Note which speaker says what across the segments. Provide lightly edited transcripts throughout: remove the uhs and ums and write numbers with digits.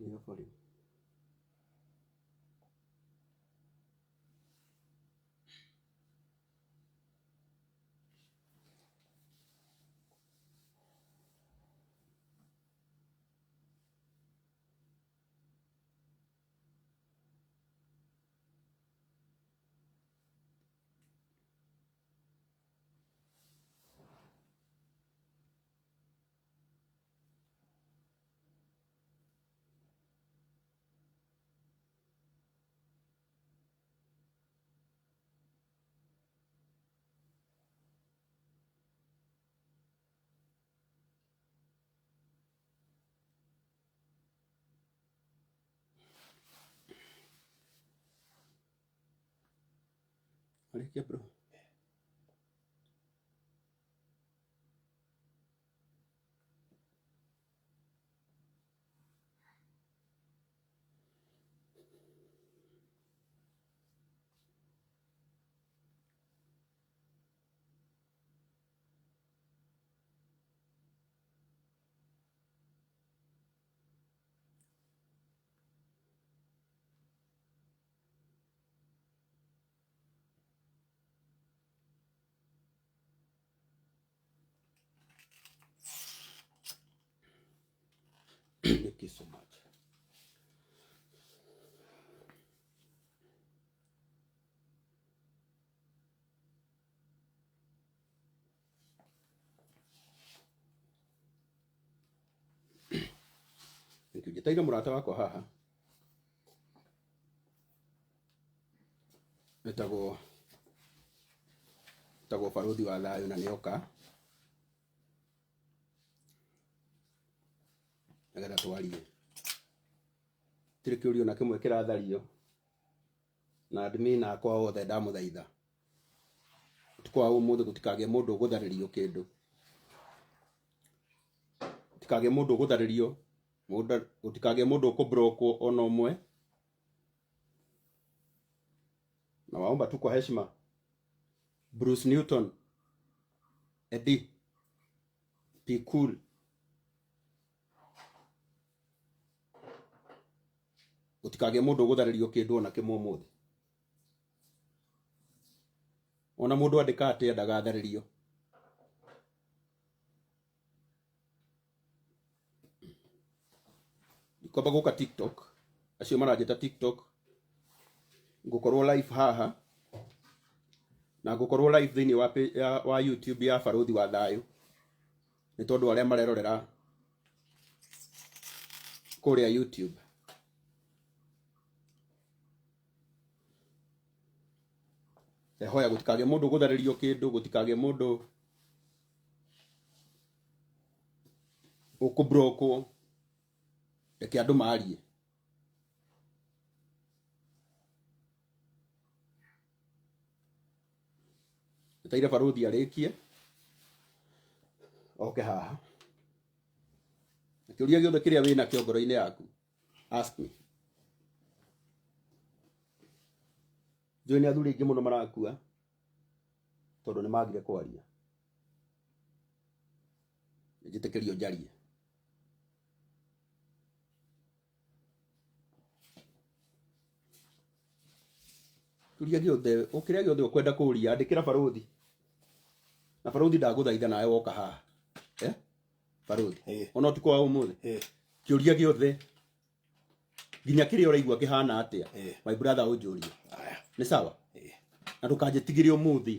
Speaker 1: Nĩyo volume. Arĩkia bro. Thank you so much. Thank you. Njĩtaire mũrata wakwa haha etagwo etagwo Barũthi wa Thayũ na nĩoka nĩgetha twarie. Gũtirĩ kĩũria ona kĩmwe kĩrathario na admin akwa othe ndamũthaitha ũtukũ wa ũmũthĩ gũtikagĩe mũndũ ũgũtharĩrio kĩndũ, gũtikagĩe mũndũ ũgũtharĩrio, gũtikagĩe mũndũ ũkũ-block-wo ona ũmwe. Na waomba tu kwa heshima Bruce Newton, Eddie, be cool. Gũtikagĩe mũndũ ũgũtharĩrio kĩndũ ona kĩmwe ũmũthĩ. Ona mũndũ andĩka atĩa ndagatharĩrio. Ndikwamba gũka TikTok, acio maranjĩta TikTok, ngũkorwo live haha na ngũkorwo live thĩinĩ wa, ya, wa YouTube ya Barũthi wa Thayũ, nĩ tondũ arĩa marerorera kũrĩa YouTube. Ndehoya gũtikagĩe mũndũ ũgũtharĩrio kĩndũ, gũtikagĩe mũndũ ũkũbrokwo, reke andũ marie. Njetereire barũthi arĩkie oke haha. Na kĩũria gĩothe kĩrĩa wĩnakĩo ngoro-inĩ yaku, ask me. Njũĩ nĩ athuri aingĩ mũno marakua tondũ nĩ magire kwaria. Njĩtĩkĩrio njarie. Kĩũria gĩothe, o kĩrĩa gĩothe ũkwenda kũria, andĩkĩra barũthi. Na barũthi ndagũthaitha nawe woka haha. Eh? Barũthi.
Speaker 2: Ĩĩ.
Speaker 1: Ona ũtukũ wa ũmũthĩ.
Speaker 2: Ĩĩ.
Speaker 1: Kĩũria gĩothe nginya kĩrĩa ũraigua kĩhana atĩa.
Speaker 2: Ĩĩ.
Speaker 1: My brother ũnjũrie.
Speaker 2: Aya.
Speaker 1: Nĩ sawa?
Speaker 2: Ĩĩ.
Speaker 1: Na ndũkanjĩtigĩre ũmũthĩ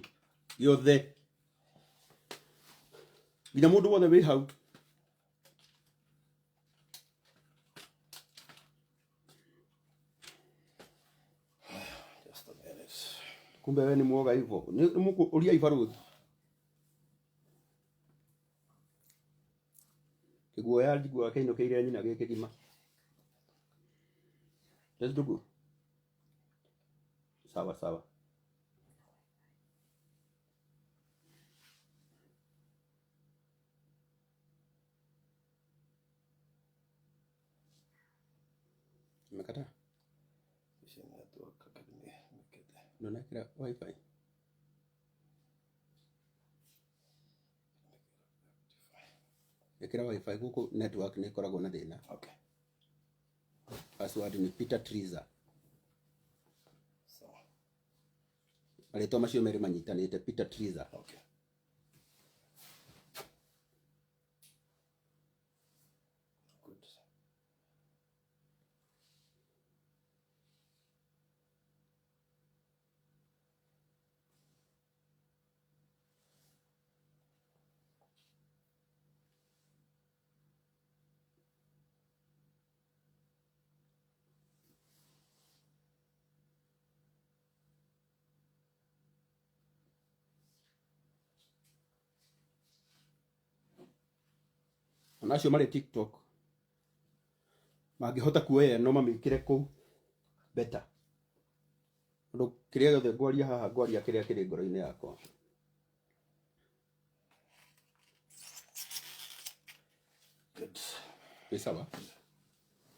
Speaker 1: gĩothe. Nginya mũndũ wothe wĩ hau.
Speaker 2: Just a minute.
Speaker 1: Kumbe we ni mwoga hivyo. Ũriai barũthi. Kĩguoya njiguaga kĩinũkĩire nyina gĩ kĩgima. Yes, ndugu. Sawa sawa. Umekataa?
Speaker 2: Ici network academy mekete.
Speaker 1: Ndũnekĩra wifi? Ĩkĩra wifi gũkũ network nĩ ĩkoragwo na thĩna.
Speaker 2: Okay.
Speaker 1: Password nĩ Peter Triza.
Speaker 2: Sawa.
Speaker 1: Marĩtwa macio merĩ manyitanĩte, Peter Triza.
Speaker 2: Okay. Good.
Speaker 1: Ona acio marĩ TikTok mangĩhota kuoya ĩno mamĩkĩre kũu better, tondũ kĩrĩa gĩothe ngwaria haha ngwaria kĩrĩa kĩrĩ ngoro-inĩ yakwa.
Speaker 2: Good.
Speaker 1: Nĩ sawa,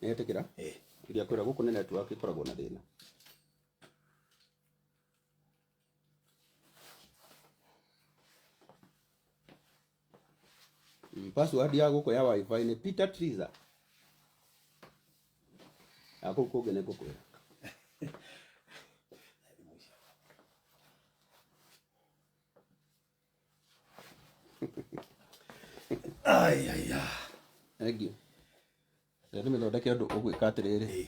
Speaker 1: nĩgetĩkĩra.
Speaker 2: Eh.
Speaker 1: Iria kwĩra gũkũ nĩ network ĩkoragwo na thĩna. Password ya gũkũ ya wifi nĩ Peter Triza. Ya kũu kũngĩ nĩ ngũkwĩra.
Speaker 2: Ai ai ai.
Speaker 1: Thank you. Reke ndĩmĩthondeke ũndũ ũgwĩka atĩrĩrĩ.
Speaker 2: Eh.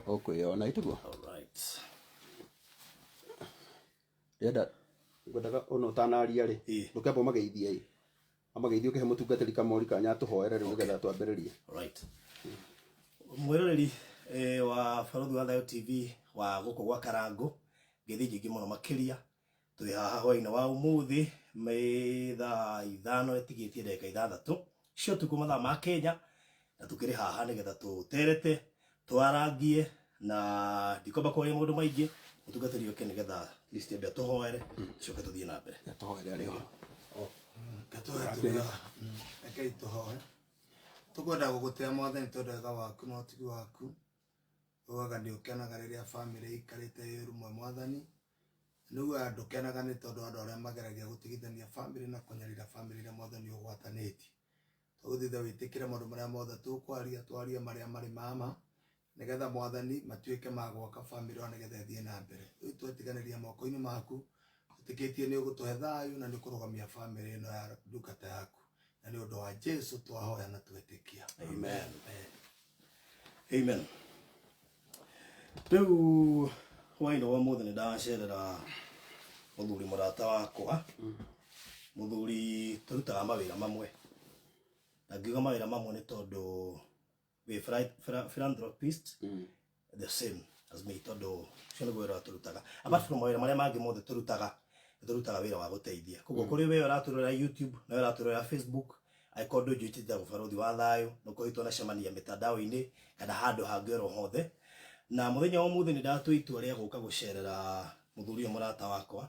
Speaker 1: Ũkwĩyona ĩtiguo.
Speaker 2: All right.
Speaker 1: Ndĩrenda ngwendaga ona ũtanaria rĩ,
Speaker 2: Eh.
Speaker 1: ndũkĩamba ũmageithie ĩ. Amageithie ũkĩhe mũtungatĩri kamori kanya atũhoere rĩu nĩgetha twambĩrĩrie.
Speaker 2: All right. Mwĩroreri wa Barũthi wa Thayũ TV wa gũkũ gwa Karangũ, ngeithi nyingĩ mũno makĩria. Twĩ haha hwainĩ wa ũmũthĩ nĩ thaa 5 ĩtigĩtie ndagĩka 6 cia ũtukũ mathaa ma Kenya, na tũkĩrĩ haha nĩgetha tũterete twarangie na ndikwamba kwaria maũndũ maingĩ, mũtungatĩri oke nĩgetha at least ambe atũhoere tũcoke tũthiĩ na mbere.
Speaker 1: Tũhoere arĩ ho.
Speaker 3: Rekei tũhoe. Tũkwenda gũgũtĩa Mwathani tondũ wega waku na ũtugi waku. Ugaga nĩ ũkenaga rĩrĩa bamĩrĩ ĩikarĩte ĩ rũmwe Mwathani. Nĩugaga ndũkenaga nĩ tondũ andũ arĩa mageragia gũtigithania bamĩrĩ na kũnyarira bamĩrĩ iria Mwathani ũgwatanĩtie. Tũgũthaitha wĩtĩkĩre maũndũ marĩa mothe tũkwaria, twarie marĩa marĩ mama, nĩgetha Mwathani matuĩke ma gwaka bamĩrĩ ĩyo nĩgetha ĩthiĩ na mbere. Rĩu twetiganĩria moko-inĩ maku, twĩtĩkĩtie nĩ ũgũtũhe thayũ na nĩ ũkũrũgamia bamĩrĩ ĩno ya ndungata yaku. Na nĩ ũndũ wa Jesu twahoya na twetĩkia.
Speaker 2: Amen. Amen. Rĩu hwainĩ wa ũmũthĩ nĩ ndacerera mũthuri mũrata wakwa, mũthuri tũrutaga mawĩra mamwe, na ngiuga mawĩra mamwe nĩ tondũ wĩ philanthropist the same as me, tondũ ũcio nĩguo wĩra tũrutaga. Apart from mawĩra marĩa mangĩ mothe tũrutaga, nĩ tũrutaga wĩra wa gũteithia. Koguo kũrĩ we ũratũrora YouTube na we ũratũrora Facebook, angĩkorwo ndũnjũĩ njĩtagwo Barũthi wa Thayũ, no ũkorwo twanacemania mĩtandao-inĩ kana handũ hangĩ oro hothe. Na mũthenya wa ũmũthĩ nĩ ndatua itua rĩa gũka gũcerera mũthuri ũyũ mũrata wakwa,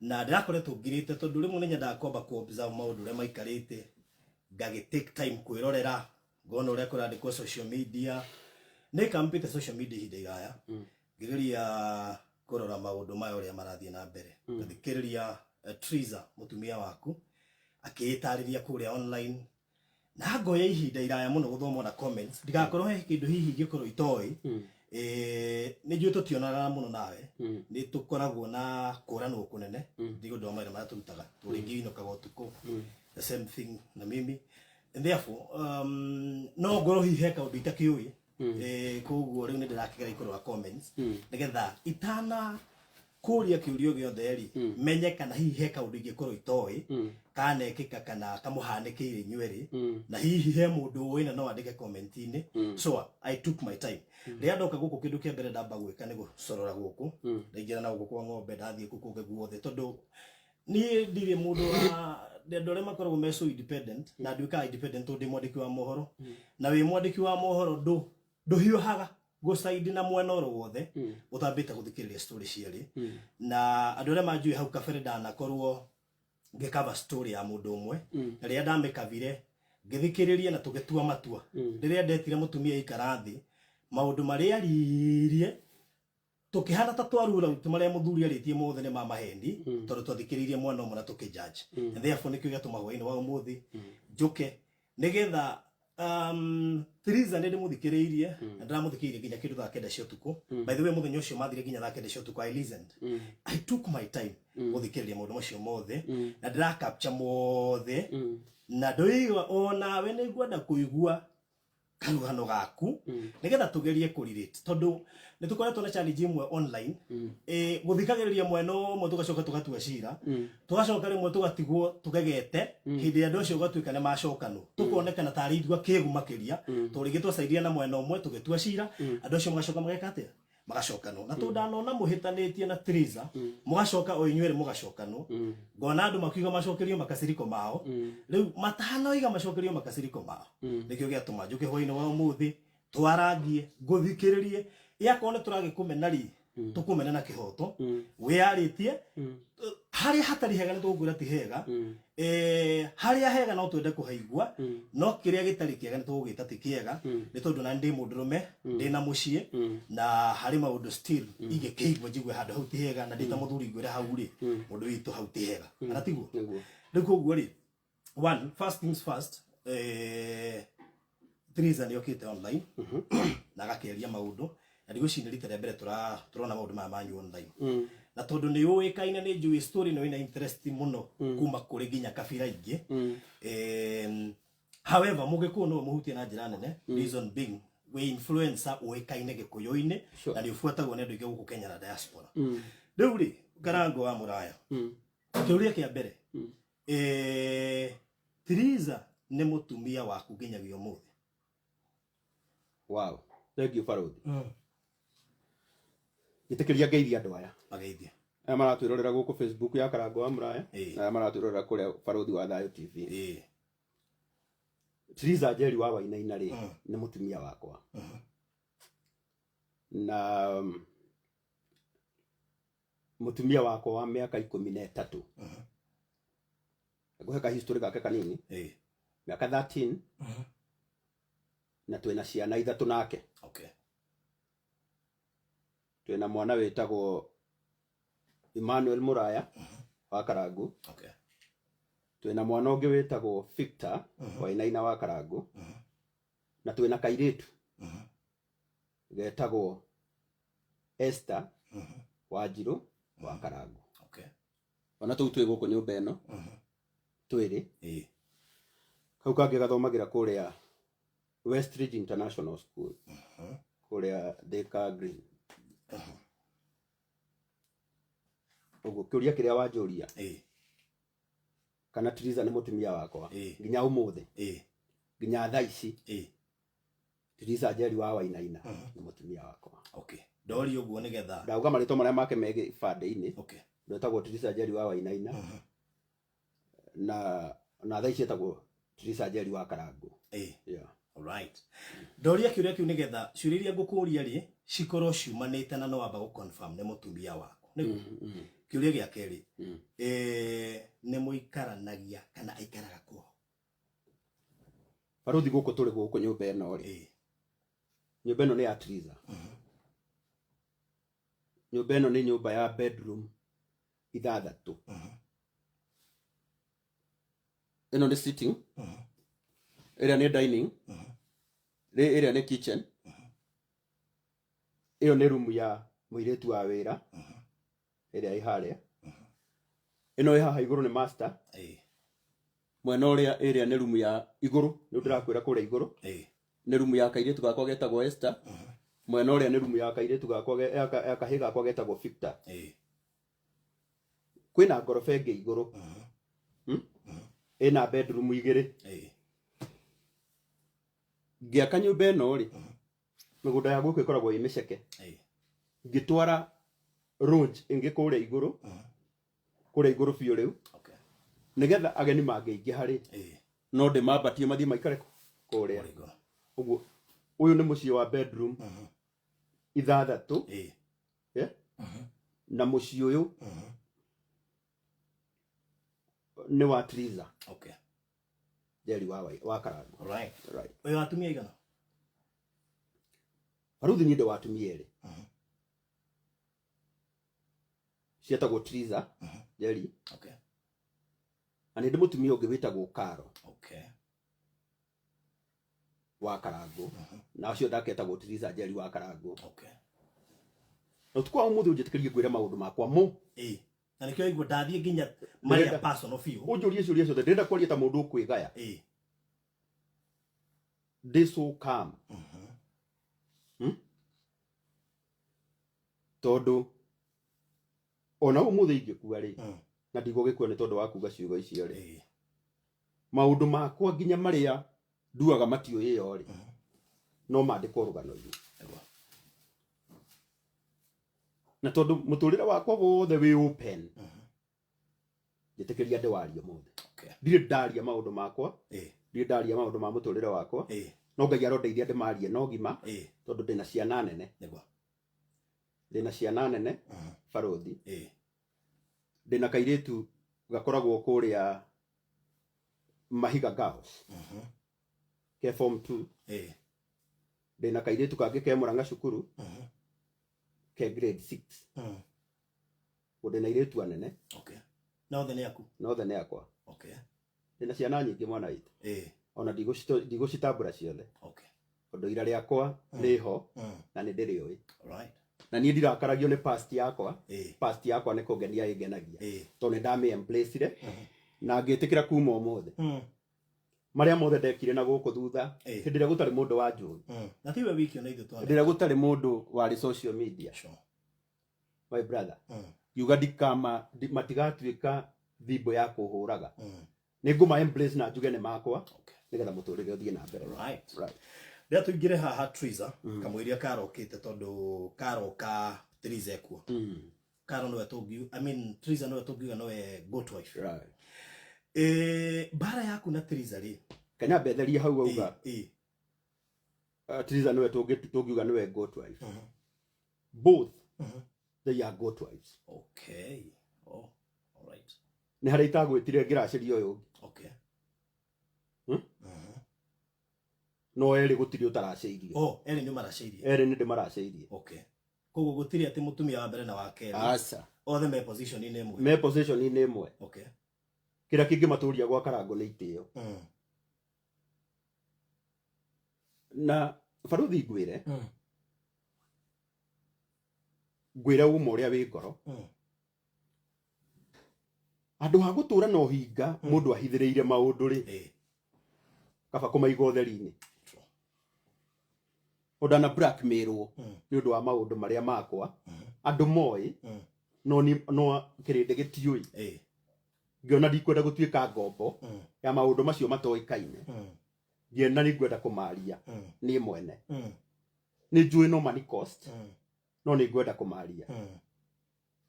Speaker 2: na ndĩrakoretwo ngirĩte tondũ rĩmwe nĩ nyendaga kwamba ku observe maũndũ ũrĩa maikarĩte, ngagĩ take time kwĩrorera, ngona ũrĩa kũrandĩkwo social media. Nĩ kampĩte social media ihinda iraya, ngĩgeria kũrora maũndũ maya ũrĩa marathiĩ na mbere. Ngathikĩrĩria Triza mũtumia waku akĩĩtarĩria kũrĩa online, na ngoya ihinda iraya mũno gũthoma na comments, ndigakorwo he kĩndũ hihi ingĩkorwo itoĩ. Nĩ njũĩ tũtionanaga mũno nawe, nĩ tũkoragwo na kũranwo kũnene nĩ ũndũ wa mawĩra marĩa tũrutaga, tũrĩngĩ inũkaga ũtukũ, the same thing na mimi, and therefore no ngorwo hihi he kaũndũ itakĩũĩ. Koguo rĩu nĩ ndĩrakĩgera kũrora comments nĩgetha itana kũria kĩũrio gĩothe rĩ, menye kana hihi he kaũndũ ingĩkorwo itoĩ kanekĩka kana kamũhanĩkĩire inyuerĩ, na hihi he mũndũ ũĩ na no andĩke comment-inĩ. So I took my time. Rĩrĩa ndoka gũkũ, kĩndũ kĩa mbere ndamba gwĩka nĩ gũcorora gũkũ, ndaingĩra na gũkũ kwa ng'ombe, ndathiĩ kũu kũngĩ guothe, tondũ niĩ ndirĩ mũndũ wa andũ arĩa makoragwo me so independent, na nduĩkaga independent tondũ ndĩ mwandĩki wa mohoro, na wĩ mwandĩki wa mohoro ndũhiũhaga gũcaidi na mwena oro wothe ũtambĩte gũthikĩrĩria story cierĩ. Na andũ arĩa manjũĩ hau kabere, ndanakorwo ngĩcover story ya mũndũ ũmwe, na rĩrĩa ndamĩkavire ngĩthikĩrĩria na tũgĩtua matua, rĩrĩa ndetire mũtumia aikara thĩ, maũndũ marĩa aririe tũkĩhana ta twarura out marĩa mũthuri arĩtie mothe nĩ ma maheni, tondũ twathikĩrĩirie mwena ũmwe na tũkĩjudge. And therefore nĩkĩo gĩatũma hwainĩ wa ũmũthĩ njũke nĩgetha Theresa nĩ ndĩmũthikĩrĩirie na ndĩramũthikĩrĩirie nginya kĩndũ thaa 9 cia ũtukũ. By the way, mũthenya ũcio mathire nginya thaa 9 cia ũtukũ, I listened. I took my time gũthikĩrĩria maũndũ macio mothe na ndĩra capture mothe na ndoiga onawe nĩ ngwenda kũigua karũgano gaku nĩgetha tũgerie kũrelate, tondũ nĩ tũkoretwo na challenge imwe online, gũthikagĩrĩria mwena ũmwe, tũgacoka tũgatua cira, tũgacoka rĩmwe tũgatigwo tũgegete hĩndĩ ĩrĩa andũ acio gũgatuĩka nĩ macokanwo, tũkonekana tarĩ ithuĩ akĩgu makĩria, tondũ rĩngĩ twacaidia na mwena ũmwe tũgĩtua cira, andũ acio magacoka mageka atĩa? Magacokanwo. Na tondũ ndanona mũhĩtanĩtie na Triza, mũgacoka o inyuĩ erĩ mũgacokanwo, ngona andũ makiuga macokerio makaciriko mao. Rĩu matanoiga macokerio makaciriko mao, nĩkĩo gĩatũma njũke hwainĩ wa ũmũthĩ twarangie, ngũthikĩrĩrie. Ĩakorwo nĩ tũragĩkũmena rĩ, tũkũmena na kĩhoto, wĩyarĩtie harĩa hatarĩ hega nĩ tũgũkwĩra ti hega, harĩa hega no twende kũhaigua, no kĩrĩa gĩtarĩ kĩega nĩ tũgũgĩta ti kĩega, nĩ tondũ na ndĩ mũndũrũme, ndĩ na mũciĩ, na harĩ maũndũ still ingĩkĩigua njigue handũ hau ti hega, na ndĩ ta mũthuri ngwĩre hau rĩ, mũndũ witũ, hau ti hega, kana tiguo?
Speaker 1: Nĩguo.
Speaker 2: Rĩu koguo rĩ, one, first things first, Theresa nĩ okĩte online na agakĩaria maũndũ, na ndigwĩciria nĩ rita rĩa mbere tũrona maũndũ maya manyu online, na tondũ nĩ ũĩkaine, nĩ njũĩ story ĩno ĩna interest mũno kuma kũrĩ nginya kabira ingĩ. However, mũgĩkũyũ no mũhutie na njĩra nene, reason being wĩ influencer ũĩkaine gĩkũyũ-inĩ na nĩ ũbuatagwo nĩ andũ aingĩ gũkũ Kenya na diaspora. Rĩu rĩ, Ngarango wa Mũraya, kĩũria kĩa mbere, Theresa nĩ mũtumia waku nginyagia ũmũthĩ?
Speaker 1: Wow, thank you, Barũthi. Njĩtĩkĩria ngeithie andũ aya.
Speaker 2: Mageithie.
Speaker 1: Aya maratwĩrorera gũkũ Facebook ya Karango wa Mũraya na aya maratwĩrorera kũrĩa Barũthi wa Thayũ TV. Theresa Njeri wa Wainaina rĩ, nĩ mũtumia wakwa na mũtumia wakwa wa mĩaka 13. Ngũhe ka history gake kanini. Mĩaka 13 na twĩna ciana ithatũ nake. Twĩna mwana wĩtagwo Emmanuel Mũraya wa Karangu. Twĩna mwana ũngĩ wĩtagwo Victor Wainaina wa Karangu, na twĩna kairĩtu getagwo Esther Wanjirũ wa Karangu. Ona tũu twĩ gũkũ nyũmba ĩno twĩrĩ. Kau kangĩ gathomagĩra kũrĩa Westridge International School, kũrĩa Thika Green. Ũguo kĩũria kĩrĩa wanjũria, kana Theresa nĩ mũtumia wakwa, nginya ũmũthĩ, nginya thaa ici, Theresa Njeri wa Wainaina nĩ mũtumia wakwa.
Speaker 2: Okay, ndoria ũguo nĩgetha
Speaker 1: Ndauga marĩtwa marĩa make me gĩbandĩ-inĩ. Ndetagwo Theresa Njeri wa Wainaina, na thaa ici etagwo Theresa Njeri wa Karangu. Yeah.
Speaker 2: Alright. Ndoria kĩũria kĩu nĩgetha ciũria iria ngũkũria rĩ cikorwo ciumanĩte na no wamba gũ-confirm nĩ mũtumia waku. Nĩguo? Kĩũria gĩa kerĩ, nĩ mũikaranagia kana aikaraga kwao?
Speaker 1: Barũthi, gũkũ tũrĩ gũkũ nyũmba ĩno rĩ, nyũmba ĩno nĩ ya Theresa. Nyũmba ĩno nĩ nyũmba ya bedroom ithathatũ. Ĩno nĩ sitting, ĩrĩa nĩ dining, ĩrĩa nĩ kitchen, ĩyo nĩ room ya mũirĩtu wa wĩra ĩrĩa ĩ harĩa. Ĩno ĩ haha igũrũ nĩ master. Mwena ũrĩa ĩrĩa nĩ room ya igũrũ, nĩ ndĩrakwĩra kũrĩa igũrũ nĩ rumu ya kairĩtu gakwa getagwo Esther. Mwena ũrĩa nĩ rumu ya kairĩtu gakwa ya kahĩĩ gakwa getagwo Victor. Kwĩna ngoroba ĩngĩ igũrũ, Ĩna bedroom igĩrĩ. Ngĩaka nyũmba ĩno rĩ, mĩgũnda ya gũkũ ĩkoragwo ĩ mĩceke. Ngĩtwara lounge ĩngĩ kũrĩa igũrũ, kũrĩa igũrũ biũ rĩu, nĩgetha ageni mangĩingĩha rĩ, no ndĩmambatie mathiĩ maikare kũrĩa.
Speaker 2: Kũrĩa igũrũ.
Speaker 1: Ũguo ũyũ nĩ mũciĩ wa bedroom ithathatũ. Yeah? Na mũciĩ ũyũ nĩ wa Triza Njeri wa Karangu. Right.
Speaker 2: Ũyũ atumia aigana?
Speaker 1: Baruthi, niĩ ndĩ wa atumia erĩ, cietagwo Triza Njeri, na nĩ ndĩ mũtumia ũngĩ wĩtagwo Karo. Wa Karangũ, na ũcio ndaketagwo Tiriza Njeri wa Karangũ.
Speaker 2: Okay.
Speaker 1: Na ũtukũ wa ũmũthĩ ũnjĩtĩkĩrie ngwĩre maũndũ makwa mo.
Speaker 2: Ĩĩ, na nĩkĩo aigua ndathiĩ nginya marĩa
Speaker 1: Ndĩrenda-
Speaker 2: personal biũ.
Speaker 1: Ũnjũrie ciũria ciothe, ndĩrenda kwaria ta mũndũ ũkwĩgaya. Ndĩ so calm. Tondũ ona ũmũthĩ ingĩkua rĩ, na ndigũgĩkua nĩ tondũ wa kuga ciugo icio rĩ, maũndũ makwa nginya marĩa nduaga matiũĩyo rĩ, no mandĩkwo rũgano-inĩ.
Speaker 2: Nĩguo.
Speaker 1: Na tondũ mũtũrĩre wakwa wothe wĩ open, njĩtĩkĩria ndĩwarie mothe.
Speaker 2: Okay.
Speaker 1: Ndirĩ ndaria maũndũ makwa, ndirĩ ndaria maũndũ ma mũtũrĩre wakwa, no Ngai arondeithia ndĩmarie no gima, tondũ ndĩna ciana nene.
Speaker 2: Nĩguo.
Speaker 1: Ndĩna ciana nene, barothi. Ndĩna kairĩtu gakoragwo kũrĩa Mahiga Girls, ke form 2. Ndĩna kairĩtu kangĩ ke Murang'a cukuru, ke grade 6. Ndĩna airĩtu anene.
Speaker 2: Okay. Na othe nĩ aku?
Speaker 1: Na othe nĩ akwa.
Speaker 2: Okay.
Speaker 1: Ndĩna ciana nyingĩ mwana witũ. Ona ndigũcitambũra ciothe.
Speaker 2: Okay.
Speaker 1: Tondũ ira rĩakwa rĩho na nĩ ndĩrĩũĩ.
Speaker 2: Right.
Speaker 1: Na niĩ ndirakaragio nĩ past yakwa. Past yakwa nĩ kũngenia ĩngenagia. Tondũ nĩ ndamĩ embrace-ire na ngĩtĩkĩra kuma ũmũthĩ. Marĩa mothe ndekire na gũkũ thutha, hĩndĩ ĩrĩa gũtarĩ mũndũ wa njũĩ.
Speaker 2: Na tiwe wiki ona ithuĩ twana.
Speaker 1: Hĩndĩ ĩrĩa gũtarĩ mũndũ warĩ social media.
Speaker 2: Sure.
Speaker 1: My brother. Ngiuga ndikama, matigatuĩka thimbo ya kũhũraga. Nĩ ngũma embrace na njuge nĩ makwa,
Speaker 2: Okay.
Speaker 1: nĩgetha mũtũrĩre ũthiĩ na mbere.
Speaker 2: Right.
Speaker 1: Right.
Speaker 2: Rĩrĩa tũingĩre haha Triza, kamũiria karokĩte tondũ karoka Triza ekuo. Karo nĩwe tũngiu, I mean Triza nĩwe tũngiuga nĩwe goat wife.
Speaker 1: Right.
Speaker 2: Mbara yaku na Triza rĩ?
Speaker 1: Kenya mbetherie hau auga. Triza nĩwe tũngiuga nĩwe goat wife. Both they are goat wives.
Speaker 2: Okay. Oh, all right.
Speaker 1: Nĩ harĩa itagwĩtire ngĩracĩria ũyũ ũngĩ.
Speaker 2: Okay.
Speaker 1: No erĩ gũtirĩ ũtaracĩirie.
Speaker 2: Oh, erĩ nĩ maracĩirie.
Speaker 1: Erĩ nĩ ndĩmaracĩirie.
Speaker 2: Okay. Koguo gũtirĩ atĩ mũtumia wa mbere na wa kerĩ.
Speaker 1: Aca.
Speaker 2: Othe me position-inĩ ĩmwe.
Speaker 1: Me position-inĩ ĩmwe.
Speaker 2: Okay.
Speaker 1: Kĩrĩa kĩngĩmatũria gwa Karangũ nĩ itĩo. Na baruthi ngwĩre. Ngwĩre ũma ũrĩa wĩ ngoro. Andũ a gũtũra na ũhinga, mũndũ ahithĩrĩire maũndũ rĩ. Kaba kũmaiga ũtheri-inĩ.
Speaker 2: True.
Speaker 1: Ũndana blackmailwo nĩ ũndũ wa maũndũ marĩa makwa. Andũ moĩ, no ni, no kĩrĩndĩ gĩtiũĩ. Ngĩona ndikwenda gũtuĩka ngombo ya maũndũ macio matoĩkaine. Ngĩona nĩ ngwenda kũmaria niĩ mwene. Nĩ njũĩ no money cost, no nĩ ngwenda kũmaria.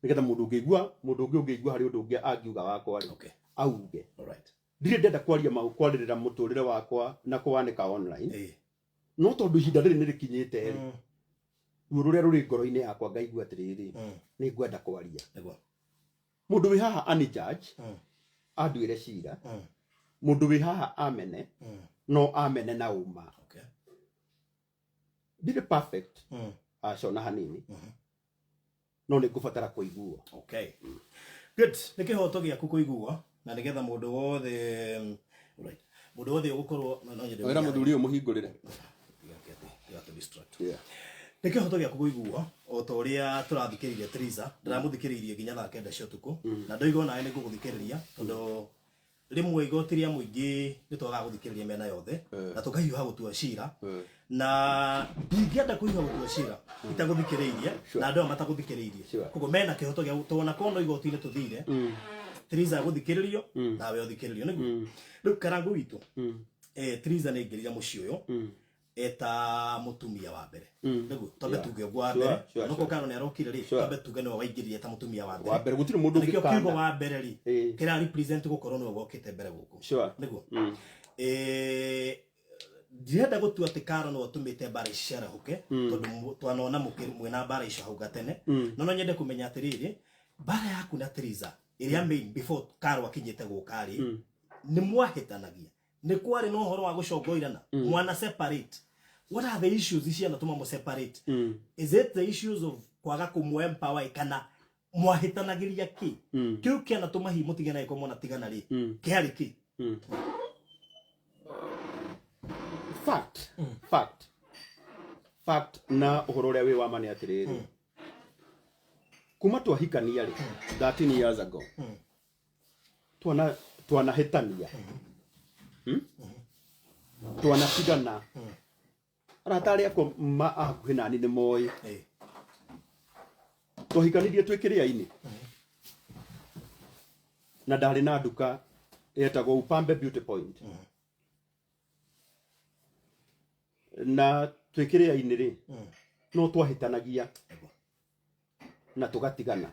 Speaker 1: Nĩgetha mũndũ ũngĩigua, mũndũ ũngĩ ũngĩigua harĩ ũndũ ũngĩ angiuga wakwa rĩ,
Speaker 2: Okay.
Speaker 1: auge.
Speaker 2: All right.
Speaker 1: Ndirĩ ndenda kwaria mau, kwarĩrĩra mũtũrĩre wakwa na kũwanĩka online. No tondũ ihinda rĩrĩ nĩ rĩkinyĩte rĩ, ruo rũrĩa rũrĩ ngoro-inĩ yakwa ngaigua atĩrĩrĩ, nĩ ngwenda kwaria.
Speaker 2: Nĩguo.
Speaker 1: Mũndũ wĩ haha ani judge, anduĩre cira. Mũndũ wĩ haha amene, no amene na ũma.
Speaker 2: Okay.
Speaker 1: Ndirĩ perfect, aca ona hanini. No nĩ ngũbatara kũiguo.
Speaker 2: Okay. Good. Nĩ kĩhoto gĩaku kũiguo, na nĩgetha mũndũ wothe, right. Mũndũ wothe ũgũkorwo, no, no nyende
Speaker 1: Wĩra mũthuri ũyũ mũhingũrĩre.
Speaker 2: Tiga to distract.
Speaker 1: Yeah.
Speaker 2: Nĩ kĩhoto gĩaku kũiguo, o ta ũrĩa tũrathikĩrĩria Triza, ndĩramũthikĩrĩirie nginya thaa 9 cia ũtukũ, na ndoiga onawe nĩ ngũgũthikĩrĩria, tondũ rĩmwe igoti rĩa mũingĩ nĩ twagaga gũthikĩrĩria mĩena yothe, na tũkahiũha gũtua cira, na ndingĩenda kũhiũha gũtua cira itagũthikĩrĩirie, na andũ aya matagũthikĩrĩirie.
Speaker 1: Sure.
Speaker 2: Koguo mena kĩhoto gĩa gũtua, ona korwo no igoti-inĩ tũthire, Triza agũthikĩrĩrio, nawe ũthikĩrĩrio. Nĩguo? Rĩu Karangũ witũ, Triza nĩ aingĩrire mũciĩ ũyũ, eta mũtumia wa mbere. Nĩguo, twambe tuge ũguo wa mbere. No kũkano nĩ arokire rĩ, twambe tuge nĩwe waingĩrire ta mũtumia wa mbere.
Speaker 1: Wa mbere, gũtirĩ mũndũ
Speaker 2: Nĩkĩo
Speaker 1: ũngĩkana.
Speaker 2: kiugo wa mbere rĩ, kĩra represent gũkorwo nĩwe wokĩte mbere gũkũ.
Speaker 1: Sure.
Speaker 2: Nĩguo. Ndirenda gũtua atĩ Karo nĩwe ũtũmĩte mbara ici ciarahũke, tondũ twanona mwĩna mbara icio hau gatene. No nyende kũmenya atĩrĩrĩ, mbara yaku na Triza, ĩrĩa main before Karo akinyĩte gũka rĩ, nĩ mwahĩtanagia. Nĩ kwarĩ na ũhoro wa gũcongoirana, mwana separate. What are the issues ici cianatũma mũ separate? Is it the issues of kwaga kũmũ empower kana mwahĩtanagĩria kĩ? Kĩu kĩanatũma hihi mũtigane angĩkorwo mwanatigana rĩ? Kĩarĩ kĩ?
Speaker 1: Fact, fact, fact na uhoro uria wi wa ma ni atiriri, kuma twahikania ri 13 years ago, twana twanahĩtania, Twanatigana. Arata arĩa akwa ma a hakuhĩ nani nĩ moĩ. Twahikanirie twĩ kĩrĩa-inĩ na ndarĩ na nduka yetagwo Upambe Beauty Point, na twĩ kĩrĩa-inĩ rĩ, no twahĩtanagia na tũgatigana,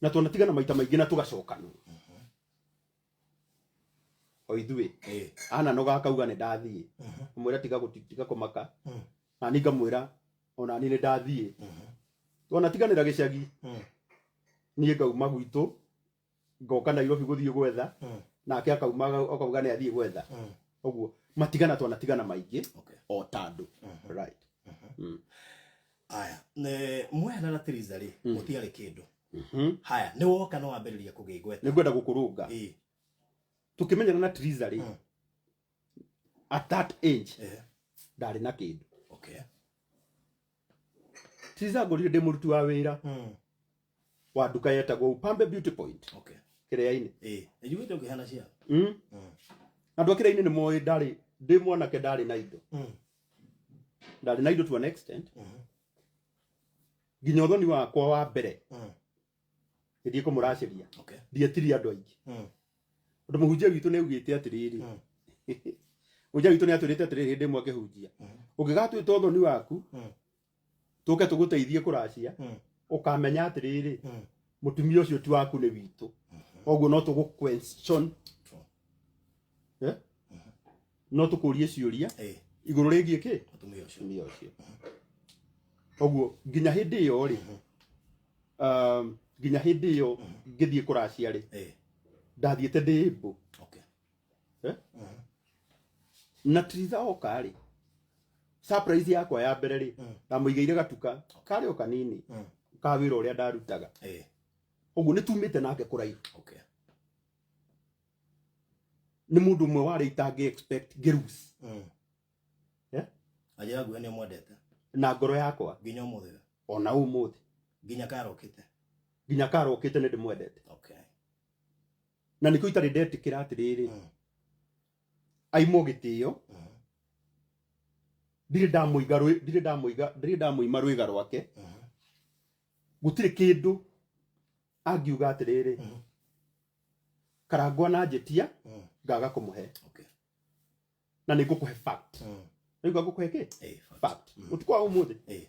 Speaker 1: na twanatigana maita maingĩ na tũgacokana o ithuĩ. Ananoga akauga nĩ ndathiĩ, mwĩra tiga tiga kũmaka, na niĩ ngamwĩra ona niĩ nĩ ndathiĩ. Twanatiganĩra gĩcagi, niĩ ngauma gwitũ ngoka Nairobi gũthiĩ gwetha, nake akauma akauga nĩ athiĩ gwetha. Ũguo matigana twanatigana maingĩ o ta andũ, right?
Speaker 2: Aya, ne mwehana na Teresa rĩ, mũtiarĩ kĩndũ. Haya, nĩ woka na wambĩrĩria kũgĩa igweta.
Speaker 1: Nĩ ngwenda gũkũrũnga. Tũkĩmenyana na Teresa rĩ, at that age, ndarĩ na kĩndũ. Teresa ngorire ndĩ mũruti wa wĩra wa nduka yetagwo Upambe Beauty Point kĩrĩa-inĩ.
Speaker 2: Nĩ njiguĩte ũkĩhana ciana.
Speaker 1: Andũ a kĩrĩa-inĩ nĩ moĩ ndarĩ ndĩ mwanake ndarĩ na indo, ndarĩ na indo to an extent nginya ũthoni wakwa wa mbere ngĩthiĩ kũmũracĩria, ndietirie andũ aingĩ, tondũ mũhunjia witũ nĩ augĩte atĩrĩrĩ, mũhunjia witũ nĩ atwĩrĩte atĩrĩrĩ hĩndĩ ĩmwe akĩhunjia, ũngĩgatwĩta ũthoni waku tũke tũgũteithie kũracia, ũkamenya atĩrĩrĩ, mũtumia ũcio ti waku, nĩ witũ. Koguo no tũgũ question. Eh? No tũkũrie ciũria igũrũ rĩgiĩ kĩ
Speaker 2: Mũtumia ũcio.
Speaker 1: Mũtumia ũcio. Koguo nginya hĩndĩ ĩyo rĩ, nginya hĩndĩ ĩyo ngĩthiĩ kũracia rĩ, ndathiĩte ndĩ able. Eh? Na Triza oka rĩ, surprise yakwa ya mbere rĩ, ndamũigĩire gatuka karĩ o kanini ka wĩra ũrĩa ndarutaga. Ũguo nĩ tumĩte nake kũraihu. Nĩ mũndũ ũmwe warĩ itangĩ expect ngĩrus. Eh?
Speaker 2: Anjĩra nguhe nĩ ũmwendete.
Speaker 1: Na ngoro yakwa.
Speaker 2: Nginya ũmũthĩ.
Speaker 1: Ona ũmũthĩ.
Speaker 2: Nginya karokĩte.
Speaker 1: Nginya karokĩte nĩ ndĩmwendete. Na nĩkĩo itarĩ ndetĩkĩra atĩrĩrĩ, aimwo gĩtĩo. Ndirĩ ndamũiga ndirĩ ndamũiga, ndirĩ ndamũima rwĩga rwake. Gũtirĩ kĩndũ angiuga atĩrĩrĩ, Karangwa na njĩtia ngaga kũmũhe. Na nĩ ngũkũhe fact. Rĩu ngũkũhe kĩ?
Speaker 2: Fact.
Speaker 1: Fact. Ũtukũ wa ũmũthĩ,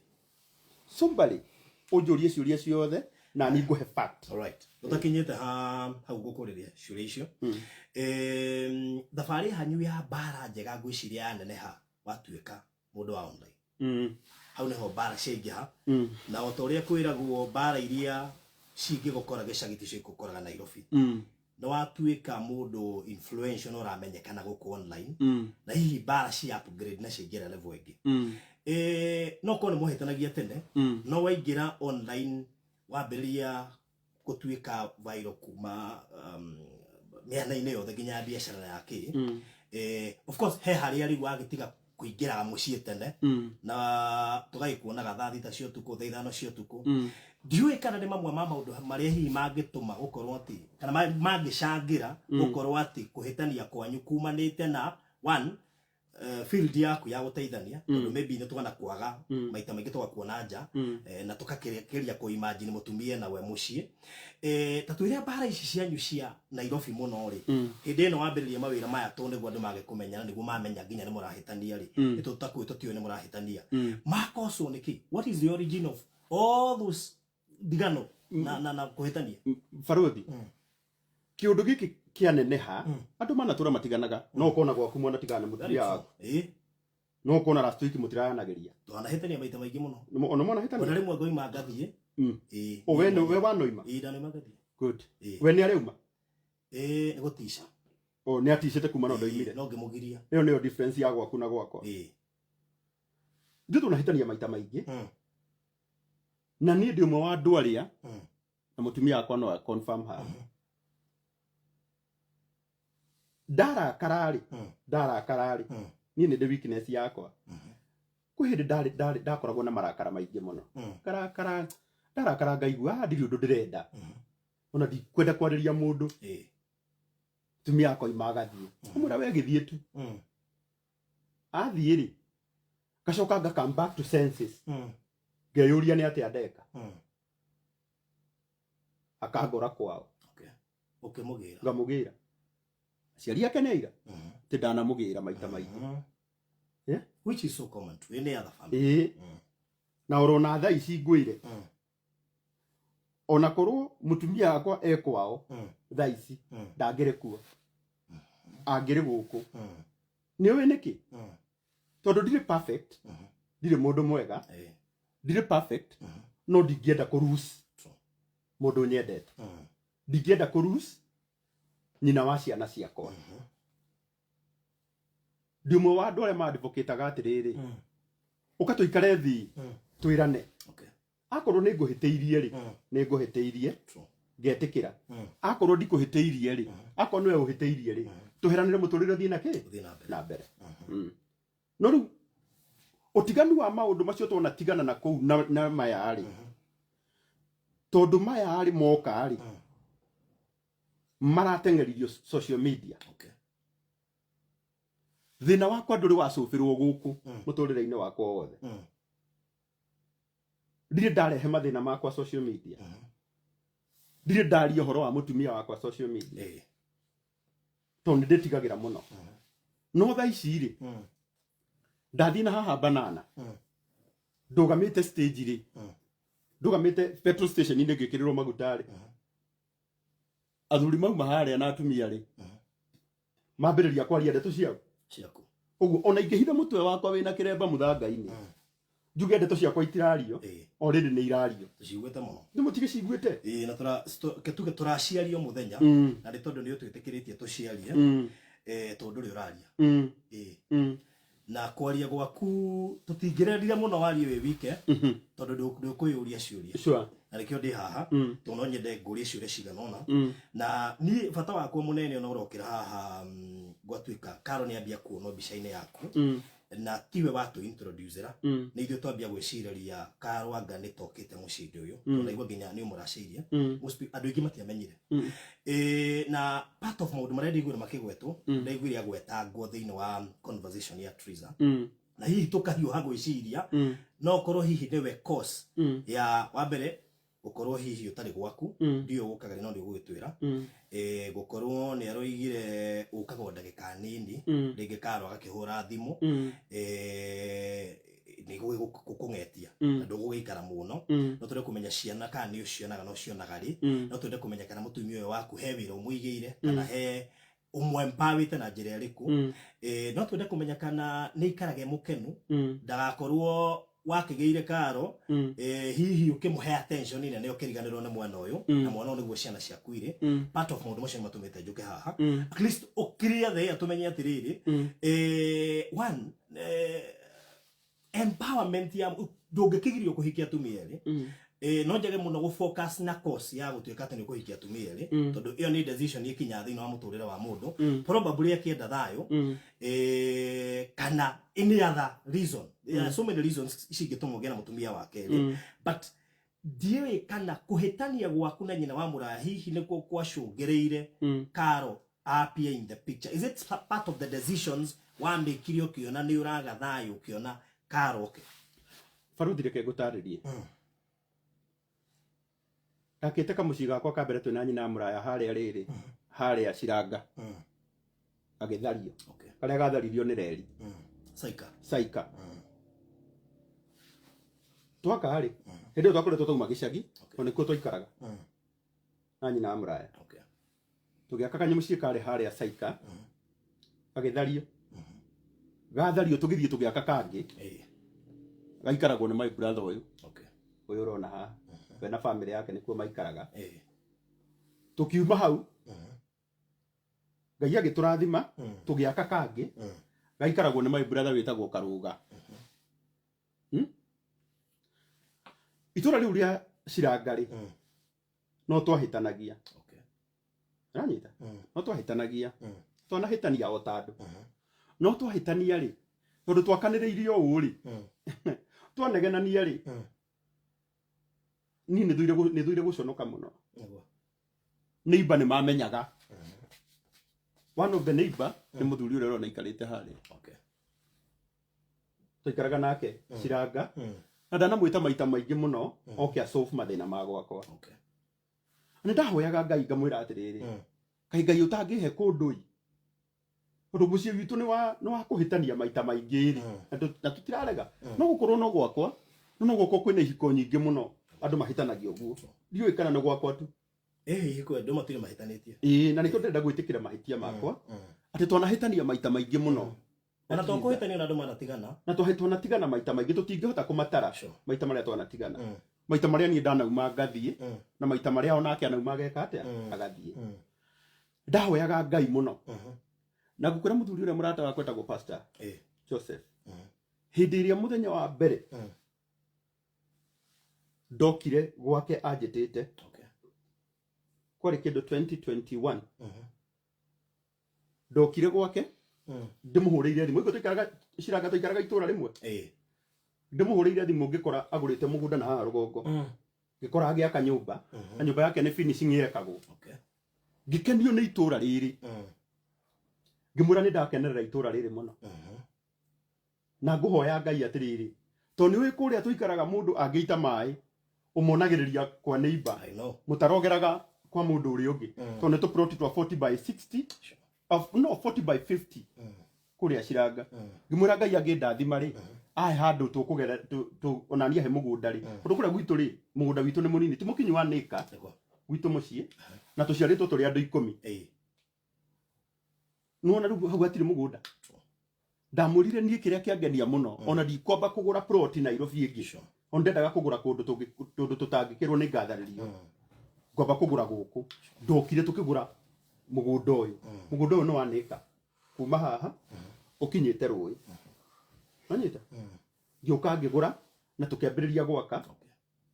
Speaker 1: somebody ũnjũrie ciũria ciothe na niĩ ngũhe fact.
Speaker 2: Alright. Tũtakinyĩte ha hau ngũkũrĩria ciũria icio. Thabarĩ hanyu ya mbara njega ngwĩciria yaneneha watuĩka mũndũ wa online. Hau nĩho mbara ciaingĩha. Na o ta ũrĩa kwĩragwo, mbara iria cingĩgũkora gĩcagi ticio ikũkoraga Nairobi. Nĩ watuĩka mũndũ influential na ũramenyekana gũkũ online. Na hihi mbara cia upgrade na ciaingĩra level ĩngĩ. No korwo nĩ mũhĩtanagia tene, no waingĩra online wambĩrĩria gũtuĩka viral kuma mĩena-inĩ yothe nginya biacara ya kĩ. Of course he harĩa rĩu wagĩtiga kũingĩraga mũciĩ tene na tũgagĩkuonaga thaa 6 cia ũtukũ, thaa 5 cia ũtukũ. Ndiũĩ kana nĩ mamwe ma maũndũ marĩa hihi mangĩtũma gũkorwo atĩ kana mangĩcangĩra gũkorwo atĩ kũhĩtania kwanyu kumanĩte na one, field yaku ya gũteithania, tondũ maybe nĩ twana kwaga maita maingĩ tũgakuona nja, na tũgakĩria kũ imagine mũtumia na we mũciĩ. Ta twĩre mbara ici cianyu cia Nairobi mũno rĩ, hĩndĩ ĩno wambĩrĩria mawĩra maya, tondũ nĩguo andũ magĩkũmenya na nĩguo mamenya nginya nĩ mũrahĩtania rĩ, nĩ tũtakuĩ tũtiũĩ nĩ mũrahĩtania, makocwo nĩkĩ? What is the origin of all those ndigano na kũhĩtania?
Speaker 1: Barothi, kĩũndũ gĩkĩ kĩaneneha, andũ manatũra matiganaga. No ũkona gwaku mwana tigana na mũtumia waku, no ũkona last week mũtiraranagĩria.
Speaker 2: Twanahĩtania maita maingĩ mũno.
Speaker 1: Ona
Speaker 2: ona
Speaker 1: mwanahĩtania
Speaker 2: rĩmwe ngoima ngathiĩ.
Speaker 1: O we nĩ we wanoima?
Speaker 2: Ĩĩ, ndanoima ngathiĩ.
Speaker 1: Good. We nĩ arĩuma?
Speaker 2: Ĩĩ, nĩ gũtica.
Speaker 1: O nĩ aticĩte kuma no ndoimire?
Speaker 2: No ngĩmũgiria.
Speaker 1: Ĩyo nĩyo difference ya gwaku na gwakwa. Ithuĩ tũnahĩtania maita maingĩ, na niĩ ndĩ ũmwe wa andũ arĩa, na mũtumia wakwa no a confirm haha, Ndarakara rĩ, ndarakara rĩ, niĩ nĩ ndĩ weakness yakwa. Kwĩ hĩndĩ ndarĩ ndakoragwo na marakara maingĩ mũno. Ngarakara, ndarakara ngaigua, "Ah, ndirĩ ũndũ ndĩrenda, ona ndikwenda kwarĩria mũndũ." Tumia akoima agathiĩ, amwĩra, "We gĩthiĩ tu." Athiĩ rĩ, ngacoka nga come back to senses, ngeyũria nĩ atĩa ndeka. Akangora kwao.
Speaker 2: Okay. Ũkĩmũgĩra.
Speaker 1: Ngamũgĩra, aciari ake nĩ aira ti ndanamũgĩra maita maingĩ. Yeah?
Speaker 2: Which is so common to any other family.
Speaker 1: Ĩĩ. Na orona thaa ici ngwĩre, ona korwo mũtumia wakwa e kwao thaa ici, ndangĩrĩ kuo, angĩrĩ gũkũ. Nĩ ũĩ nĩkĩ? Tondũ ndirĩ perfect, ndirĩ mũndũ mwega, ndirĩ perfect, no ndingĩenda kũ lose mũndũ nyendete, ndingĩenda kũ lose nyina wa ciana ciakwa. Ndi ũmwe wa andũ arĩa maadvocataga atĩrĩrĩ, ũka tũikare thĩ, twĩrane. Akorwo nĩ ngũhĩtĩirie rĩ, nĩ ngũhĩtĩirie, ngetĩkĩra. Akorwo ndikũhĩtĩirie rĩ, akorwo nĩwe ũhĩtĩirie rĩ, tũheranĩre, mũtũrĩre ũthiĩ na kĩ?
Speaker 2: Ũthiĩ na mbere.
Speaker 1: Na mbere. No rĩu ũtiganu wa maũndũ macio twona tigana na kũu na maya rĩ, tondũ maya rĩ moka rĩ, marateng'eririo social media. Thĩna wakwa ndũrĩ wacũbĩrwo gũkũ mũtũrĩre-inĩ wakwa wothe. Ndirĩ ndarehe mathĩna makwa social media, ndirĩ ndaria ũhoro wa mũtumia wakwa social media, tondũ nĩ ndĩtigagĩra mũno. No thaa ici rĩ, ndathiĩ na haha banana, ndũgamĩte stage rĩ, ndũgamĩte petrol station inĩ ngĩkĩrĩrwo maguta rĩ, athuri mauma harĩa na atumia rĩ, mambĩrĩria kwaria ndeto ciao.
Speaker 2: Ciaku.
Speaker 1: Ũguo ona ingĩhitha mũtwe wakwa wĩna kĩremba mũthanga-inĩ, njuge ndeto ciakwa itirario, already nĩ irario.
Speaker 2: Tũciguĩte mũno.
Speaker 1: Nĩ mũtigĩciguĩte.
Speaker 2: Ĩĩ, na tũra ke tuge tũraciario mũthenya, na nĩ tondũ nĩ ũtwĩtĩkĩrĩtie tũciarie, tondũ ndũrĩ ũraria. Ĩĩ. Na kwaria gwaku tũtingĩrendire mũno warie wĩ wike, tondũ ndũkwĩyũria ciũria. Na nĩkĩo ndĩ haha, tondũ no nyende ngũrie ciũria cigana ũna. Na niĩ bata wakwa mũnene ona ũrokĩra haha, gwatuĩka Karo nĩ ambia kuonwo mbica-inĩ yaku, na tiwe watũ introducera, nĩ ithuĩ twambia gwĩcirĩria Karo anga nĩ tokĩte mũciĩ-inĩ ũyũ, tondũ naigua nginya nĩ ũmũracĩirie. Andũ aingĩ matiamenyire. Na part of maũndũ marĩa ndaiguire makĩgwetwo, ndaiguire agwetangwo thĩinĩ wa conversation ya Triza, na hihi tũkahiũha gwĩciria no korwo hihi nĩwe cause ya wa mbere gũkorwo hihi ũtarĩ gwaku. Ndiũĩ ũkaga rĩ, no nĩ ũgũgĩtwĩra. Gũkorwo nĩ aroigire ũkaga o ndagĩka nini, rĩngĩ Karo agakĩhũra thimũ, nĩ gũkũng'etia na ndũgũgĩikara mũno. No twende kũmenya ciana kana nĩ ũcionaga, no ũcionaga rĩ. No twende kũmenya kana mũtumia ũyũ waku he wĩra ũmũigĩire, kana he ũmwempawĩte na njĩra ĩrĩkũ. No twende kũmenya kana nĩ ikarage mũkenu, ndagakorwo wakĩgĩire Karo, hihi ũkĩmũhe attention nene ũkĩriganĩrwo nĩ mwana ũyũ, na mwana ũyũ nĩguo ciana ciaku irĩ. Part of maũndũ macio nĩ matũmĩte njũke haha, at least ũkirie thĩ tũmenye atĩrĩrĩ, one, empowerment ya ndũngĩkĩgirio kũhikia atumia erĩ. No njage mũno gũ focus na course ya gũtuĩka atĩ nĩ ũkũhikia atumia erĩ, tondũ ĩyo nĩ decision ĩkinyaga thĩinĩ wa mũtũrĩre wa mũndũ, probably akĩenda thayũ, kana any other reason. There are so many reasons cingĩtũma ũgĩe na mũtumia wa kerĩ, but ndiũĩ kana kũhĩtania gwaku na nyina wa mũraya hihi nĩkuo kwacũngĩrĩire Karo appear in the picture. Is it part of the decisions wamĩkire ũkĩona nĩ ũraga thayũ, ũkĩona Karo oke?
Speaker 1: Baruthi, reke ngũtarĩrie. Ndakĩte kamũciĩ gakwa ka mbere twĩna nyina wa mũraya harĩa rĩrĩ, harĩa Ciranga, gagĩthario. Karĩa gatharirio nĩ reri.
Speaker 2: Saika.
Speaker 1: Saika. Twaka rĩ, hĩndĩ ĩyo twakoretwo twauma gĩcagi, tondũ nĩkuo twaikaraga na nyina wa mũraya. Tũgĩaka kanyamũciĩ karĩ harĩa Saika, gagĩthario. Gathario, tũgĩthiĩ tũgĩaka kangĩ gaikaragwo nĩ my brother ũyũ, ũyũ ũrona haha, we na family yake nĩkuo maikaraga. Tũkiuma hau, Ngai agĩtũrathima, tũgĩaka kangĩ gaikaragwo nĩ my brother wĩtagwo Karũga. Itũra rĩu rĩa Ciranga rĩ, no twahĩtanagia. Ũranyita? No twahĩtanagia. Twanahĩtania o ta andũ, no twahĩtania rĩ, tondũ twakanĩrĩirie ũũ rĩ, twanegenania rĩ, niĩ nĩ thũire gũconoka mũno.
Speaker 2: Nĩguo.
Speaker 1: Neighbor nĩ mamenyaga. One of the neighbor nĩ mũthuri ũrĩa ũrona aikarĩte harĩa. Twaikaraga nake Ciranga, na ndanamwĩta maita maingĩ mũno oke asolve mathĩna ma gwakwa. Nĩ ndahoyaga Ngai ngamwĩra atĩrĩrĩ, kaĩ Ngai ũtangĩhe kũndũ ĩ, tondũ mũciĩ witũ nĩ wa kũhĩtania maita maingĩ rĩ, na tũtirarega no gũkorwo no gwakwa, no gwakwa kwĩna ihiko nyingĩ mũno andũ mahĩtanagia ũguo, ndiũĩ kana nĩ gwakwa tu.
Speaker 2: Ĩ hihi kwĩ andũ matirĩ mahĩtanĩtie?
Speaker 1: Ĩĩ, na nĩkĩo ndĩrenda gwĩtĩkĩra mahĩtia makwa, atĩ twanahĩtania maita maingĩ mũno.
Speaker 2: Ona to kũhĩtania, na andũ manatigana.
Speaker 1: Na twanatigana maita maingĩ, tũtingĩhota kũmatara maita marĩa twanatigana, maita marĩa niĩ ndanauma ngathiĩ, na maita marĩa onake anauma ageka atĩa, agathiĩ. Ndahoyaga Ngai mũno, na ngũkwĩra mũthuri ũrĩa mũrata wakwa etagwo Pastor Joseph, hĩndĩ ĩrĩa mũthenya wa mbere ndokire gwake anjĩtĩte, kwarĩ kĩndũ 2021, ndokire gwake ndĩmũhũrĩire thimũ iko tũikaraga Ciranga, tũikaraga itũra rĩmwe. Ndĩmũhũrĩire thimũ ngĩkora agũrĩte mũgũnda na haha rũgongo, ngĩkora agĩaka nyũmba, na nyũmba yake nĩ finishing yekagwo. Ngĩkenio nĩ itũra rĩrĩ, ngĩmwĩra nĩ ndakenerera itũra rĩrĩ mũno, na ngũhoya Ngai atĩrĩrĩ, tondũ nĩ ũĩ kũrĩa tũikaraga mũndũ angĩita maĩ ũmonagĩrĩria kwa neighbor,
Speaker 2: I know.
Speaker 1: Mũtarogeraga kwa mũndũ ũrĩa ũngĩ, tondũ nĩ tũploti twa 40 by 60 of, no 40 by 50 kũrĩa Ciranga. Ngĩmwĩra Ngai angĩndathima rĩ, ahe handũ tũkũgera onani ahe mũgũnda rĩ, tondũ kũrĩa gwitũ rĩ, mũgũnda witũ nĩ mũnini, ti mũkinyu wa nĩka gwitũ mũciĩ, na tũciarĩtwo tũrĩ andũ 10. Nĩwona rĩu hau hatirĩ mũgũnda. Ndamwĩrire niĩ kĩrĩa kĩangenia mũno, ona ndikwamba kũgũra plot Nairobi ĩngĩ, ona ndendaga kũgũra kũndũ tũndũ tũtangĩkĩrwo nĩ ngatharĩrio, ngwamba kũgũra gũkũ. Ndokire tũkĩgũra mũgũnda ũyũ. Mũgũnda ũyũ nĩ wa nĩka kuma haha ũkinyĩte rũĩ, nanyita ngĩũka ngĩgũra na tũkĩambĩrĩria gwaka,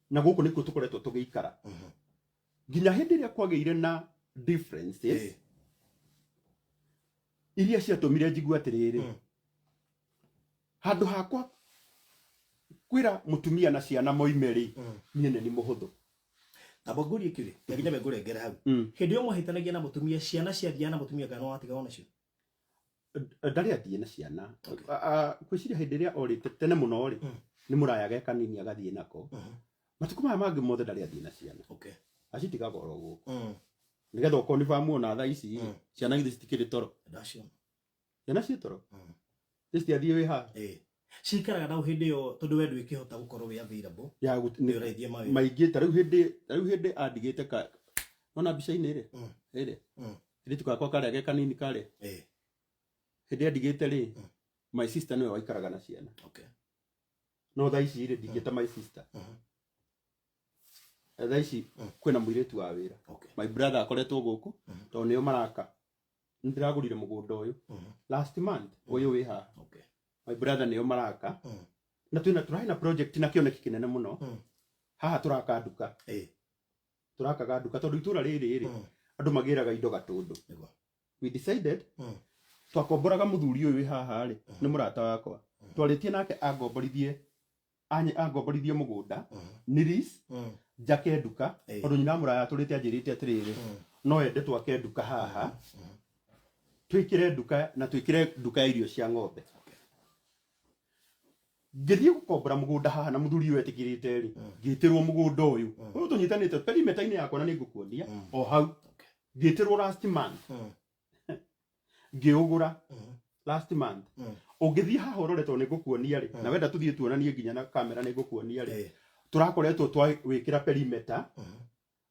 Speaker 1: na gũkũ nĩkuo tũkoretwo tũgĩikara nginya hĩndĩ ĩrĩa kwagĩire na differences iria ciatũmire njigue atĩrĩrĩ, handũ hakwa kwĩra mũtumia na ciana moime rĩ, niĩ nĩ mũhũthũ.
Speaker 2: Tamba ngũrie kĩrĩ nginya ngũrengere hau. Hĩndĩ ĩyo mwahĩtanagia na mũtumia, ciana ciathiaga na mũtumia kana watigaga nacio?
Speaker 1: Ndarĩ athiĩ na ciana. Ngwĩciria hĩndĩ ĩrĩa orĩte tene mũno rĩ, nĩ mũraya ge kanini agathiĩ nako. Matukũ maya mangĩ mothe ndarĩ athiĩ na ciana. Acitigaga oro gũkũ, nĩgetha okorwo nĩ bamuona thaa ici rĩ, ciana githĩ citikĩrĩ toro?
Speaker 2: Ndaciona.
Speaker 1: Ciana ciĩ toro, citiathiĩ wĩ haha.
Speaker 2: Ĩĩ, cikaraga nao hĩndĩ ĩyo tondũ we ndwĩkĩhota gũkorwo wĩ available?
Speaker 1: Ya
Speaker 2: nĩ ũraithie mawĩra.
Speaker 1: Maingĩ ta rĩu hĩndĩ andigĩte ka nona mbica-inĩ ĩrĩa ĩrĩa kairĩtu gakwa karĩa ge kanini karĩa, hĩndĩ andigĩte rĩ, my sister nĩwe waikaraga na ciana. No thaa ici rĩ, ndingĩta my sister. Thaa ici kwĩna mũirĩtu wa wĩra. My brother akoretwo gũkũ tondũ nĩo maraka. Nĩndĩragũrire mũgũnda ũyũ last month, ũyũ wĩ haha. My brother nĩo maraka, na twĩna tũrarĩ na project na kĩoneki kĩnene mũno haha. Tũraka nduka, tũrakaga nduka tondũ itũra rĩrĩ rĩ, andũ magĩraga indo Gatũndũ. We decided, twakomboraga mũthuri ũyũ wĩ haha rĩ, nĩ mũrata wakwa, twarĩtie nake angomborithie angomborithie mũgũnda nĩ lease, njake nduka, tondũ nyina mũraya atũrĩte anjĩrĩte atĩrĩrĩ, no ende twake nduka haha, twĩkĩre nduka na twĩkĩre nduka ya irio cia ng'ombe. Ngĩthiĩ gũkombora mũgũnda haha na mũthuri ũyũ etĩkĩrĩte rĩ, ngĩtĩrwo mũgũnda ũyũ ũyũ tũnyitanĩte perimeter-inĩ yakwa, na nĩ ngũkuonia o hau. Ngĩtĩrwo last month, ngĩũgũra last month. Ũngĩthiĩ haha ũrore, tondũ nĩ ngũkuonia rĩ, na wenda tũthiĩ tuonanie nginya na kamera, nĩ ngũkuonia rĩ, tũrakoretwo twawĩkĩra perimeter,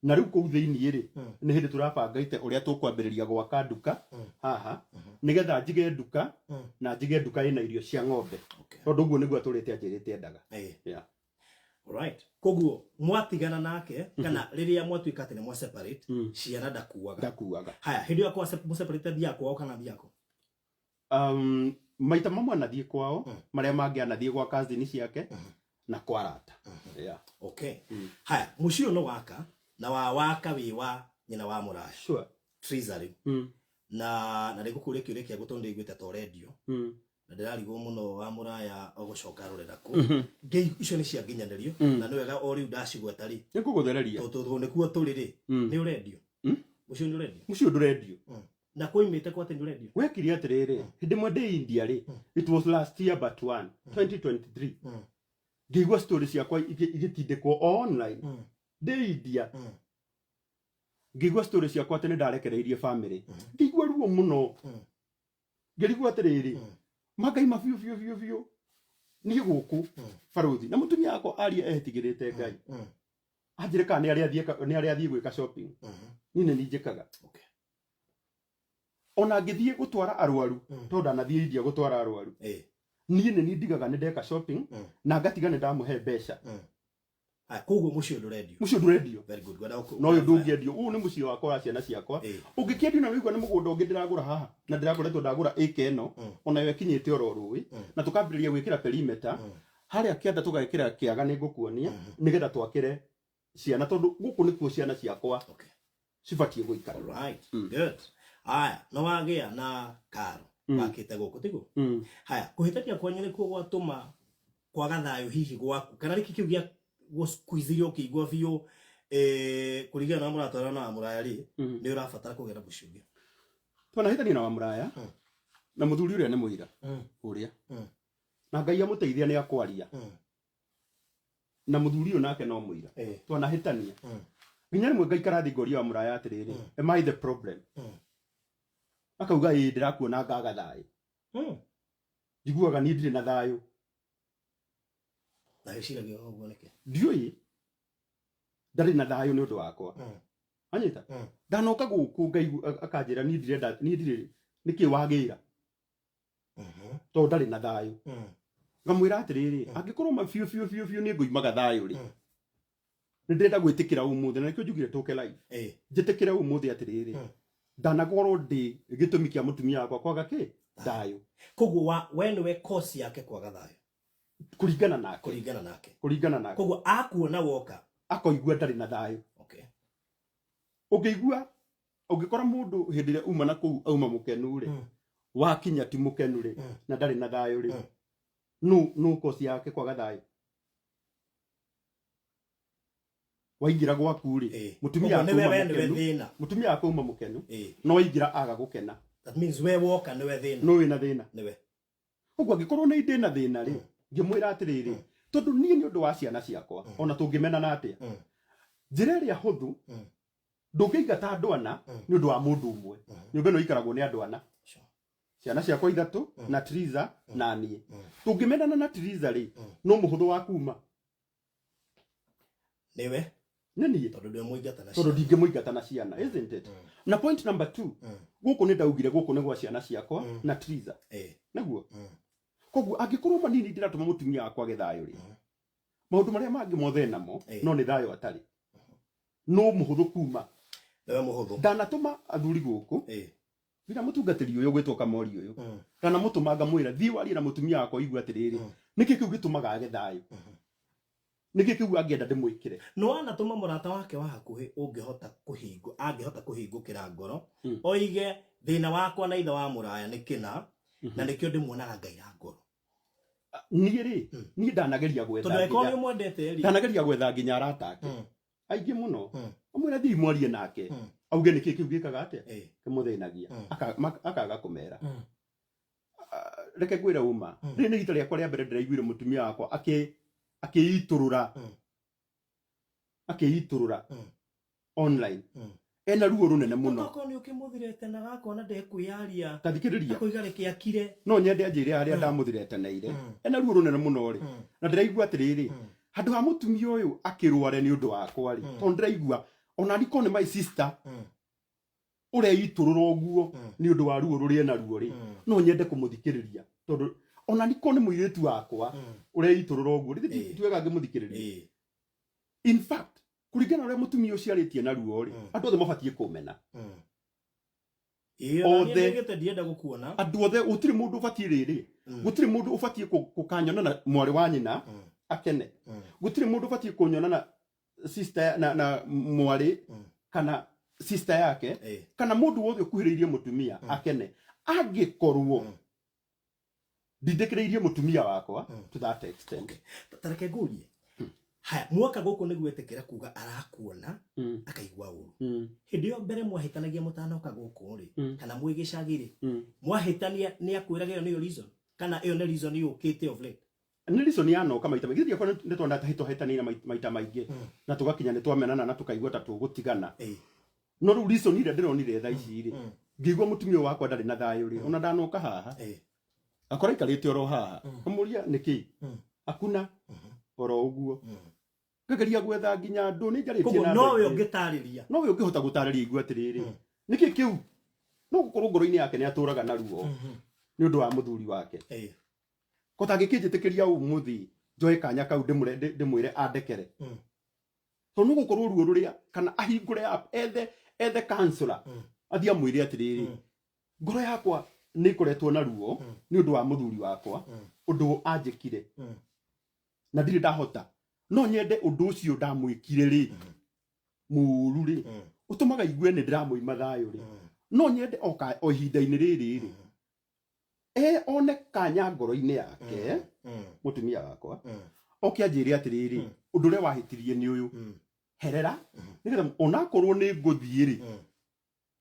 Speaker 1: na rĩu kũu thĩiniĩ rĩ, nĩ hĩndĩ tũrabangĩte ũrĩa tũkwambĩrĩria gwaka nduka haha, nĩgetha njige nduka na njige nduka ĩna irio cia ng'ombe, tondũ ũguo nĩguo atũrĩte anjĩrĩte endaga. Yeah.
Speaker 2: Alright. Koguo mwatigana nake kana rĩrĩa mwatuĩka atĩ nĩ mwa separate, ciana ndakuaga?
Speaker 1: Ndakuaga.
Speaker 2: Haya, hĩndĩ ĩyo kwa separate athiaga kwao kana athiaga kũ?
Speaker 1: Maita mamwe anathiĩ kwao, marĩa mangĩ anathiĩ gwa cousin ciake na kwa arata. Yeah.
Speaker 2: Okay. Haya, mũciĩ ũyũ nĩ waka na wa waka wĩ wa nyina wa mũraya.
Speaker 1: Sure.
Speaker 2: Treasury. Na nĩngũkũria kĩũria kĩa tondũ ndĩiguĩte ta ũrendio na ndĩrarigwo mũno wa mũraya ũgũcoka rũrĩra kũ. Ngei icio nĩ cia nginyanĩrio na nĩ wega o rĩu ndacigweta rĩ,
Speaker 1: Nĩ ngũgũthereria.
Speaker 2: Tondũ nĩkuo tũrĩ rĩ, nĩ ũrendio. Ũcio nĩ ũrendio.
Speaker 1: Mũciĩ ũyũ ndũrendio.
Speaker 2: Na kũimĩte kwa atĩ nĩ ũrendio.
Speaker 1: Wekire atĩrĩrĩ, hĩndĩ ĩmwe ndĩ India rĩ, it was last year but one, 2023, ngĩigua story ciakwa igĩtindĩkwo o online. Ndĩ India ngĩigua story ciakwa atĩ nĩ ndarekereirie family, ngĩigua ruo mũno, ngĩrigwo atĩrĩrĩ, mangaima biũ biũ biũ biũ niĩ gũkũ barothi na mũtumia wakwa aria etigĩrĩte Ngai, anjĩre kana nĩ arĩa athiĩ gwĩka shopping, niĩ nĩ njĩkaga. Ona ngĩthiĩ gũtwara arwaru, tondũ ndanathiĩ India gũtwara arwaru, niĩ nĩ niĩ ndigaga nĩ ndeka shopping na ngatiga nĩ ndamũhe mbeca.
Speaker 2: Koguo mũciĩ ndũrendio.
Speaker 1: Mũciĩ ndũrendio.
Speaker 2: Very good. Ngwenda
Speaker 1: no ũyũ ndũngĩendio, ũyũ nĩ mũciĩ wakwa wa ciana ciakwa. Ũngĩkĩendio na wĩigua nĩ mũgũnda ũngĩ ndĩragũra haha na ndĩrakoretwo ndagũra ĩka ĩno, onayo ĩkinyĩte oro rũĩ, na tũkambĩrĩria gwĩkĩra perimeter harĩa kĩanda, tũgekĩra kĩaga, nĩ ngũkuonia, nĩgetha twakĩre ciana, tondũ gũkũ nĩkuo ciana ciakwa cibatiĩ gũikara.
Speaker 2: Alright. Good. Haya, no wagĩa na karo wakĩte gũkũ tiguo? Haya, kũhĩtania kwanyu nĩkuo gwatũma kwaga thayũ hihi gwaku, kana nĩkĩ kĩu gĩa gũsqueeze ũkĩigua biũ kũringana na mũratwarana na mũraya rĩ, nĩ ũrabatara kũgĩa na mũciĩ ũngĩ?
Speaker 1: Twanahĩtania na Wamũraya na mũthuri ũrĩa nĩ mũira ũrĩa na Ngai amũteithia nĩ akwaria na mũthuri ũyũ nake no mũira. Twanahĩtania nginya rĩmwe ngaikara thĩ ngoria Wamũraya atĩrĩrĩ, "Am I the problem?" Akauga, "Ĩĩ, ndĩrakuona ngaga thayũ." Njiguaga niĩ ndirĩ na thayũ.
Speaker 2: Na wĩciragia ũguo nĩkĩ?
Speaker 1: Ndiũĩ ndarĩ na thayũ nĩ ũndũ wakwa. Anyita ndanoka gũkũ ngaigua akanjĩra niĩ ndirenda, niĩ ndirĩ nĩkĩ wagĩra, tondũ ndarĩ na thayũ. Ngamwĩra atĩrĩrĩ, angĩkorwo ma biũ biũ biũ biũ nĩ ngũimaga thayũ rĩ, nĩ ndĩrenda gwĩtĩkĩra ũmũthĩ, na nĩkĩo njugire tũke live, njĩtĩkĩre ũmũthĩ atĩrĩrĩ, ndanakorwo ndĩ gĩtũmi kĩa mũtumia wakwa kwaga kĩ thayũ.
Speaker 2: Koguo wa we nĩwe cause yake kwaga thayũ?
Speaker 1: Kũringana nake.
Speaker 2: Kũringana nake.
Speaker 1: Kũringana nake.
Speaker 2: Koguo akuona woka
Speaker 1: akoigua ndarĩ na thayũ. Ũngĩigua ũngĩkora mũndũ hĩndĩ ĩrĩa uma na kũu auma mũkenu rĩ, wakinya ti mũkenu rĩ, na ndarĩ na thayũ rĩ, nũ kosi yake kwaga thayũ? Waingĩra gwaku rĩ, mũtumia
Speaker 2: Koguo nĩwe
Speaker 1: akauma
Speaker 2: we nĩwe
Speaker 1: mũkenu,
Speaker 2: thĩna.
Speaker 1: Mũtumia akauma mũkenu, no waingĩra aga gũkena.
Speaker 2: That means we woka nĩwe thĩna.
Speaker 1: No wĩna thĩna.
Speaker 2: Nĩwe.
Speaker 1: Ũguo angĩkorwo nĩ ndĩ na thĩna rĩ, ngĩmwĩra atĩrĩrĩ, tondũ niĩ nĩ ũndũ wa ciana ciakwa, ona tũngĩmenana atĩa, njĩra ĩrĩa hũthũ, ndũngĩingata andũ ana nĩ ũndũ wa mũndũ ũmwe. Nyũmba ĩno ĩikaragwo nĩ andũ ana, ciana ciakwa ithatũ na Triza na niĩ. Tũngĩmenana na Triza rĩ, no mũhũthũ wa kuma.
Speaker 2: Nĩwe.
Speaker 1: Nĩ niĩ.
Speaker 2: Tondũ ndũmũingata na
Speaker 1: tondũ
Speaker 2: ciana.
Speaker 1: Ndingĩmũingata na ciana, isn't it? Na point number 2, gũkũ nĩ ndaugire gũkũ nĩ gwa ciana ciakwa na Triza, nĩguo. Koguo angĩkorwo manini ndĩratũma mũtumia wakwa age thayũ rĩ, maũndũ marĩa mangĩ mothe namo, no nĩ thayũ atarĩ, no mũhũthũ kuma.
Speaker 2: Nĩwe mũhũthũ.
Speaker 1: Ndanatũma athuri gũkũ nginya mũtungatĩri ũyũ gwĩtwo Kamori ũyũ, ndanamũtũma ngamwĩra, "Thiĩ warie na mũtumia wakwa ũigue atĩrĩrĩ, nĩkĩ kĩu gĩtũmaga age thayũ, nĩkĩ kĩu angĩenda ndĩmwĩkĩre?"
Speaker 2: No anatũma mũrata wake wa hakuhĩ ũngĩhota kũhingo angĩhota kũhingũkĩra ngoro, oige thĩna wakwa na ithe wa mũraya nĩ kĩna, na nĩkĩo ndĩmuonaga ngaira ngoro.
Speaker 1: Niĩ rĩ, niĩ ndanageria gwetha
Speaker 2: tondũ angĩkorwo nĩ
Speaker 1: nginya
Speaker 2: ũmwendete rĩ,
Speaker 1: ndanageria gwetha nginya arata ake aingĩ mũno, amwĩra, "Thiĩ mwarie nake auge nĩkĩ kĩu gĩkaga atĩa kĩmũthĩnagia." Akaga kũmera. Ah, reke ngwĩre uma, rĩrĩ nĩ rita rĩakwa rĩa mbere ndĩraiguire mũtumia wakwa akĩitũrũra akĩitũrũra online ena ruo rũnene mũno.
Speaker 2: Tokorwo nĩ ũkĩmũthirĩte na gakona ndekwĩyaria,
Speaker 1: tathikĩrĩria,
Speaker 2: akoiga reke akire.
Speaker 1: No nyende anjĩre harĩa ndamũthireteneire ena ruo rũnene mũno rĩ, na ndĩraigua atĩrĩrĩ, handũ ha mũtumia ũyũ akĩrware nĩ ũndũ wakwa rĩ, tondũ ndĩraigua ona nikorwo nĩ my sister ũreitũrũra ũguo nĩ ũndũ wa ruo rũrĩa ena ruo rĩ, no nyende kũmũthikĩrĩria, tondũ ona nikorwo nĩ mũirĩtu wakwa ũreitũrũra ũguo rĩ, ti wega ngĩmũthikĩrĩria? In fact, kũringana na ũrĩa mũtumia ũcio arĩtie na ruo rĩ, andũ othe mabatiĩ kũmena.
Speaker 2: Ĩĩ,
Speaker 1: Othe.
Speaker 2: ona niĩ nĩgĩte ndienda gũkuona.
Speaker 1: Andũ othe, gũtirĩ mũndũ ũbatiĩ rĩrĩ, gũtirĩ mũndũ ũbatiĩ gũkanyona na mwarĩ wa nyina akene. Gũtirĩ mũndũ ũbatiĩ kũnyona na sister na mwarĩ kana Sister yake kana mũndũ wothe ũkuhĩrĩirie mũtumia akene angĩkorwo ndindĩkĩrĩirie mũtumia wakwa to that extent.
Speaker 2: Okay. Ta reke ngũrie, haya, mwaka gũkũ nĩguo etĩkĩra kuga arakuona akaigua ũru. Hĩndĩ ĩyo mbere mwahĩtanagia mũtanoka gũkũ rĩ, kana mwĩ gĩcagi rĩ, mwahĩtania nĩ akwĩraga ĩyo nĩyo reason, kana ĩyo nĩ reason yũkĩte of late?
Speaker 1: Nĩ reason yanoka maita maingĩ. Githĩ ndiakwĩra nĩ twanatahĩtũhĩtanĩire maita maingĩ na tũgakinya nĩ twamenana na tũkaigua ta tũgũtigana? No rĩu reason ĩrĩa ndĩronire thaa ici rĩ, ngĩigua mũtumia ũyũ wakwa ndarĩ na thayũ rĩ, ona ndanoka haha akora aikarĩte oro haha, kamũria nĩkĩ, akuna oro ũguo, ngageria gwetha nginya andũ nĩ njarĩtie
Speaker 2: Koguo
Speaker 1: na andũ
Speaker 2: nowe
Speaker 1: aingĩ.
Speaker 2: Ũngĩtarĩria.
Speaker 1: Nowe ũngĩhota gũtarĩria igua atĩrĩrĩ, nĩkĩ kĩu no gũkorwo ngoro-inĩ yake nĩ atũraga na ruo nĩ ũndũ wa mũthuri wake. Ko tangĩkĩnjĩtĩkĩria ũmũthĩ njoe kanya kau ndĩmwĩre andekere, tondũ no gũkorwo ruo rũrĩa, kana ahingũre app ethe counselor, athiĩ amwĩre atĩrĩrĩ, ngoro yakwa nĩ ĩkoretwo na ruo nĩ ũndũ wa mũthuri wakwa, ũndũ anjĩkire, na ndirĩ ndahota, no nyende ũndũ ũcio ndamwĩkire rĩ mũũru rĩ, ũtũmaga igue nĩ ndĩramũima thayũ rĩ, no nyende o ihinda-inĩ rĩrĩ rĩ e one kanya ngoro-inĩ yake, mũtumia wakwa oke anjĩre atĩrĩrĩ, ũndũ ũrĩa wahĩtirie nĩ ũyũ, herera, nĩgetha onakorwo nĩ ngũthiĩ rĩ,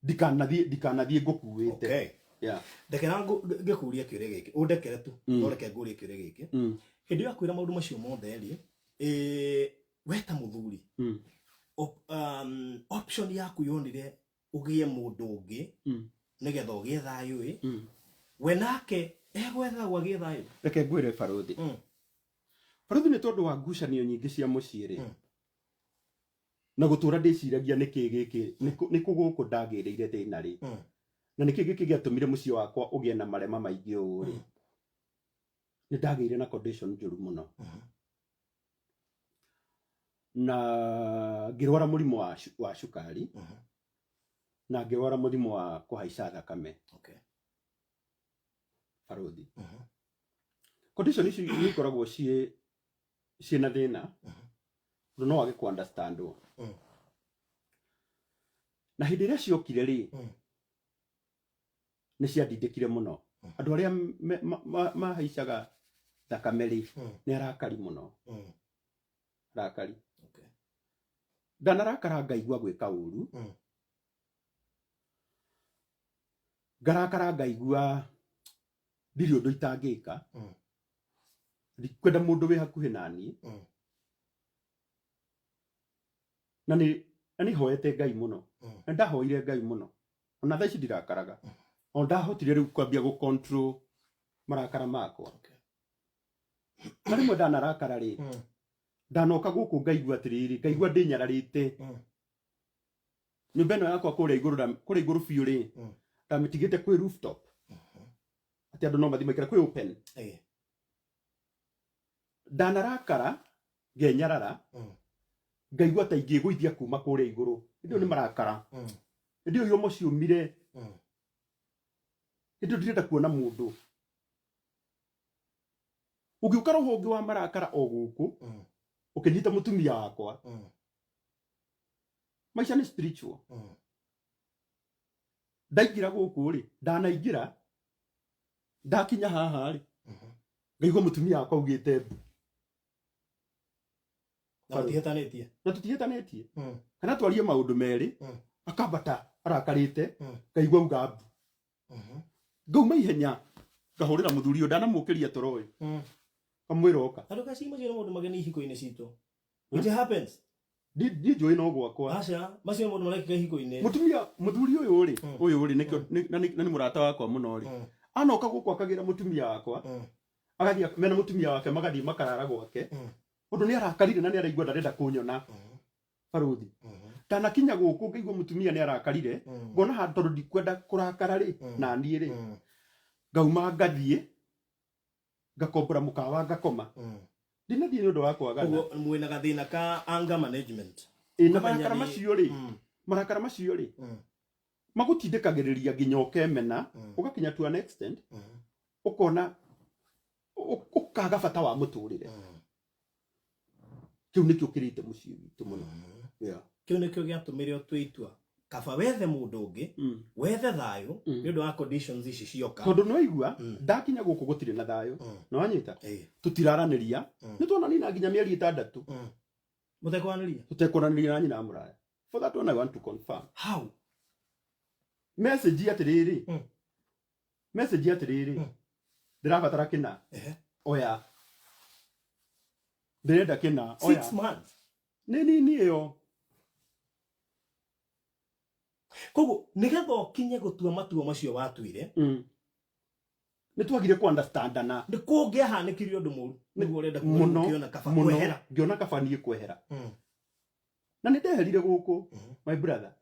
Speaker 1: ndikanathiĩ ngũkuĩte. Yeah.
Speaker 2: Ndekera ngĩkũrie kĩũria gĩkĩ, ũndekere tu, no reke ngũrie kĩũria gĩkĩ. Hĩndĩ ĩyo akwĩra maũndũ macio mothe rĩ, we ta mũthuri, option yaku yonire ũgĩe mũndũ ũngĩ nĩgetha ũgĩe thayũ ĩ, we nake egwetha agĩe thayũ?
Speaker 1: Reke ngwĩre, barũthi. Barũthi, nĩ tondũ wa ngucanio nyingĩ cia mũciĩ rĩ, na gũtũra ndĩciragia nĩkĩ gĩkĩ, nĩkũ gũkũ ndagĩrĩire thĩna rĩ, na nĩkĩ gĩkĩ gĩatũmire mũciĩ wakwa ũgĩe na marema maingĩ ũũ rĩ, nĩ ndagĩire na condition njũru mũno na ngĩrwara mũrimũ wa cukari na ngĩrwara mũrimũ wa kũhaica thakame. Barũthi, condition ici nĩ ikoragwo ciĩ na thĩna tondũ no wage ku understandwo. Na hĩndĩ ĩrĩa ciokire rĩ, nĩ ciandindĩkire mũno. Andũ arĩa mahaicaga thakame rĩ, nĩ arakari mũno, arakari. Ndanarakara ngaigua gwĩka ũru, ngarakara ngaigua ndirĩ ũndũ itangĩka, ndikwenda mũndũ wĩ hakuhĩ na niĩ. Na nĩ hoete Ngai mũno, na ndahoire Ngai mũno, ona thaa ici ndirakaraga, o ndahotire rĩu kwambia gũ control marakara makwa. Na rĩmwe ndanarakara rĩ, ndanoka gũkũ ngaigua atĩrĩrĩ, ngaigua ndĩnyararĩte. Nyũmba ĩno yakwa kũrĩa igũrũ kũrĩa igũrũ biũ rĩ, ndamĩtigĩte kwĩ rooftop, atĩ andũ no mathiĩ maikare kwĩ open. Ndanarakara ngenyarara, ngaigua ta ingĩgũithia kuma kũrĩa igũrũ. Hĩndĩ ĩyo nĩ marakara, hĩndĩ ĩyo iromo ciũmire, hĩndĩ ĩyo ndirenda kuona mũndũ. Ũgĩũka roho ũngĩ wa marakara o gũkũ, ũkĩnyita mũtumia wakwa. Maica nĩ spiritual. Ndaingĩra gũkũ rĩ, ndanaingĩra, ndakinya haha rĩ, ngaigua mũtumia wakwa augĩte mbu.
Speaker 2: Na mũtihĩtanĩtie?
Speaker 1: Na tũtihĩtanĩtie. Kana twarie maũndũ merĩ, akambata arakarĩte, ngaigua auga mbu. Ngauma ihenya ngahũrĩra mũthuri ũyũ, ndanamũkĩria toro ũyũ, kamwĩra oka.
Speaker 2: Andũ kaci macio nĩ maũndũ mageni ihiko-inĩ citũ. It happens.
Speaker 1: Niĩ njũĩ no gwakwa.
Speaker 2: Aca, macio nĩ maũndũ marekĩka ihiko-inĩ.
Speaker 1: Mũtumia, mũthuri ũyũ rĩ, ũyũ rĩ, nĩkĩo na nĩ mũrata wakwa mũno rĩ, anoka gũkũ akagĩra mũtumia wakwa, agathiĩ mena mũtumia wake, magathiĩ makarara gwake, ũndũ nĩ arakarire na nĩ araigua ndarenda kũnyona. Barũthi, ndanakinya gũkũ ngaigua mũtumia nĩ arakarire, ngona handũ tondũ ndikwenda kũrakara rĩ, na niĩ rĩ, ngauma ngathiĩ ngakombora mũkawa ngakoma. Ndinathiĩ nĩ ũndũ wa kwagana.
Speaker 2: Koguo mwĩna gathĩna ka anger management.
Speaker 1: Ĩ, na
Speaker 2: Ũkamenya
Speaker 1: marakara macio rĩ, marakara macio rĩ, magũtindĩkagĩrĩria nginya ũkemena, ũgakinya to an extent ũkona ũkaga bata wa mũtũrĩre. Kĩu nĩkĩo kĩrĩte mũciĩ witũ mũno. Yeah.
Speaker 2: Kĩu nĩkĩo gĩatũmire ũtue itua. Kaba wethe mũndũ ũngĩ, wethe thayũ nĩ ũndũ wa conditions ici cioka.
Speaker 1: Tondũ nĩwaigua ndakinya gũkũ gũtirĩ na thayũ. Nĩwanyita?
Speaker 2: Ĩĩ.
Speaker 1: Tũtiraranĩria. Nĩ tuonanina nginya mĩeri 6.
Speaker 2: Mũtekwaranĩria?
Speaker 1: Tũtekwaranĩria na nyina wa mũraya. For that one I want to confirm.
Speaker 2: How?
Speaker 1: Message atĩrĩrĩ. Message atĩrĩrĩ. Ndĩrabatara kĩna. Oya. Ndĩrenda kĩna. Oya.
Speaker 2: 6 months.
Speaker 1: Nĩ nini ĩyo.
Speaker 2: Koguo nĩgetha ũkinye gũtua matua macio watuire,
Speaker 1: Nĩ twagire ku understandana.
Speaker 2: Nĩ kũngĩahanĩkire ũndũ mũru nĩguo ũrenda kuga
Speaker 1: Mũno,
Speaker 2: ũkĩona kaba
Speaker 1: mũno.
Speaker 2: kwehera.
Speaker 1: Ngĩona kaba niĩ kwehera. Na nĩ ndeherire gũkũ, my brother.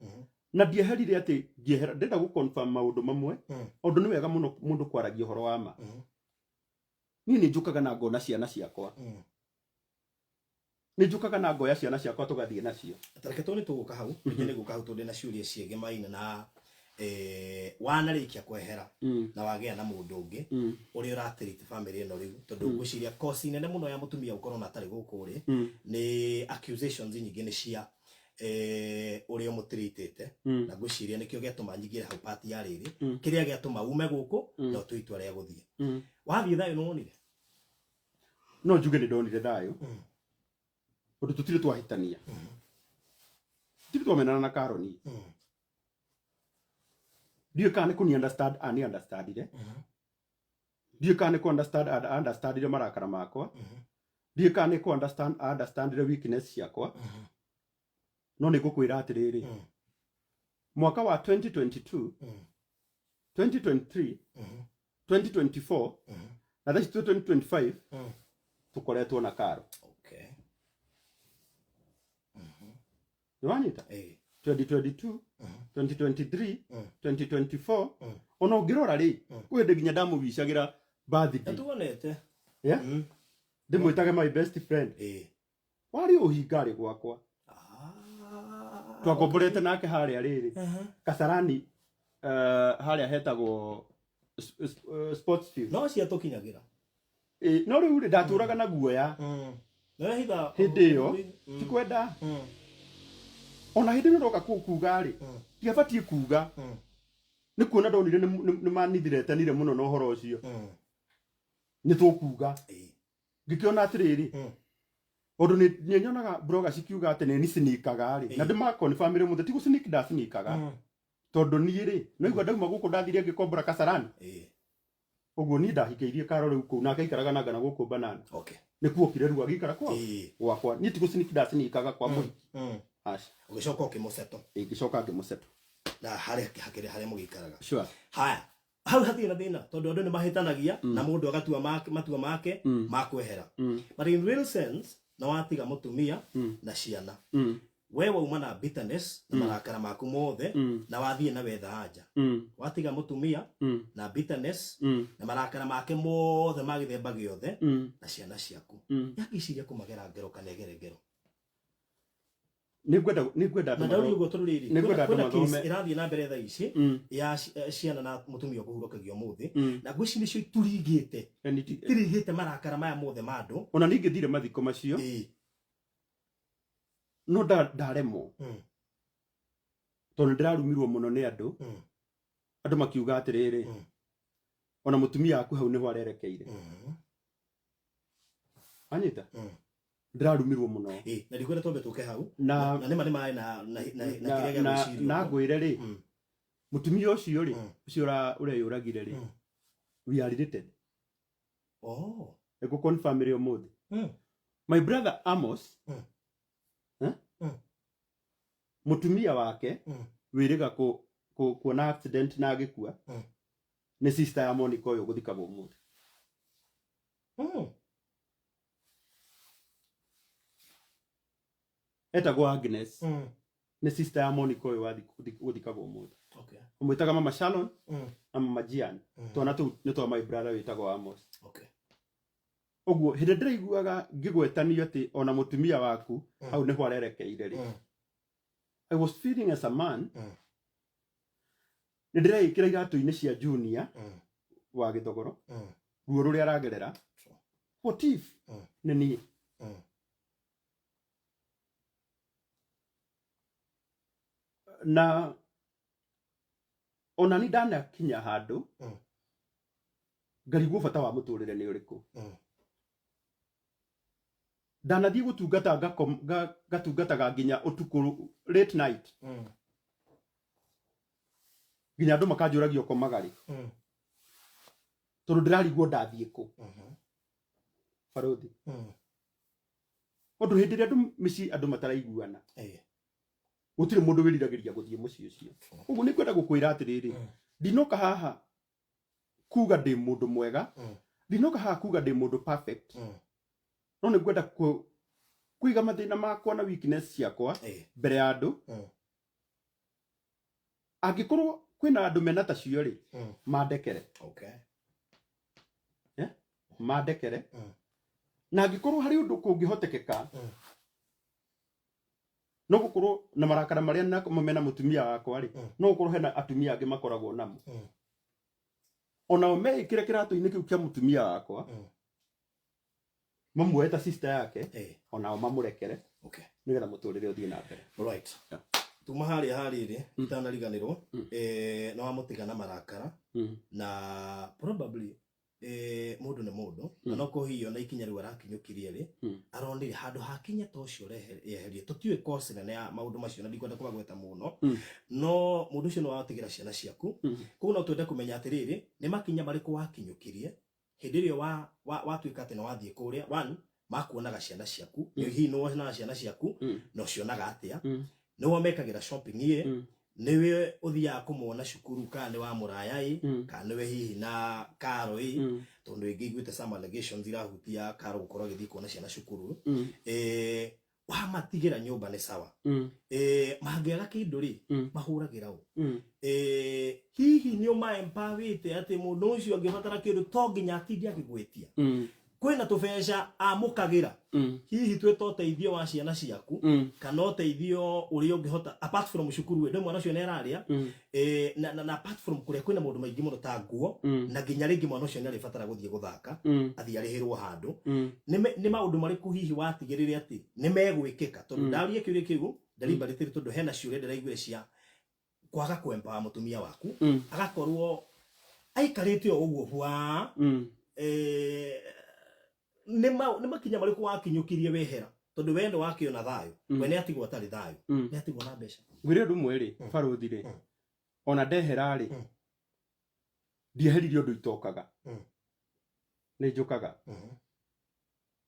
Speaker 1: Na ndieherire atĩ ngĩehera, ndĩrenda gũ confirm maũndũ mamwe. Ũndũ nĩ wega mũno mũndũ kwaragia ũhoro wa ma. Niĩ nĩ njũkaga na ngona ciana ciakwa. Nĩ njũkaga na ngoya ciana ciakwa tũgathiĩ nacio.
Speaker 2: Tareke tũ nĩ tũgũka hau, ningĩ nĩ gũka hau tondũ ndĩna ciũria ciĩgemaine na wanarĩkia kwehera na wagĩa na mũndũ ũngĩ ũrĩa ũratĩrĩte family ĩno rĩu, tondũ ngwĩciria kosi nene mũno ya mũtumia gũkorwo na atarĩ gũkũ rĩ, nĩ accusations nyingĩ nĩ cia ũrĩa ũmũtĩrĩtĩte. Na ngwĩciria nĩkĩo gĩatũma nyingĩre hau part ya rĩrĩ, kĩrĩa gĩatũma ume gũkũ na ũtue itua rĩa gũthiĩ. Wathiĩ thayũ nĩ wonire?
Speaker 1: No njuge nĩ ndonire thayũ. Tondũ tũtirĩ twahĩtania. Tũtirĩ twamenana na Karoni. Ndiũĩ kana nĩ kũni understand ani understandire. Ndiũĩ kana nĩ kũ understand understandire marakara makwa. Ndiũĩ kana nĩ kũ understand understandire weakness ciakwa. No nĩ ngũkwĩra atĩrĩrĩ. Mwaka wa 2022, 2023, 2024, na thaa ici twĩ 2025, tũkoretwo na Karo. Nĩ wanyita? 2022, 2023, 2024, ona ũngĩrora rĩ, kwĩ hĩndĩ nginya ndamũwicagĩra birthday.
Speaker 2: Nĩtuonete.
Speaker 1: Yeah? Ndĩmwĩtage my best friend. Warĩ ũhinga rĩ gwakwa. Twakomborete nake harĩa rĩrĩ. Kasarani, harĩa hetagwo sports field.
Speaker 2: No ciatũkinyagĩra.
Speaker 1: No rĩu rĩ, ndatũraga na guoya.
Speaker 2: Nĩwehitha
Speaker 1: Hĩndĩ ĩyo, ti kwenda. Ona hĩndĩ ĩno ndoka kuga rĩ, ndiabatiĩ kuga. Nĩ kuona ndonire nĩ manithiretanire mũno na ũhoro ũcio. Nĩ tũkuga. Ngĩkĩona atĩrĩrĩ, tondũ nĩ nyonaga blogger cikiuga atĩ nĩ nicinikaga rĩ, na ndĩmakonfirmĩre mũthĩ, ti gũcinik ndacinikaga. Tondũ niĩ rĩ, no igua ndauma gũkũ ndathire ngĩkombora Kasarani. Ũguo niĩ ndahikĩirie Karo rĩu kũu, nake aikaraga na ngana gũkũ Banana. Nĩ kuokire rĩu agĩikara kwao? Gwakwa. Niĩ ti gũcinik ndacinikaga kwa mũhiki. Aca.
Speaker 2: Ũgĩcoka ũkĩmũceto.
Speaker 1: Ĩĩ, ngĩcoka ngĩmũceto.
Speaker 2: Na harĩa hakĩrĩ harĩa mũgĩikaraga.
Speaker 1: Sure.
Speaker 2: Haya, hau hatirĩ na thĩna tondũ andũ nĩ mahĩtanagia na mũndũ agatua matua make ma kwehera. But in real sense, na watiga mũtumia na ciana. We wauma na bitterness na marakara maku mothe na wathiĩ na wetha anja. Watiga mũtumia na bitterness na marakara make mothe ma gĩthemba gĩothe na ciana ciaku. Yangĩciria kũmagera ngero kana egere ngero.
Speaker 1: Nĩ ngwenda
Speaker 2: Na ndaũria ũguo tondũ rĩrĩ,
Speaker 1: Nĩ ngwenda
Speaker 2: kwĩna
Speaker 1: andũ
Speaker 2: case
Speaker 1: mathome.
Speaker 2: ĩrathiĩ na mbere thaa ici ya ciana na mũtumia ũkũhurũkagio ũmũthĩ. Na ngwĩciria nĩcio iturigĩte. Itirigĩte marakara maya mothe ma andũ.
Speaker 1: Ona niĩ ngĩthire mathiko macio. No ndaremwo. Tondũ nĩndĩrarumirwo mũno nĩ andũ. Andũ makiuga atĩrĩrĩ, ona mũtumia waku hau nĩho arerekeire. Anyita? Ndĩrarumirwo mũno.
Speaker 2: Ĩĩ, na ndikwenda twambe tũke hau.
Speaker 1: Na
Speaker 2: Na nĩma nĩ marĩ na kĩrĩa gĩa gwĩciria
Speaker 1: na
Speaker 2: ũguo.
Speaker 1: ngwĩre rĩ, mũtumia ũcio rĩ, ũcio ũreyũragire rĩ, we are related. Nĩguo confirm rĩ ũmũthĩ. My brother Amos, eh? Mũtumia wake wĩrĩga kuona accident na agĩkua, nĩ sister ya Monica ũyũ ũgũthikagwo ũmũthĩ. Etagwo Agnes. Nĩ sister ya Monica ũyũ wathi gũthikagwo ũmũthĩ. Ũmwĩtaga Mama Shalon na Mama Gian. Twana tũu nĩ twa my brother wĩtagwo Amos. Ũguo hĩndĩ ndĩraiguaga ngĩgwetanio atĩ ona mũtumia waku hau nĩho arerekeire rĩ. I was feeling as a man nĩ ndĩreĩkĩra iratũ-inĩ cia Junior wa Gĩthogoro, ruo rũrĩa aragerera. What if nĩ niĩ? Na Ona ni ndanakinya handũ ngarigwo bata wa mũtũrĩre nĩ ũrĩkũ. Ndanathiĩ gũtungata ngatungataga nginya ũtukũ late night, nginya andũ makanjũragia ũkomaga rĩ, tondũ ndĩrarigwo ndathiĩ kũ. Barũthi, tondũ hĩndĩ ĩrĩa andũ mĩciĩ andũ mataraiguana, gũtirĩ mũndũ wĩriragĩria gũthiĩ mũciĩ ũcio. Ũguo nĩ ngwenda gũkwĩra atĩrĩrĩ, ndinoka haha kuga ndĩ mũndũ mwega, ndinoka haha kuga ndĩ mũndũ perfect, no nĩ ngwenda kũiga mathĩna makwa na weakness ciakwa mbere ya andũ. Angĩkorwo kwĩna andũ mena tacio rĩ, mandekere. Mandekere. Na angĩkorwo harĩ ũndũ kũngĩhotekeka, no gũkorwo na marakara marĩa namo mena mũtumia wakwa rĩ, no gũkorwo hena atumia angĩ makoragwo namo, onao meĩkĩre kĩratũ-inĩ kĩu kĩa mũtumia wakwa, mamuoe ta sister yake, onao mamũrekere, nĩgetha mũtũrĩre ũthiĩ na mbere.
Speaker 2: Right.
Speaker 1: Yeah.
Speaker 2: Tuma harĩa harĩrĩ itanariganĩrwo, nĩ wamũtiga na marakara, na probably mũndũ nĩ mũndũ, na no korwo hihi ona ikinya rĩu arakinyũkirie rĩ, aronire handũ hakinya ta ũcio yeherie. Tũtiũĩ cause nene ya maũndũ macio na ndikwenda kũmagweta mũno, no mũndũ ũcio nĩ watigĩra ciana ciaku. Koguo no twende kũmenya atĩrĩrĩ, nĩ makinya marĩkũ wakinyũkirie hĩndĩ ĩrĩa watuĩka atĩ nĩ wathiĩ kũrĩa? One, makuonaga ciana ciaku, hihi nĩ wonaga ciana ciaku na ũcionaga atĩa? Nĩwe mekagĩra shopping ĩ? Nĩwe ũthiaga kũmona cukuru kana nĩ wa mũraya ĩ, kana nĩwe hihi na karo ĩ? Tondũ ĩngĩ iguĩte some allegations irahutia karo gũkorwo agĩthiĩ kuona ciana cukuru. Wamatigĩra nyũmba nĩ sawa, mangĩaga kĩndũ rĩ, mahũragĩra ũ? Hihi nĩ ũmaempawĩte atĩ mũndũ ũcio angĩbatara kĩndũ to nginya atinde agĩgwĩtia? Kwĩna tũbeca amũkagĩra, hihi twĩta ũteithio wa ciana ciaku, kana ũteithio ũrĩa ũngĩhota apart from cukuru ĩ, ndũ mwana ũcio nĩ ararĩa, na apart from kũrĩa kwĩna maũndũ maingĩ mũno ta nguo, na nginya rĩngĩ mwana ũcio nĩ arĩbatara gũthiĩ gũthaka, athiĩ arĩhĩrwo handũ. Nĩ maũndũ marĩkũ hihi watigĩrĩre atĩ nĩ megwĩkĩka? Tondũ ndaũria kĩũria kĩu deliberately tondũ hena ciũria ndĩraiguire cia kwaga kwempa mũtumia waku, agakorwo aikarĩte o ũguo bwa. Nĩ makinya marĩkũ wakinyũkirie wehera? Tondũ we nĩ wakĩona thayũ, we nĩ atigwo atarĩ thayũ, nĩ atigwo na mbeca.
Speaker 1: Ngwĩre ũndũ ũmwe rĩ, barũthi rĩ, ona ndehera rĩ, ndieheririe ũndũ itokaga. Nĩ njũkaga.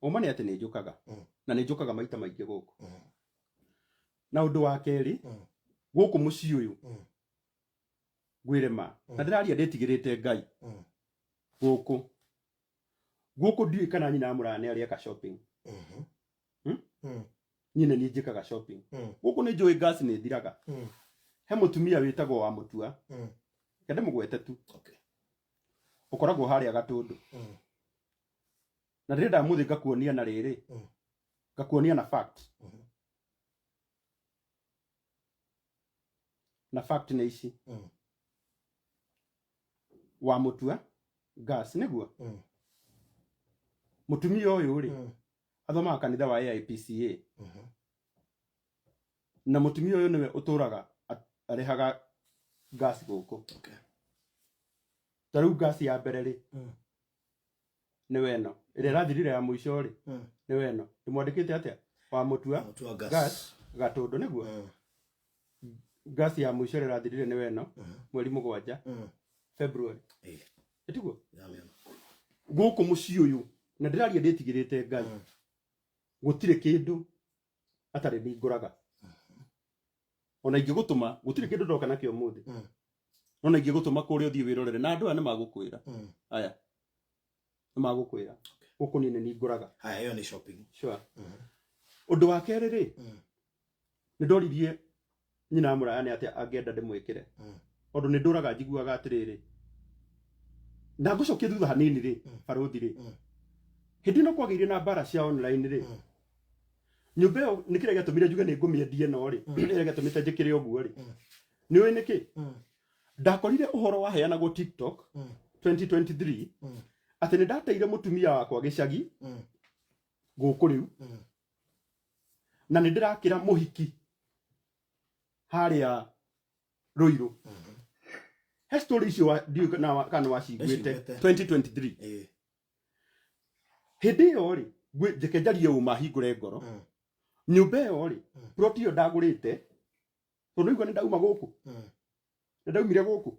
Speaker 1: Ũma nĩ atĩ nĩ njũkaga, na nĩ njũkaga maita maingĩ gũkũ. Na ũndũ wa kerĩ, gũkũ mũciĩ ũyũ, ngwĩre ma, na ndĩraria ndĩtigĩrĩte Ngai, gũkũ ndiũĩ kana nyina wa mũraya nĩ arĩeka shopping. Niĩ nĩ niĩ njĩkaga shopping. Gũkũ nĩ njũĩ gas nĩ ĩthiraga. He mũtumia wĩtagwo wa mũtua, reke ndĩmũgwete tu, ũkoragwo harĩa Gatũndũ, na ndĩrenda mũthĩ ngakuonia na rĩrĩ, ngakuonia na fact, na fact nĩ ici. Wa mũtua gas nĩguo mũtumia ũyũ rĩ, athomaga kanitha wa AIPCA, na mũtumia ũyũ nĩwe ũtũraga arehaga gas gũkũ. Ta rĩu gas ya mbere rĩ, nĩwe ĩno ĩrĩa ĩrathirire ya mũico rĩ, nĩwe ĩno ndĩmwandĩkĩte atĩa, wa mũtua.
Speaker 2: Mũtua gas.
Speaker 1: Gas Gatũndũ nĩguo. Gas ya mũico ĩrĩa ĩrathirire nĩwe ĩno, mweri 7, February. Ĩtiguo?
Speaker 2: Ndĩramĩona.
Speaker 1: Gũkũ mũciĩ ũyũ, na ndĩraria ndĩtigĩrĩte Ngai, gũtirĩ kĩndũ atarĩ ningũraga. Ona ingĩgũtũma, gũtirĩ kĩndũ ndoka nakĩo ũmũthĩ, no na ingĩgũtũma kũrĩa ũthiĩ wĩrorere na andũ aya nĩ magũkwĩra, aya nĩ magũkwĩra gũkũ niĩ nĩ ningũraga.
Speaker 2: Haya, ĩyo nĩ shopping.
Speaker 1: Sure. Ũndũ wa kerĩ rĩ, nĩ ndoririe nyina wa mũraya nĩ atĩa angĩenda ndĩmwĩkĩre, tondũ nĩ ndũraga njiguaga atĩrĩrĩ, na ngũcokie thutha hanini rĩ, barũthi rĩ, hĩndĩ ĩno kwagĩire na mbara cia online rĩ, nyũmba ĩyo nĩ kĩrĩa gĩatũmire njuge nĩ ngũmĩendia ĩno rĩ, kĩrĩa gĩatũmĩte njĩkĩre ũguo rĩ, nĩ ũĩ nĩkĩ? Ndakorire ũhoro waheanagwo TikTok 2023 atĩ nĩ ndateire mũtumia wakwa gĩcagi gũkũ rĩu, na nĩ ndĩrakĩra mũhiki harĩa Rũirũ. He story icio ndiũĩ kana waciguĩte.
Speaker 2: Ndaciguĩte.
Speaker 1: 2023. Hĩndĩ ĩyo rĩ, njeke njarie ũma hingũre ngoro. Nyũmba ĩyo rĩ, plot ĩyo ndagũrĩte tondũ nĩigua nĩ ndauma gũkũ, nĩ ndaumire gũkũ.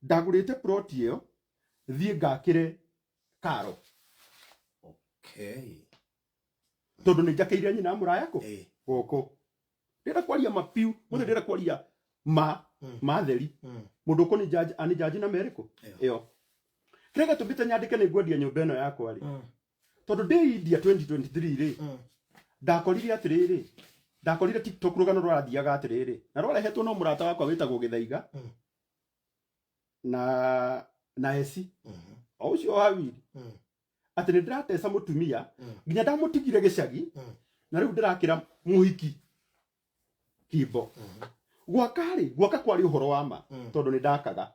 Speaker 1: Ndagũrĩte plot ĩyo thiĩ ngakĩre karo. Tondũ nĩ njakĩire nyina mũraya kũ gũkũ. Ndĩrenda kwaria ma piu mũthĩ, ndĩrenda kwaria ma ma theri. Mũndũ ũkũni judge ani judge na merĩkũ. Ĩyo kĩrĩa gĩatũmĩte nyandĩke nĩ ngwendia nyũmba ĩno yakwa rĩ, tondũ ndĩ India 2023 rĩ, ndakorire atĩrĩrĩ, ndakorire TikTok rũgano rũrathiaga atĩrĩrĩ, na rwarehetwo no mũrata wakwa wĩtagwo Gĩthaiga na eci o ũcio wa wiri, atĩ nĩ ndĩrateca mũtumia nginya ndamũtigire gĩcagi na rĩu ndĩrakĩra mũhiki kimbo. Gwaka rĩ, gwaka kwarĩ ũhoro wa ma, tondũ nĩ ndakaga.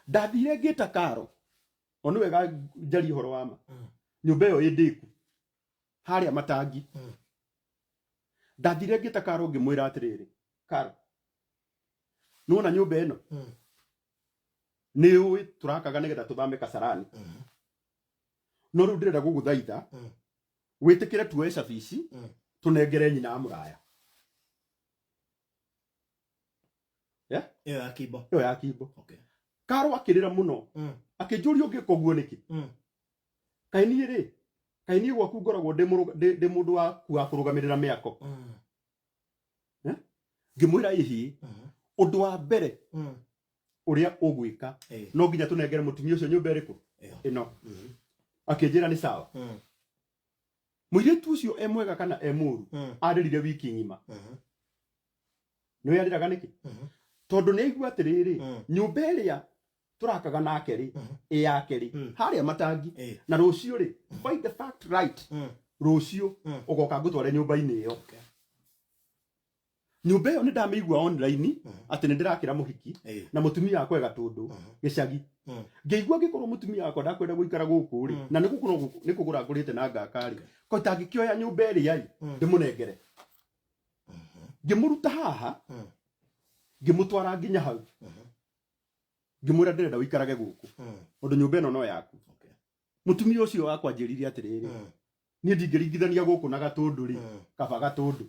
Speaker 1: Ndathire ngĩta karo, o nĩ wega njarie ũhoro wa ma. Nyũmba ĩyo ĩ ndĩku harĩa matangi. Ndathire ngĩta karo, ngĩmwĩra atĩrĩrĩ, "Karo, nĩwona nyũmba ĩno, nĩ ũĩ tũrakaga nĩgetha tũthame Kasarani, no rĩu ndĩrenda gũgũthaitha wĩtĩkĩre tuoe cabi ici tũnengere nyina wa mũraya." Yeah?
Speaker 2: Ĩyo ya kimbo?
Speaker 1: Ĩyo ya kimbo. Karo akĩrĩra mũno, akĩnjũria, "Ũngĩka ũguo nĩkĩ? Kaĩ niĩ rĩ, kaĩ niĩ gwaku ngoragwo ndĩ mũndũ waku wa kũrũgamĩrĩra mĩako?" Eh? Ngĩmwĩra, "Ĩhĩ, ũndũ wa mbere ũrĩa ũgwĩka, no nginya tũnengere mũtumia ũcio nyũmba ĩrĩkũ?"
Speaker 2: Ĩyo.
Speaker 1: Ĩno. Akĩnjĩra nĩ sawa. Mũirĩtu ũcio e mwega kana e mũru, arĩrire wiki ng'ima. Nĩ arĩraga nĩkĩ? Tondũ nĩ aigua atĩrĩrĩ, nyũmba ĩrĩa tũrakaga nake rĩ, ĩ yake rĩ, harĩa matangi. Na rũciũ rĩ, find the fact right, rũciũ ũgoka ngũtware nyũmba-inĩ ĩyo. Nyũmba ĩyo nĩ ndamĩigua online atĩ nĩ ndĩrakĩra mũhiki na mũtumia wakwa e Gatũndũ gĩcagi. Ngĩigua ngĩkorwo mũtumia wakwa ndakwenda gũikara gũkũ rĩ, na nĩ gũkũ no nĩ kũgũra ngũrĩte na ngaka rĩ, ko itangĩkĩoya nyũmba ĩrĩa ĩ ndĩmũnengere. Ngĩmũruta haha, ngĩmũtwara nginya hau, ngĩmwĩra, "Ndĩrenda ũikarage gũkũ tondũ nyũmba ĩno no yaku." Mũtumia ũcio wakwa anjĩrire atĩrĩrĩ, "Niĩ ndingĩringithania gũkũ na Gatũndũ rĩ, kaba Gatũndũ."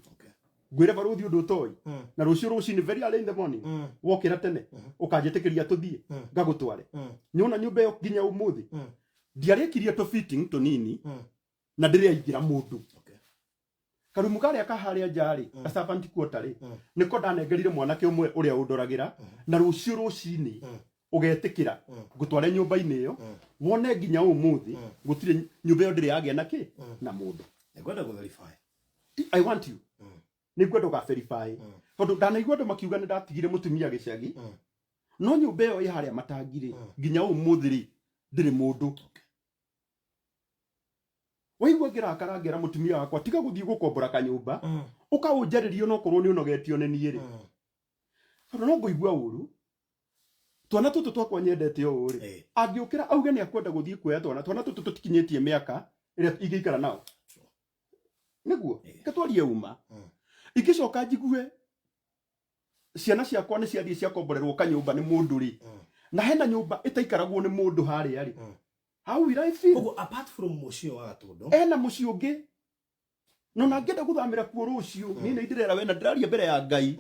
Speaker 1: Ngwĩre barũthi ũndũ ũtoĩ, na rũciũ rũcinĩ, very early in the morning, wokĩra tene ũkanjĩtĩkĩria tũthiĩ ngagũtware nyona nyũmba ĩyo. Nginya ũmũthĩ ndiarĩkirie tũ fitting tũnini na ndĩrĩaingĩra mũndũ. Karumu karĩa ka harĩa nja rĩ, ka servant quarter rĩ, nĩko ndanengerire mwanake ũmwe ũrĩa ũndoragĩra. Na rũciũ rũcinĩ ũgetĩkĩra ngũtware nyũmba-inĩ ĩyo wone nginya ũmũthĩ gũtirĩ nyũmba ĩyo ndĩrĩ yagĩa na kĩ na mũndũ.
Speaker 2: Nĩngwenda kũ verify.
Speaker 1: I want you, nĩ ngwenda ũga verify, tondũ ndanaigua andũ makiuga nĩ ndatigire mũtumia gĩcagi, no nyũmba ĩyo ĩ harĩa matangi rĩ, nginya ũmũthĩ rĩ, ndĩrĩ mũndũ. Waigua ngĩrakara ngera mũtumia wakwa, "Tiga gũthiĩ gũkombora kanyũmba ũkaũnjarĩrio, no korwo nĩ ũnogetio nĩ niĩ rĩ, tondũ no ngũigua ũru twana tũtũ twakwa nyendete ũũ rĩ." Angĩũkĩra auge nĩ akwenda gũthiĩ kuoya twana, twana tũtũ tũtikinyĩtie mĩaka ĩrĩa ingĩikara nao nĩguo ke twarie uma. Ingĩcoka njigue ciana ciakwa nĩ ciathiĩ ciakomborerwo kanyũmba nĩ mũndũ rĩ, na hena nyũmba ĩtaikaragwo nĩ mũndũ harĩa rĩ, how will I feel?
Speaker 2: Koguo apart from mũciĩ wa Gatũndũ,
Speaker 1: ena mũciĩ ũngĩ no na ngĩenda gũthamĩra kuo rũciũ. Niĩ nĩ ndĩrera we na ndĩraria mbere ya Ngai.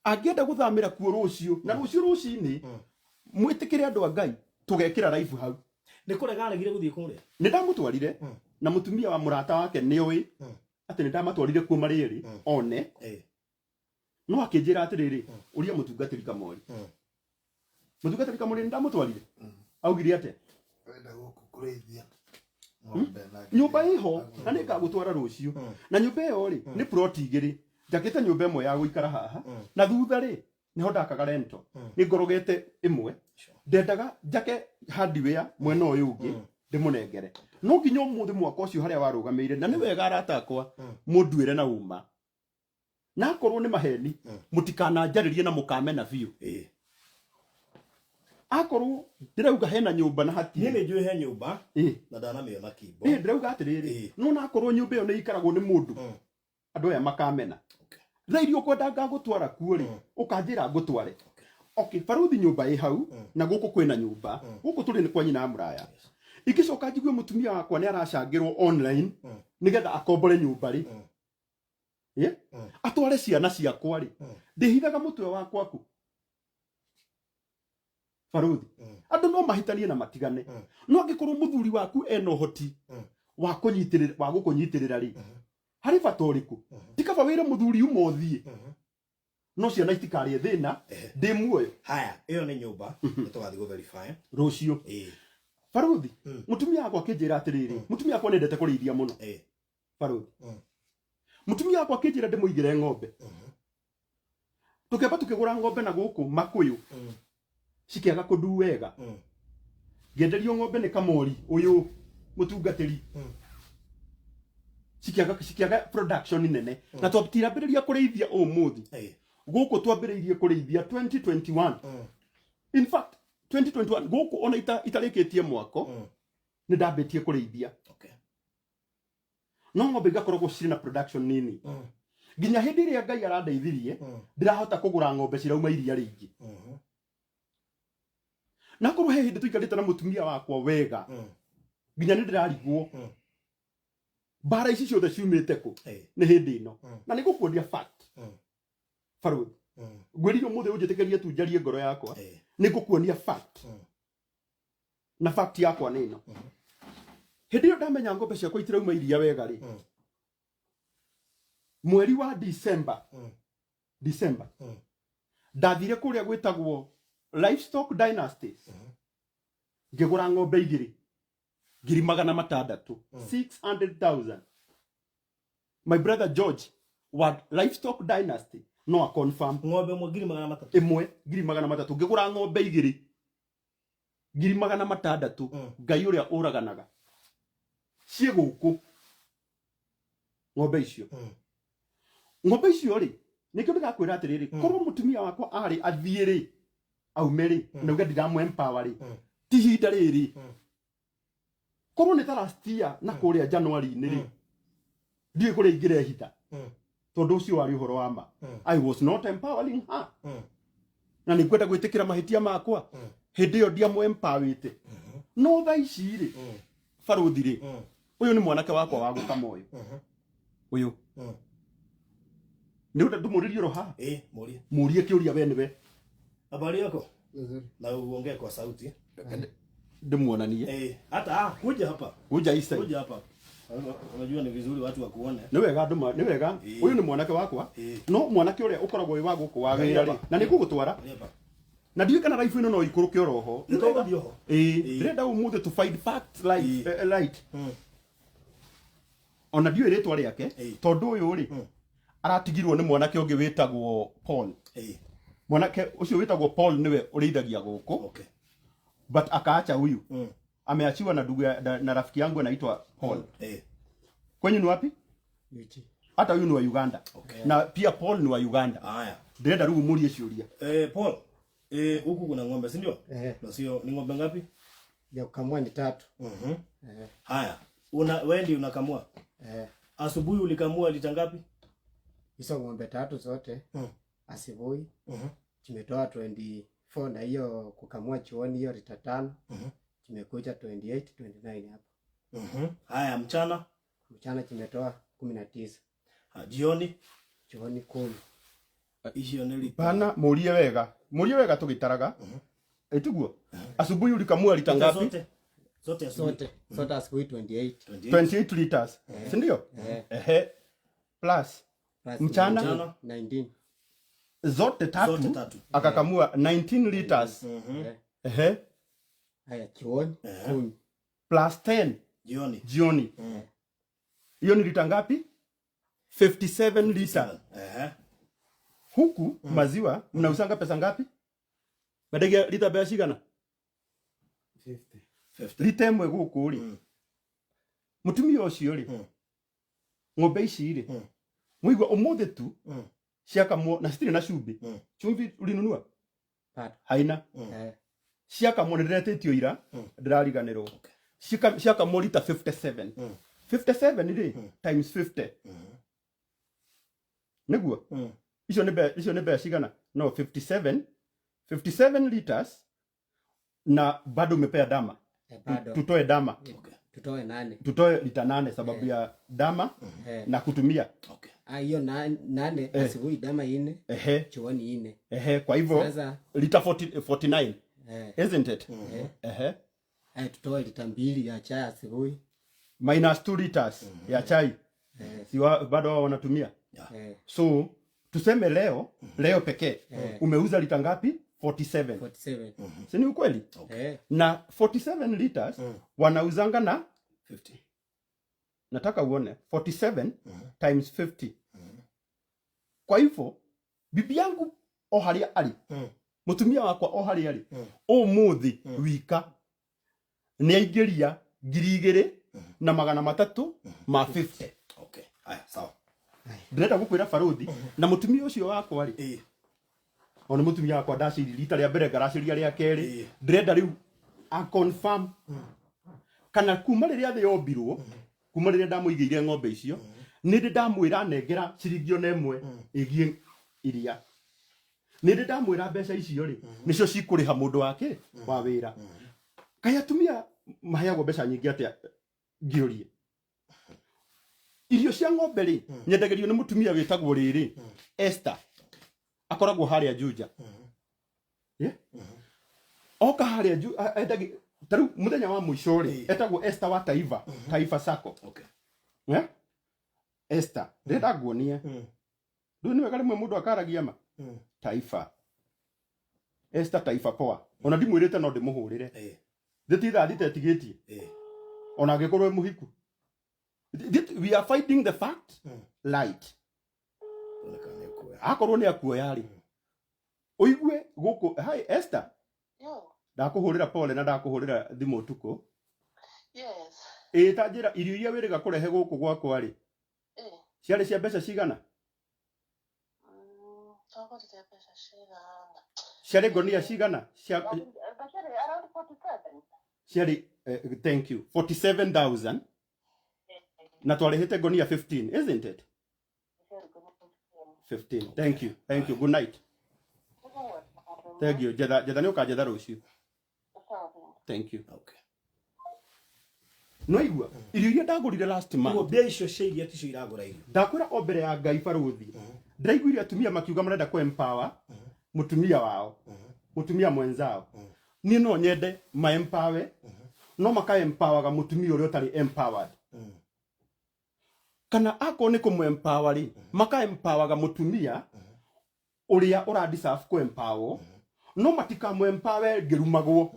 Speaker 1: Angĩenda gũthamĩra kuo rũciũ, na rũciũ rũcinĩ, mwĩtĩkĩre andũ a Ngai, tũgekĩra live hau.
Speaker 2: Nĩ kũrega aregire gũthiĩ kũrĩa?
Speaker 1: Nĩ ndamũtwarire, na mũtumia wa mũrata wake nĩ oĩ atĩ nĩ ndamatwarire kuo marĩ erĩ one. No akĩnjĩra atĩrĩrĩ, "Ũria mũtungatĩri Kamori." Mũtungatĩri Kamori, nĩ ndamũtwarire, augire atĩa?
Speaker 3: Wenda gũkũ kũrĩithia ng'ombe na
Speaker 1: Nyũmba ĩho na nĩ ngagũtwara rũciũ. Na nyũmba ĩyo rĩ, nĩ plot igĩrĩ njakĩte, nyũmba ĩmwe ya gũikara haha, na thutha rĩ, nĩho ndakaga rento. Nĩ ngorogete ĩmwe, ndendaga njake hardware mwena ũyũ ũngĩ ndĩmũnengere, no nginya ũmũthĩ mwaka ũcio harĩa warũgamĩire. Na nĩ wega arata akwa mũnduĩre na uma, na akorwo nĩ maheni, mũtikananjarĩrie na mũkamena biũ. Akorwo ndĩrauga hena nyũmba na
Speaker 2: Niĩ
Speaker 1: hatirĩ.
Speaker 2: Nĩ njũĩ he nyũmba na ndanamĩona kimbo.
Speaker 1: Ĩ, ndĩrauga atĩrĩrĩ, no na akorwo nyũmba ĩyo nĩ ikaragwo nĩ mũndũ, andũ aya makamena. Thaa iria ũkwenda ngagũtwara kuo rĩ, ũkanjĩra ngũtware. Okay, baruthi nyũmba ĩ hau na gũkũ kwĩna nyũmba, gũkũ tũrĩ nĩ kwa nyina wa mũraya. Ingĩcoka njigue mũtumia wakwa nĩ aracangĩrwo online nĩgetha akombore nyũmba rĩ, yeah? Atware ciana ciakwa rĩ, ndĩhithaga mũtwe wakwa kũ? Baruthi, andũ no mahĩtanie na matigane, no angĩkorwo mũthuri waku ena ũhoti wa kũnyitĩrĩra, wa gũkũnyitĩrĩra rĩ, harĩ bata ũrĩkũ? Ti kaba wĩre mũthuri uma ũthiĩ, no ciana itikarĩe thĩna ndĩ muoyo.
Speaker 2: Haya, ĩyo nĩ nyũmba nĩ tũgathiĩ gũ verify
Speaker 1: rũciũ. Baruthi, mũtumia wakwa akĩnjĩra atĩrĩrĩ, mũtumia wakwa nĩendete kũrĩithia mũno. Baruthi, mũtumia wakwa akĩnjĩra ndĩmũigĩre ng'ombe. Tũkĩamba tũkĩgũra ng'ombe na gũkũ makũyũ, cikĩaga kũndu wega. Ngĩenderio ng'ombe nĩ kamori ũyũ mũtungatĩri, cikĩaga production nene, na twatirambĩrĩria kũrĩithia ũmũthĩ. Gũkũ twambĩrĩirie kũrĩithia 2021. In fact, 2021 gũkũ ona itarĩkĩtie mwako nĩ ndambĩtie kũrĩithia, no ng'ombe igakoragwo cirĩ na production nini, nginya hĩndĩ ĩrĩa Ngai arandeithirie ndĩrahota kũgũra ng'ombe cirauma iria rĩingĩ. Na korwo he hĩndĩ tũikarĩte na mũtumia wakwa wega, nginya nĩ ndĩrarigwo mbara ici ciothe ciumĩte kũ. Nĩ hĩndĩ ĩno na nĩ ngũkuonia fact. Baruthi, ngwĩrire ũmũthĩ ũnjĩtĩkĩrie tu njarie ngoro yakwa. Nĩ ngũkuonia fact, na fact yakwa nĩ ĩno: hĩndĩ ĩyo ndamenya ng'ombe ciakwa itirauma iria wega rĩ, mweri wa December, December, ndathire kũrĩa gwĩtagwo Livestock Dynasties, ngĩgũra ng'ombe igĩrĩ 600,000, 600,000. My brother George wa Livestock Dynasty no a confirm.
Speaker 2: Ng'ombe ĩmwe 600,000?
Speaker 1: Ĩmwe 600,000. Ngĩgũra ng'ombe igĩrĩ 600,000. Ngai ũrĩa ũraganaga, ciĩ gũkũ ng'ombe icio. Ng'ombe icio rĩ, nĩkĩo ndĩrakwĩra atĩrĩrĩ, korwo mũtumia wakwa arĩ athiĩ rĩ, aume rĩ, na uge ndiramũ empower rĩ, ti ihinda rĩrĩ. Korwo nĩ ta last year na kũrĩa January-inĩ rĩ, ndiũĩ kũrĩa ingĩrehitha, tondũ ũcio warĩ ũhoro wa ma. I was not empowering her, na nĩ ngwenda gwĩtĩkĩra mahĩtia makwa. Hĩndĩ ĩyo ndiamũ empowerĩte, no thaa ici rĩ, baruthi rĩ, ũyũ nĩ mwanake wakwa wa gũkama ũyũ. Ũyũ nĩ ũndũ ndũmũrĩrie oro haha.
Speaker 2: Eh, mũrie.
Speaker 1: Mũrie kĩũria we nĩwe.
Speaker 2: Habari yako?
Speaker 3: Nzuri.
Speaker 2: Na uongee kwa sauti.
Speaker 1: Ndĩmuonanie.
Speaker 2: Eh, hata kuja hapa.
Speaker 1: Kuja hii side.
Speaker 2: Kuja hapa. Unajua ni vizuri watu wakuone.
Speaker 1: Nĩ wega andũ nĩ wega. Ũyũ nĩ mwanake wakwa, no mwanake ũrĩa ũkoragwo wĩ wa gũkũ wa wĩra rĩ, na nĩ ngũgũtwara.
Speaker 2: Angalia hapa.
Speaker 1: Na ndiũĩ kana life ĩno no ikũrũke oroho.
Speaker 2: Nĩ tũgũthiĩ oho.
Speaker 1: Ĩĩ, ndĩrenda ũmũthĩ to find facts light, light. Ona ndiũĩ rĩtwa rĩake, tondũ ũyũ rĩ, aratigirwo nĩ mwanake ũngĩ wĩtagwo Paul. Mwanake ũcio wĩtagwo Paul nĩwe ũrĩithagia gũkũ, but akaacha huyu. Ameachiwa na ndugu na rafiki yangu anaitwa Paul. Kwenyu ni wapi?
Speaker 3: Uchi.
Speaker 1: Hata huyu ni wa Uganda. Na pia Paul ni wa Uganda.
Speaker 2: Haya.
Speaker 1: Ndĩrenda rĩu mũrie ciũria.
Speaker 2: Eh, Paul. Eh, huku kuna ng'ombe, si ndio?
Speaker 3: Eh.
Speaker 2: Na sio ni ng'ombe ngapi?
Speaker 3: Ya kukamua ni tatu. Eh.
Speaker 2: Haya. Una wewe ndio unakamua.
Speaker 3: Eh.
Speaker 2: Asubuhi ulikamua lita ngapi?
Speaker 3: Hizo ng'ombe tatu zote asubuhi tumetoa 24, na hiyo kukamua jioni hiyo lita 5, tumekuja 28, 29 hapo.
Speaker 2: Haya, mchana?
Speaker 3: Mchana tumetoa 19.
Speaker 2: Ha, jioni?
Speaker 3: Jioni 10.
Speaker 2: Icio nĩ lita.
Speaker 1: Bana, mũrie wega, mũrie wega tũgĩtaraga. Ĩtiguo asubuhi ulikamua lita
Speaker 2: Lita
Speaker 1: ngapi?
Speaker 2: Zote. Zote asubuhi.
Speaker 3: Zote asubuhi 28.
Speaker 2: 28.
Speaker 1: 28 liters, si ndio?
Speaker 3: Eh.
Speaker 1: Ehe, plus
Speaker 3: Plus
Speaker 1: Mchana?
Speaker 3: 19, 19.
Speaker 1: Zote tatu,
Speaker 2: Zote tatu.
Speaker 1: Akakamua 19 liters.
Speaker 3: Eh.
Speaker 1: Ehe.
Speaker 3: Haya, jioni 10.
Speaker 1: Plus 10
Speaker 2: Jioni.
Speaker 1: Jioni. Hiyo ni lita ngapi? 57 liter. Huku maziwa mnausanga pesa ngapi? Mendagia lita mbeca cigana?
Speaker 3: 50.
Speaker 2: 50.
Speaker 1: Lita ĩmwe gũkũ rĩ, mũtumia ũcio rĩ, ng'ombe ici rĩ, mũigua ũmũthĩ tu ciakamwo na citirĩ na cumbĩ. Chumvi ulinunua?
Speaker 3: Bado.
Speaker 1: Haina.
Speaker 3: Eh.
Speaker 1: Ciakamwo, nĩ ndĩretĩtio ira, ndĩrariganĩrwo. Ciakamwo lita 57. 57 rĩ, times 50. Nĩguo icio nĩ icio nĩ mbeca cigana? No 57, 57 liters na bado umepea dama.
Speaker 4: Bado.
Speaker 1: Tutoe dama.
Speaker 4: Tutoe 8.
Speaker 1: Tutoe lita 8 sababu ya dama na kutumia.
Speaker 4: Ah, hiyo 8 asubuhi dama 4, chuoni 4.
Speaker 1: Ehe, kwa hivyo
Speaker 4: Sasa
Speaker 1: lita 40, 49, isn't it? Ehe.
Speaker 4: Tutoe lita 2 ya chai asubuhi.
Speaker 1: Minus 2 liters ya chai. Si bado wao wanatumia. So tuseme leo, leo pekee umeuza lita ngapi? 47.
Speaker 4: 47.
Speaker 1: Si ni ukweli? Na 47 liters wanauzanga na
Speaker 2: 50.
Speaker 1: Nataka uone 47 times 50. Kwa hivyo bibi yangu o haria ari, mutumia wakwa o haria ari, umuthi wika ni aingĩria ngiri igĩrĩ na magana matatũ ma 50.
Speaker 2: Okay. Haya, sawa.
Speaker 1: Ndĩrenda gũkwĩra baruthi na mutumia ũcio wakwa rĩ, ona mutumia wakwa ndaciri rita rĩa mbere ngaraciria rĩa kerĩ, ndĩrenda rĩu a confirm kana kuma rĩrĩa thĩ yombirwo, kuma rĩrĩa ndamũigĩire ng'ombe icio, nĩ ndĩ ndamwĩra nengera ciringi ona ĩmwe ĩgiĩ iria. Nĩ ndĩ ndamwĩra mbeca icio rĩ, nĩcio cikũrĩha mũndũ wake wa wĩra. Kaĩ atumia maheagwo mbeca nyingĩ atĩa ngĩũrie? Irio cia ng'ombe rĩ, nyendagĩrio nĩ mũtumia wĩtagwo rĩrĩ, Esther. Akoragwo harĩa Juja. Yeah? Oka harĩa endagi, ta rĩu mũthenya wa mũico rĩ, etagwo Esther wa Taifa, Taifa Sacco. Yeah? Esther, ndĩrenda nguonie. Rĩu nĩ wega rĩmwe mũndũ akaragia ma. Taifa. Esther Taifa poa. Ona ndimwĩrĩte no ndĩmũhũrĩre. Thĩ ti thaa thita ĩtigĩtie. Ona angĩkorwo e mũhiku. We are finding the fact light. Akorwo nĩ akuoya rĩ. Ũigue gũkũ, hi Esther.
Speaker 5: Yo.
Speaker 1: Ndakũhũrĩra pole na ndakũhũrĩra thimũ ũtukũ.
Speaker 5: Yes.
Speaker 1: Ĩĩ ta njĩra irio iria wĩrĩga kũrehe gũkũ gwakwa rĩ. Ciarĩ cia mbeca cigana?
Speaker 5: Twagũrire mbeca cigana?
Speaker 1: Ciarĩ ngonia cigana?
Speaker 5: Ciarĩ around 47.
Speaker 1: Ciarĩ, thank you, 47,000. Na twarĩhĩte ngonia 15, isn't it? 15. Thank you. Thank you. Good night. Thank you. Jetha, jetha nĩ ũkanjetha rũciũ. Thank you.
Speaker 2: Okay.
Speaker 1: No igua, irio iria ndagũrire last month.
Speaker 2: Ũguo mbia icio cia iria ticio iragũra irio.
Speaker 1: Ndakwĩra o mbere ya Ngai barũthi. Ndĩraiguire atumia makiuga marenda kũ empower mũtumia wao, mũtumia mwenzao. Niĩ no nyende ma empower, no maka empowerga mũtumia ũrĩa ũtarĩ empowered. Kana akorwo nĩ kũmũ empower rĩ, maka empowerga mũtumia ũrĩa ũra deserve kũ empower, no matikamũ empower ngĩrumagwo.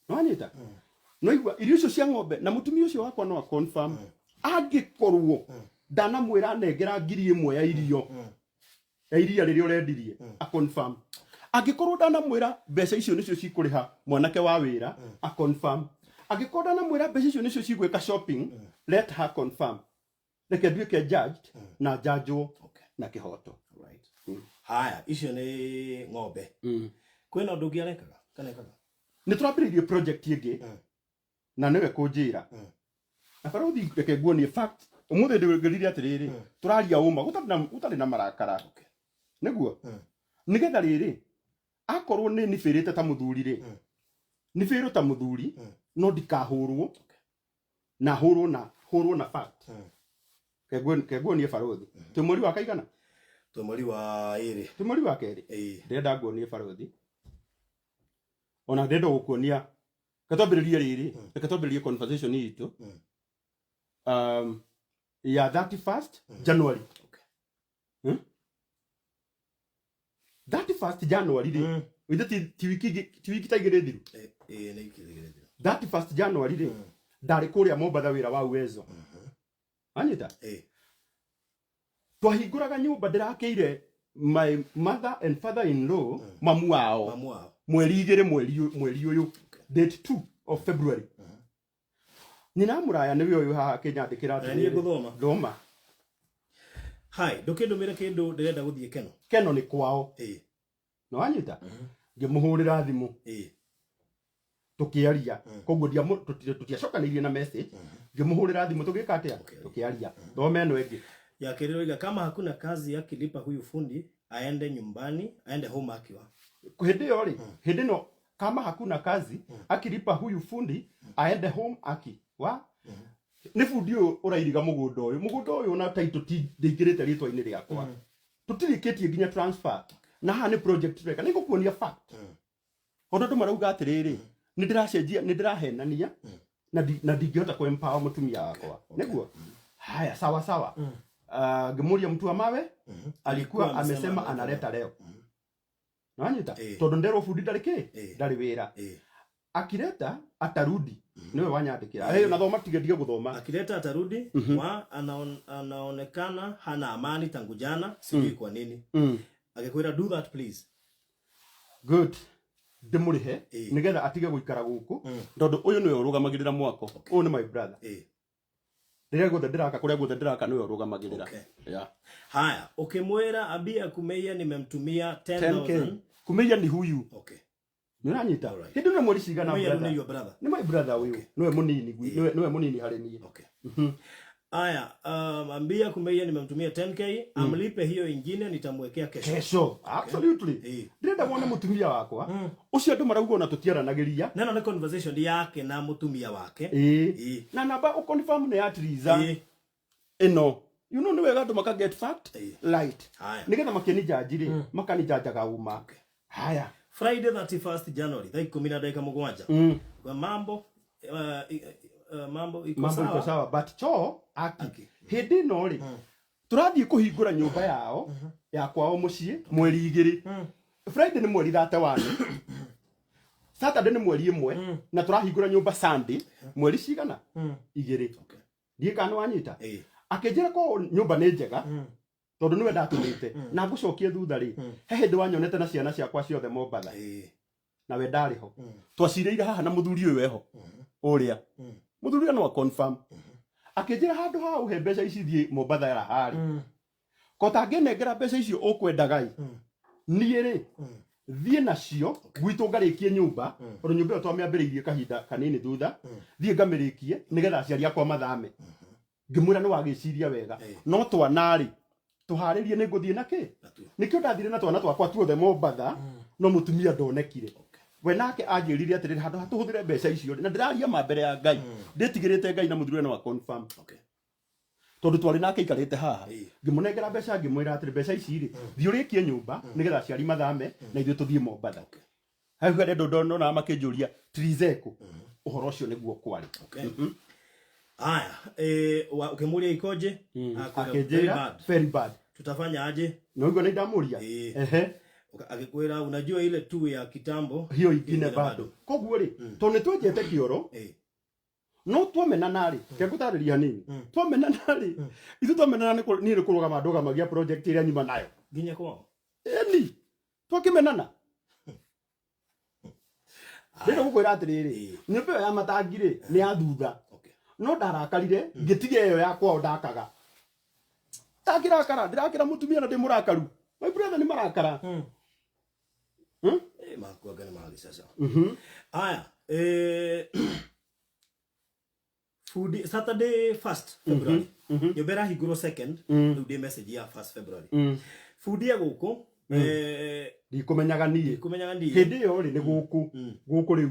Speaker 1: Nĩwanyita? No igua irio icio cia ng'ombe na mũtumia ũcio wakwa no a confirm. Angĩkorwo ndanamwĩra nengera ngiri ĩmwe ya irio, ya iria rĩrĩa ũrendirie, a confirm. Angĩkorwo ndanamwĩra mbeca icio nĩcio cikũrĩha mwanake wa wĩra, a confirm. Angĩkorwo ndanamwĩra mbeca icio nĩcio cigwĩka shopping, let her confirm. Reke nduĩke judged na njajwo na kĩhoto.
Speaker 2: Right. Haya, icio nĩ ng'ombe. Kwĩna ũndũ ũngĩ arekaga? Kana ekaga?
Speaker 1: Nĩ tũrambĩrĩirie project ĩngĩ na nĩwe kũnjĩra. Na barũthi reke nguonie fact. Ũmũthĩ ndĩrire atĩrĩrĩ, tũraria ũma, gũtarĩ na marakara. Nĩguo? Nĩgetha rĩrĩ, akorwo nĩ nibĩrĩte ta mũthuri rĩ, nibĩrwo ta mũthuri, no ndikahũrwo, na hũrwo na, hũrwo na fact. Kenguonie barũthi. Twĩ mweri wa kaigana?
Speaker 2: Twĩ mweri wa ĩrĩ.
Speaker 1: Twĩ mweri wa kerĩ? Ndĩrenda nguonie barũthi. Ona ndĩrenda gũkuonia, reke twambĩrĩrie rĩrĩ, reke twambĩrĩrie conversation itũ. Ya 31st January. 31st January rĩ, ithe ti wiki ingĩ, ti wiki ta igĩrĩ thiru.
Speaker 2: Nĩ wiki igĩrĩ thiru.
Speaker 1: 31st January rĩ, ndarĩ kũrĩa Mombatha wĩra wa Uwezo. Wanyita? Twahingũraga nyũmba ndĩrakĩire my mother and father in law, mamu wao.
Speaker 2: Mamu wao.
Speaker 1: Mweri igĩrĩ, mweri ũyũ. Date 2 of February. Nyina mũraya nĩwe ũyũ haha akĩnyandĩkĩra
Speaker 2: Na niĩ
Speaker 1: atĩrĩrĩ.
Speaker 2: ngũthoma.
Speaker 1: Thoma.
Speaker 2: Hi, ndũkĩndũmĩre kĩndũ ndĩrenda gũthiĩ Keno.
Speaker 1: Keno nĩ kwao. Nĩ wanyita? Ngĩmũhũrĩra thimũ. Tũkĩaria. Koguo tũtiacokanĩirie na message. Ngĩmũhũrĩra thimũ tũgĩka atĩa? Tũkĩaria. Thoma ĩno ĩngĩ.
Speaker 2: Ya kerĩ oiga kama hakuna kazi akilipa huyu fundi aende nyumbani, aende home akiwa.
Speaker 1: Hĩndĩ ĩyo rĩ, hĩndĩ ĩno kama hakuna kazi akilipa huyu fundi aende home aki wa nĩ bundi ũyũ ũrairiga mũgũnda ũyũ, mũgũnda ũyũ na title ti ndĩingĩrĩte rĩtwa-inĩ rĩakwa, tũtirĩkĩtie nginya transfer, na haha nĩ project tũreka, nĩ ngũkuonia fact. Tondũ andũ marauga atĩrĩrĩ, nĩ ndĩracenjia, nĩ ndĩrahenania na ndingĩhota kũ empower mũtumia wakwa. Nĩguo haya, sawa sawa. Ngĩmũria mtu wa mawe alikuwa amesema analeta leo. Nanyita? Tondũ nderwo bundi ndarĩ kĩ, ndarĩ wĩra. Akileta atarudi, niwe wanyandĩkĩra. Hey, na thoma, tige ndige gũthoma.
Speaker 2: Akileta atarudi. Wa anaonekana hana amani tangu jana, sijui kwa nini. Agĩkwĩra do that please.
Speaker 1: Good, ndĩmũrĩhe nĩgetha atige gũikara gũkũ, tondũ ũyũ nĩwe ũrũgamagĩrĩra mwako ũyũ, nĩ my brother. Rĩrĩa guothe ndĩraka, kũrĩa guothe ndĩraka, nĩwe ũrũgamagĩrĩra. Yeah.
Speaker 2: Haya, ukimwĩra ambia Kumeia nimemtumia
Speaker 1: 10K.
Speaker 2: 10,000.
Speaker 1: Kumeia ni huyu. Nĩ ũranyita? Hĩndĩ ĩno mweri cigana?
Speaker 2: Kumeia rĩu
Speaker 1: Brother.
Speaker 2: nĩ your brother.
Speaker 1: Nĩ my brother ũyũ, nĩwe mũnini nĩwe mũnini harĩ niĩ.
Speaker 2: Aya, ambia Kumeia nimemtumia 10K, amlipe hiyo ingine nitamwekea kesho.
Speaker 1: Kesho, absolutely. Ndĩrenda wone mũtumia wakwa ũcio andũ marauga ona tũtiaranagĩria.
Speaker 2: Neno nĩ conversation yake na mũtumia wake.
Speaker 1: Ĩĩ. Na namba ũconfirm nĩ ya Triza ĩno, you know, nĩ wega andũ maka get fact right.
Speaker 2: Haya.
Speaker 1: Nĩgetha makĩnijanji rĩ, makanijanjaga uma. Haya.
Speaker 2: Friday 31st January thaa 10:07. Kwa mambo mambo iko
Speaker 1: Mambo
Speaker 2: sawa.
Speaker 1: iko sawa but choo aki hĩndĩ ĩno rĩ, tũrathiĩ kũhingũra nyũmba yao ya kwao mũciĩ mweri 2. Friday nĩ mweri 31, Saturday nĩ mweri 1, na tũrahingũra nyũmba Sunday mweri cigana? 2. Ndiĩ kana nĩ wanyita. Akĩnjĩra ko nyũmba nĩ njega, tondũ nĩwe ndatũmĩte na ngũcokie thutha rĩ, he hĩndĩ wanyonete na ciana ciakwa ciothe Mombatha, na we ndarĩ ho, twacirĩire haha na mũthuri ũyũ eho ũrĩa mũthuri ũrĩa no confirm. Akĩnjĩra handũ ha ũhe mbeca ici thiĩ Mombatha raharĩ ko tangĩnengera mbeca icio ũkwendaga ĩ, niĩ rĩ thiĩ nacio gwitũ ngarĩkie nyũmba, tondũ nyũmba ĩyo twamĩambĩrĩirie kahinda kanini thutha, thiĩ ngamĩrĩkie nĩgetha aciari akwa mathame. Ngĩmwĩra nĩ wagĩciria wega, no twana rĩ tũharĩrie, nĩ ngũthiĩ na kĩ. Nĩkĩo ndathire na twana twakwa tuothe Mombatha, no mũtumia ndonekire. We nake anjĩrire atĩrĩrĩ, handũ ha tũhũthĩre mbeca icio rĩ, na ndĩraria ma mbere ya Ngai, ndĩtigĩrĩte Ngai na mũthuri ũyũ no a confirm, tondũ twarĩ nake ikarĩte haha. Ngĩmũnengera mbeca, ngĩmwĩra atĩrĩ, mbeca ici rĩ, thiĩ ũrĩkie nyũmba nĩgetha aciari mathame na ithuĩ tũthiĩ Mombatha. Hau harĩa andũ ndonaga makĩnjũria Trizeko, ũhoro ũcio nĩguo kwarĩ.
Speaker 2: Haya, ukimuulia ikoje? Akwĩra, very
Speaker 1: Akĩnjĩra
Speaker 2: bad.
Speaker 1: Very bad.
Speaker 2: Tutafanya aje?
Speaker 1: Na ũguo nĩ ndamũria. Ehe.
Speaker 2: Akikwira unajua ile tu ya kitambo
Speaker 1: hiyo ingine bado. Koguo rĩ, tondũ nĩ twenjete kĩoro, no twamenana rĩ, kengũtarĩria hanini, twamenana rĩ, ithuĩ twamenana niĩ nĩ kũrũgama ndũgamagia project ĩrĩa nyuma nayo
Speaker 2: nginya kwao.
Speaker 1: Ĩni twakĩmenana ndĩrenda gũkwĩra atĩrĩrĩ, nyũmba ĩyo ya matangi rĩ, nĩ ya thutha, no ndarakarire ngĩtiga ĩyo ya kwao ndakaga. Ndangĩrakara, ndĩrakĩra mũtumia na ndĩ mũrakaru, my brother, nĩ marakara.
Speaker 2: Makuaga nĩ magĩcaca. Haya, fundi Saturday 1st February, nyũmba ĩrahingũrwo second, rĩu ndĩ message ya 1st February, fundi e gũkũ
Speaker 1: Ndikũmenyaga niĩ.
Speaker 2: Ndikũmenyaga niĩ.
Speaker 1: Hĩndĩ ĩyo rĩ, nĩ gũkũ gũkũ rĩu.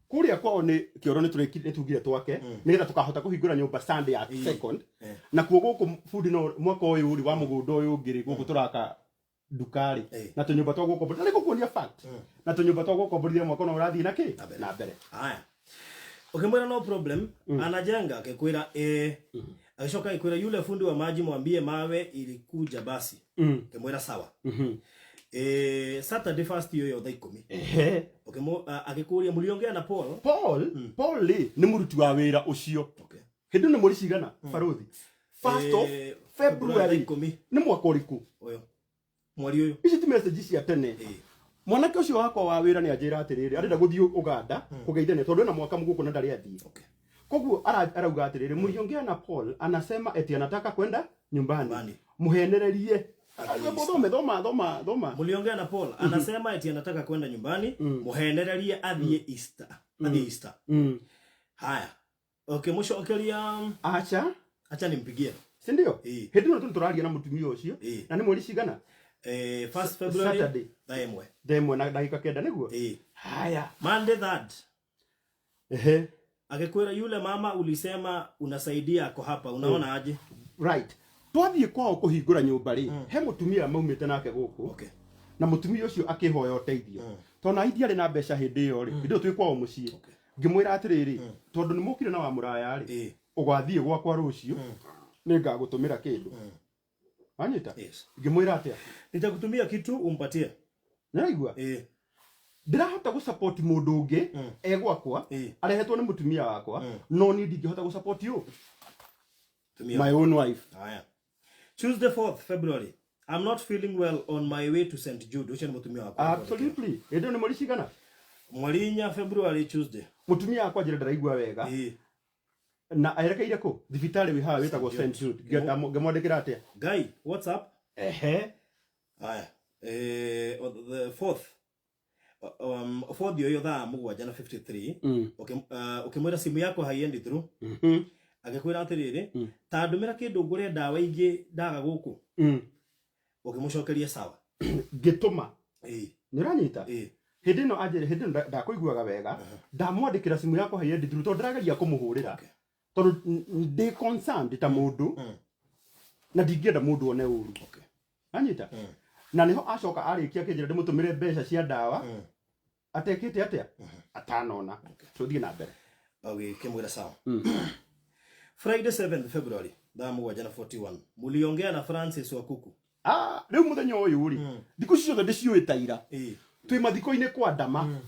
Speaker 1: Kũrĩa kwao nĩ kĩoro, nĩ tũrĩki nĩ tugire twake nĩgetha tũkahota kũhingũra nyũmba Sunday ya second. Nakuo gũkũ bundi no mwaka ũyũ rĩ wa mũgũnda ũyũ ũngĩ rĩ, gũkũ tũraka nduka rĩ, na tũnyũmba twa gũkomborithia, na nĩngũkuonia fact, na tũnyũmba twa gũkomborithia mwaka no ũrathiĩ na kĩ na mbere.
Speaker 2: Haya, ukimwira no problem, anajenga, akikwira akicoka akikwira yule fundi wa maji mwambie mawe ilikuja basi. Ukimwira sawa. Saturday first hiyo thaa 10. Akikuria mliongea na Paul?
Speaker 1: Paul rĩ, nĩ mũruti wa wĩra ũcio. Hĩndĩ ĩno mweri cigana, barothi? First of
Speaker 2: February
Speaker 1: February.
Speaker 2: 10.
Speaker 1: Nĩ mwaka ũrĩkũ?
Speaker 2: Ũyũ mweri ũyũ.
Speaker 1: Ici ti message cia tene. Mwanake ũcio wakwa wa wĩra nĩ anjĩra atĩrĩrĩ, arenda gũthiĩ Uganda kũgeithania tondũ ena mwaka mũgũkũ na ndarĩ athiĩ. Koguo arauga atĩrĩrĩ, mliongea na Paul, anasema eti anataka kwenda nyumbani,
Speaker 2: Nyumbani.
Speaker 1: muhenererie. Thome, thoma, thoma, thoma.
Speaker 2: Mliongea na Paul, anasema eti anataka kwenda nyumbani, muhenererie athiĩ Easter, athiĩ Easter. Haya, okay, mũcokeria.
Speaker 1: Acha.
Speaker 2: Acha nimpigie.
Speaker 1: Si ndio?
Speaker 2: Ĩĩ.
Speaker 1: Hĩndĩ ĩno tũrĩ tũraria na mũtumia ũcio.
Speaker 2: Ĩĩ.
Speaker 1: Na nĩ mweri cigana?
Speaker 2: First February.
Speaker 1: Saturday.
Speaker 2: Thaa 1.
Speaker 1: Thaa 1 na ndagĩka 9 nĩguo?
Speaker 2: Ĩĩ.
Speaker 1: Haya.
Speaker 2: Monday 3rd.
Speaker 1: Ehe.
Speaker 2: Akikwira yule mama ulisema unasaidia ako hapa, unaona aje?
Speaker 1: Right. Twathiĩ kwao kũhingũra nyũmba rĩ, he mũtumia maumĩte nake gũkũ.
Speaker 2: Okay.
Speaker 1: Na mũtumia ũcio akĩhoya ũteithio. Tondũ na ndiarĩ na mbeca hĩndĩ ĩyo rĩ, hĩndĩ ĩyo twĩ kwao mũciĩ.
Speaker 2: Okay.
Speaker 1: Ngĩmwĩra atĩrĩrĩ, tondũ nĩ mũkire na wa mũraya rĩ,
Speaker 2: Ĩĩ.
Speaker 1: ũgathiĩ gwakwa rũciũ, nĩngagũtũmĩra kĩndũ. Wanyita?
Speaker 2: Yes.
Speaker 1: Ngĩmwĩra atĩa?
Speaker 2: Nitakutumia kitu umpatie.
Speaker 1: Nĩraigua?
Speaker 2: Ĩĩ.
Speaker 1: Ndĩrahota gũ-support mũndũ ũngĩ e gwakwa,
Speaker 2: Ĩĩ.
Speaker 1: arehetwo nĩ mũtumia wakwa, no niĩ ndingĩhota gũ-support you.
Speaker 2: Tumia.
Speaker 1: My own wife.
Speaker 2: Haya. Tuesday 4th February. I'm not feeling well, on my way to St. Jude. Ucio ni mutumia wakwa.
Speaker 1: Absolutely. Hĩndĩ ĩyo nĩ mweri cigana?
Speaker 2: Mweri 4 February, Tuesday.
Speaker 1: Mũtumia wakwa njĩra ndaraigua wega.
Speaker 2: Ĩĩ.
Speaker 1: Na erekeire kũ? Thibitarĩ wĩ haha wĩtagwo St. Jude. Ngĩmwandĩkĩra atĩa?
Speaker 2: Guy, what's up?
Speaker 1: Ehe.
Speaker 2: Haya. On the 4th. 4th yo thaa 7 na 53. Ukimwira simu yako haiendi through. Agĩkwĩra atĩrĩrĩ, ta ndũmĩra kĩndũ ngũre ndawa ingĩ ndaga gũkũ. Ũkĩmũcokeria sawa.
Speaker 1: Ngĩtũma.
Speaker 2: Ĩĩ.
Speaker 1: Nĩ ũranyita?
Speaker 2: Ĩĩ.
Speaker 1: Hĩndĩ ĩno anjĩra, hĩndĩ ĩno ndakũiguaga wega, ndamwandĩkĩra simu yakwa haiendi through tondũ ndĩrageria kũmũhũrĩra.
Speaker 2: Okay.
Speaker 1: Tondũ ndĩ concerned ta mũndũ na ndingĩenda mũndũ one ũru.
Speaker 2: Okay.
Speaker 1: Anyita? Na nĩho acoka arĩkia akĩnjĩra ndĩmũtũmĩre mbeca cia ndawa atekĩte atĩa? Atanona. Tũthiĩ na mbere.
Speaker 2: Ũgĩkĩmwĩra sawa. Friday 7th February thaa 7 na 41. Muliongea na Francis Wakuku.
Speaker 1: Ah, rĩu mũthenya ũyũ rĩ, thikũ ici ciothe ndĩciũĩ ta ira.
Speaker 2: Ĩĩ.
Speaker 1: Twĩ mathiko-inĩ kwa Ndama.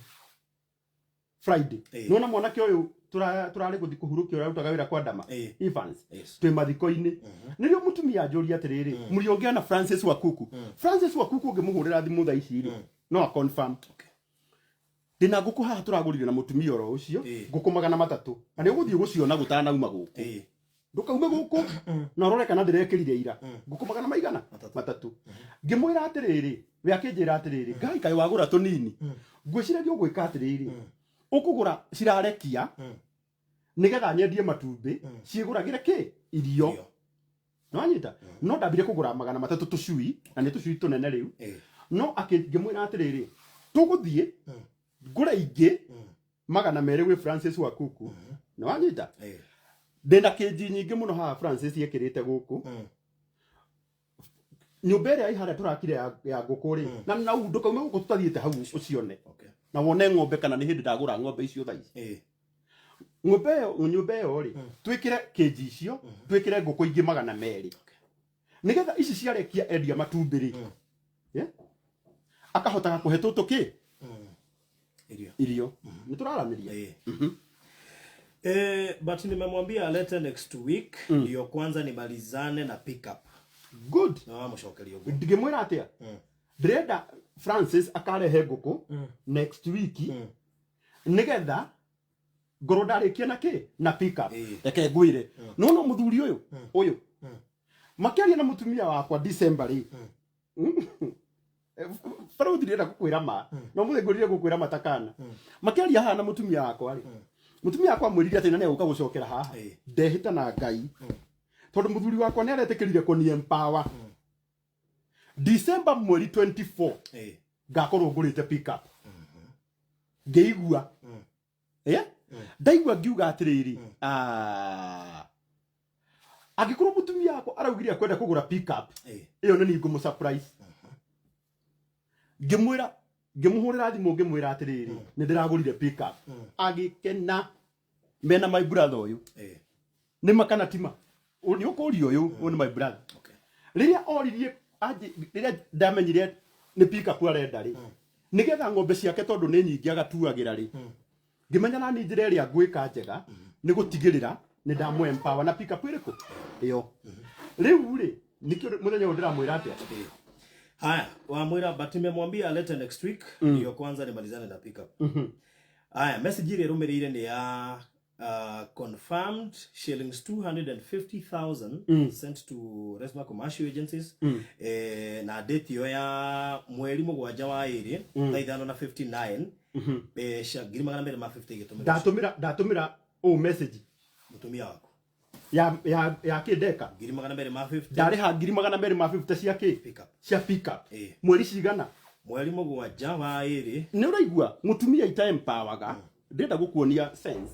Speaker 1: Friday.
Speaker 2: Ĩĩ.
Speaker 1: Nĩwona mwanake ũyũ tũrarĩ gũthiĩ kũhurũkia ũrĩa arutaga wĩra kwa Ndama.
Speaker 2: Ĩĩ.
Speaker 1: Evans.
Speaker 2: Yes.
Speaker 1: Twĩ mathiko-inĩ. Nĩrĩo mũtumia anjũria atĩrĩrĩ, mũliongea na Francis Wakuku. Francis Wakuku ũngĩmũhũrĩra thimũ thaa ici rĩ, no a confirm.
Speaker 2: Okay.
Speaker 1: Ndĩna ngũkũ haha tũragũrire na mũtumia oro ũcio,
Speaker 2: Ĩĩ.
Speaker 1: ngũkũ 300. Na nĩ ũgũthiĩ gũciona gũtanauma gũkũ.
Speaker 2: Ĩĩ.
Speaker 1: Ndũkaume gũkũ na ũrore kana ndĩrekĩrire ira. Ngũkũ magana maigana? 3. Ngĩmwĩra atĩrĩrĩ, we akĩnjĩra atĩrĩrĩ, Ngai kaĩ wagũra tũnini. Ngwĩciragia ũgwĩka atĩrĩrĩ, ũkũgũra cirarekia nĩgetha nyendie matumbĩ, ciĩgũragĩre kĩ? Irio.
Speaker 2: Irio.
Speaker 1: Nĩwanyita? No ndambire kũgũra 300 tũcui, na nĩ tũcui tũnene rĩu.
Speaker 2: Ĩĩ.
Speaker 1: No ngĩmwĩra atĩrĩrĩ, tũgũthiĩ ngũre ingĩ 200 gwĩ Francis Wakuku. Nĩwanyita?
Speaker 2: Ĩĩ.
Speaker 1: Ndĩna kĩnji nyingĩ mũno haha Francis ekĩrĩte gũkũ. Nyũmba ĩrĩa ĩ harĩa tũrakire ya ngũkũ rĩ, na nau ndũkaume gũkũ tũtathiĩte hau ũcione.
Speaker 2: Okay.
Speaker 1: Na wone ng'ombe kana nĩ hĩndĩ ndagũra ng'ombe icio thaa ici.
Speaker 2: Ĩĩ.
Speaker 1: Ng'ombe ĩyo, nyũmba ĩyo rĩ, twĩkĩre kĩnji icio, twĩkĩre ngũkũ ingĩ 200. Nĩgetha ici ciarekia endia matumbĩ rĩ, yeah? Akahotaga kũhe tũtũ kĩ?
Speaker 2: Irio.
Speaker 1: Irio. Nĩ tũraranĩria.
Speaker 2: Ĩĩ. But nimemwambia alete next week ndio kwanza nimalizane na pickup.
Speaker 1: Good.
Speaker 2: Na wamũcokeria ũguo.
Speaker 1: Ngĩmwĩra atĩa? Ndĩrenda Francis akarehe ngũkũ next week nĩgetha ngorwo ndarĩkia na kĩ? Na pickup.
Speaker 2: Ĩĩ.
Speaker 1: Reke ngwĩre. No no mũthuri ũyũ, ũyũ. Makĩaria na mũtumia wakwa December rĩ. Barũthi ndĩrenda gũkwĩra ma. No mũthĩ ngwĩrire gũkwĩra matakana. Makĩaria haha na mũtumia wakwa rĩ. Mũtumia wakwa amwĩrire atĩ na nĩegũka gũcokera haha.
Speaker 2: Ĩĩ.
Speaker 1: Ndehĩta na Ngai. Tondũ mũthuri wakwa nĩaretĩkĩrire kũni empower. December mweri 24
Speaker 2: Ĩĩ.
Speaker 1: ngakorwo ngũrĩte pickup. Ngĩigua. Yeah? Ndaigua ngiuga atĩrĩrĩ, angĩkorwo mũtumia wakwa araugire akwenda kũgũra pickup,
Speaker 2: Ĩĩ.
Speaker 1: ĩyo nĩ niĩ ngũmũ surprise. Ngĩmwĩra, ngĩmũhũrĩra thimũ ngĩmwĩra atĩrĩrĩ, nĩ ndĩragũrire pickup. Agĩkena mena my brother ũyũ.
Speaker 2: Ĩĩ.
Speaker 1: Nĩ ma kana ti ma? Nĩ ũkũria ũyũ, ũyũ nĩ my brother.
Speaker 2: Okay.
Speaker 1: Rĩrĩa oririe, rĩrĩa ndamenyire nĩ pickup arenda rĩ, nĩgetha ng'ombe ciake tondũ nĩ nyingĩ agatuagĩra rĩ, ngĩmenya na niĩ njĩra ĩrĩa ngwĩka njega nĩ gũtigĩrĩra nĩ ndamũ empower na pickup ĩrĩkũ? Ĩyo. Rĩu rĩ, nĩkĩo mũthenya ũyũ ndĩramwĩra atĩa?
Speaker 2: Ĩĩ. Haya, wamwĩra but nimemwambia alete next week ndio kwanza nimalizane na pickup. Haya, message ile ĩrũmĩrĩire nĩ ya confirmed shillings 250,000 sent to Resma commercial agencies. Na date ĩyo ya mweri 7 wa 2 thaa 5 na 59 mbeca 250 igĩtũmĩrwo
Speaker 1: Ndatũmĩra ũũ message
Speaker 2: mũtumia waku.
Speaker 1: Ya ya ya kä ndeka?
Speaker 2: 250,000.
Speaker 1: Ndarĩha 250,000 cia kä?
Speaker 2: Pickup.
Speaker 1: Cia pickup. Mweri cigana?
Speaker 2: Mweri 7 wa 2.
Speaker 1: Nä å raigua mutumia itaempawaga, ndĩrenda gũkuonia sense.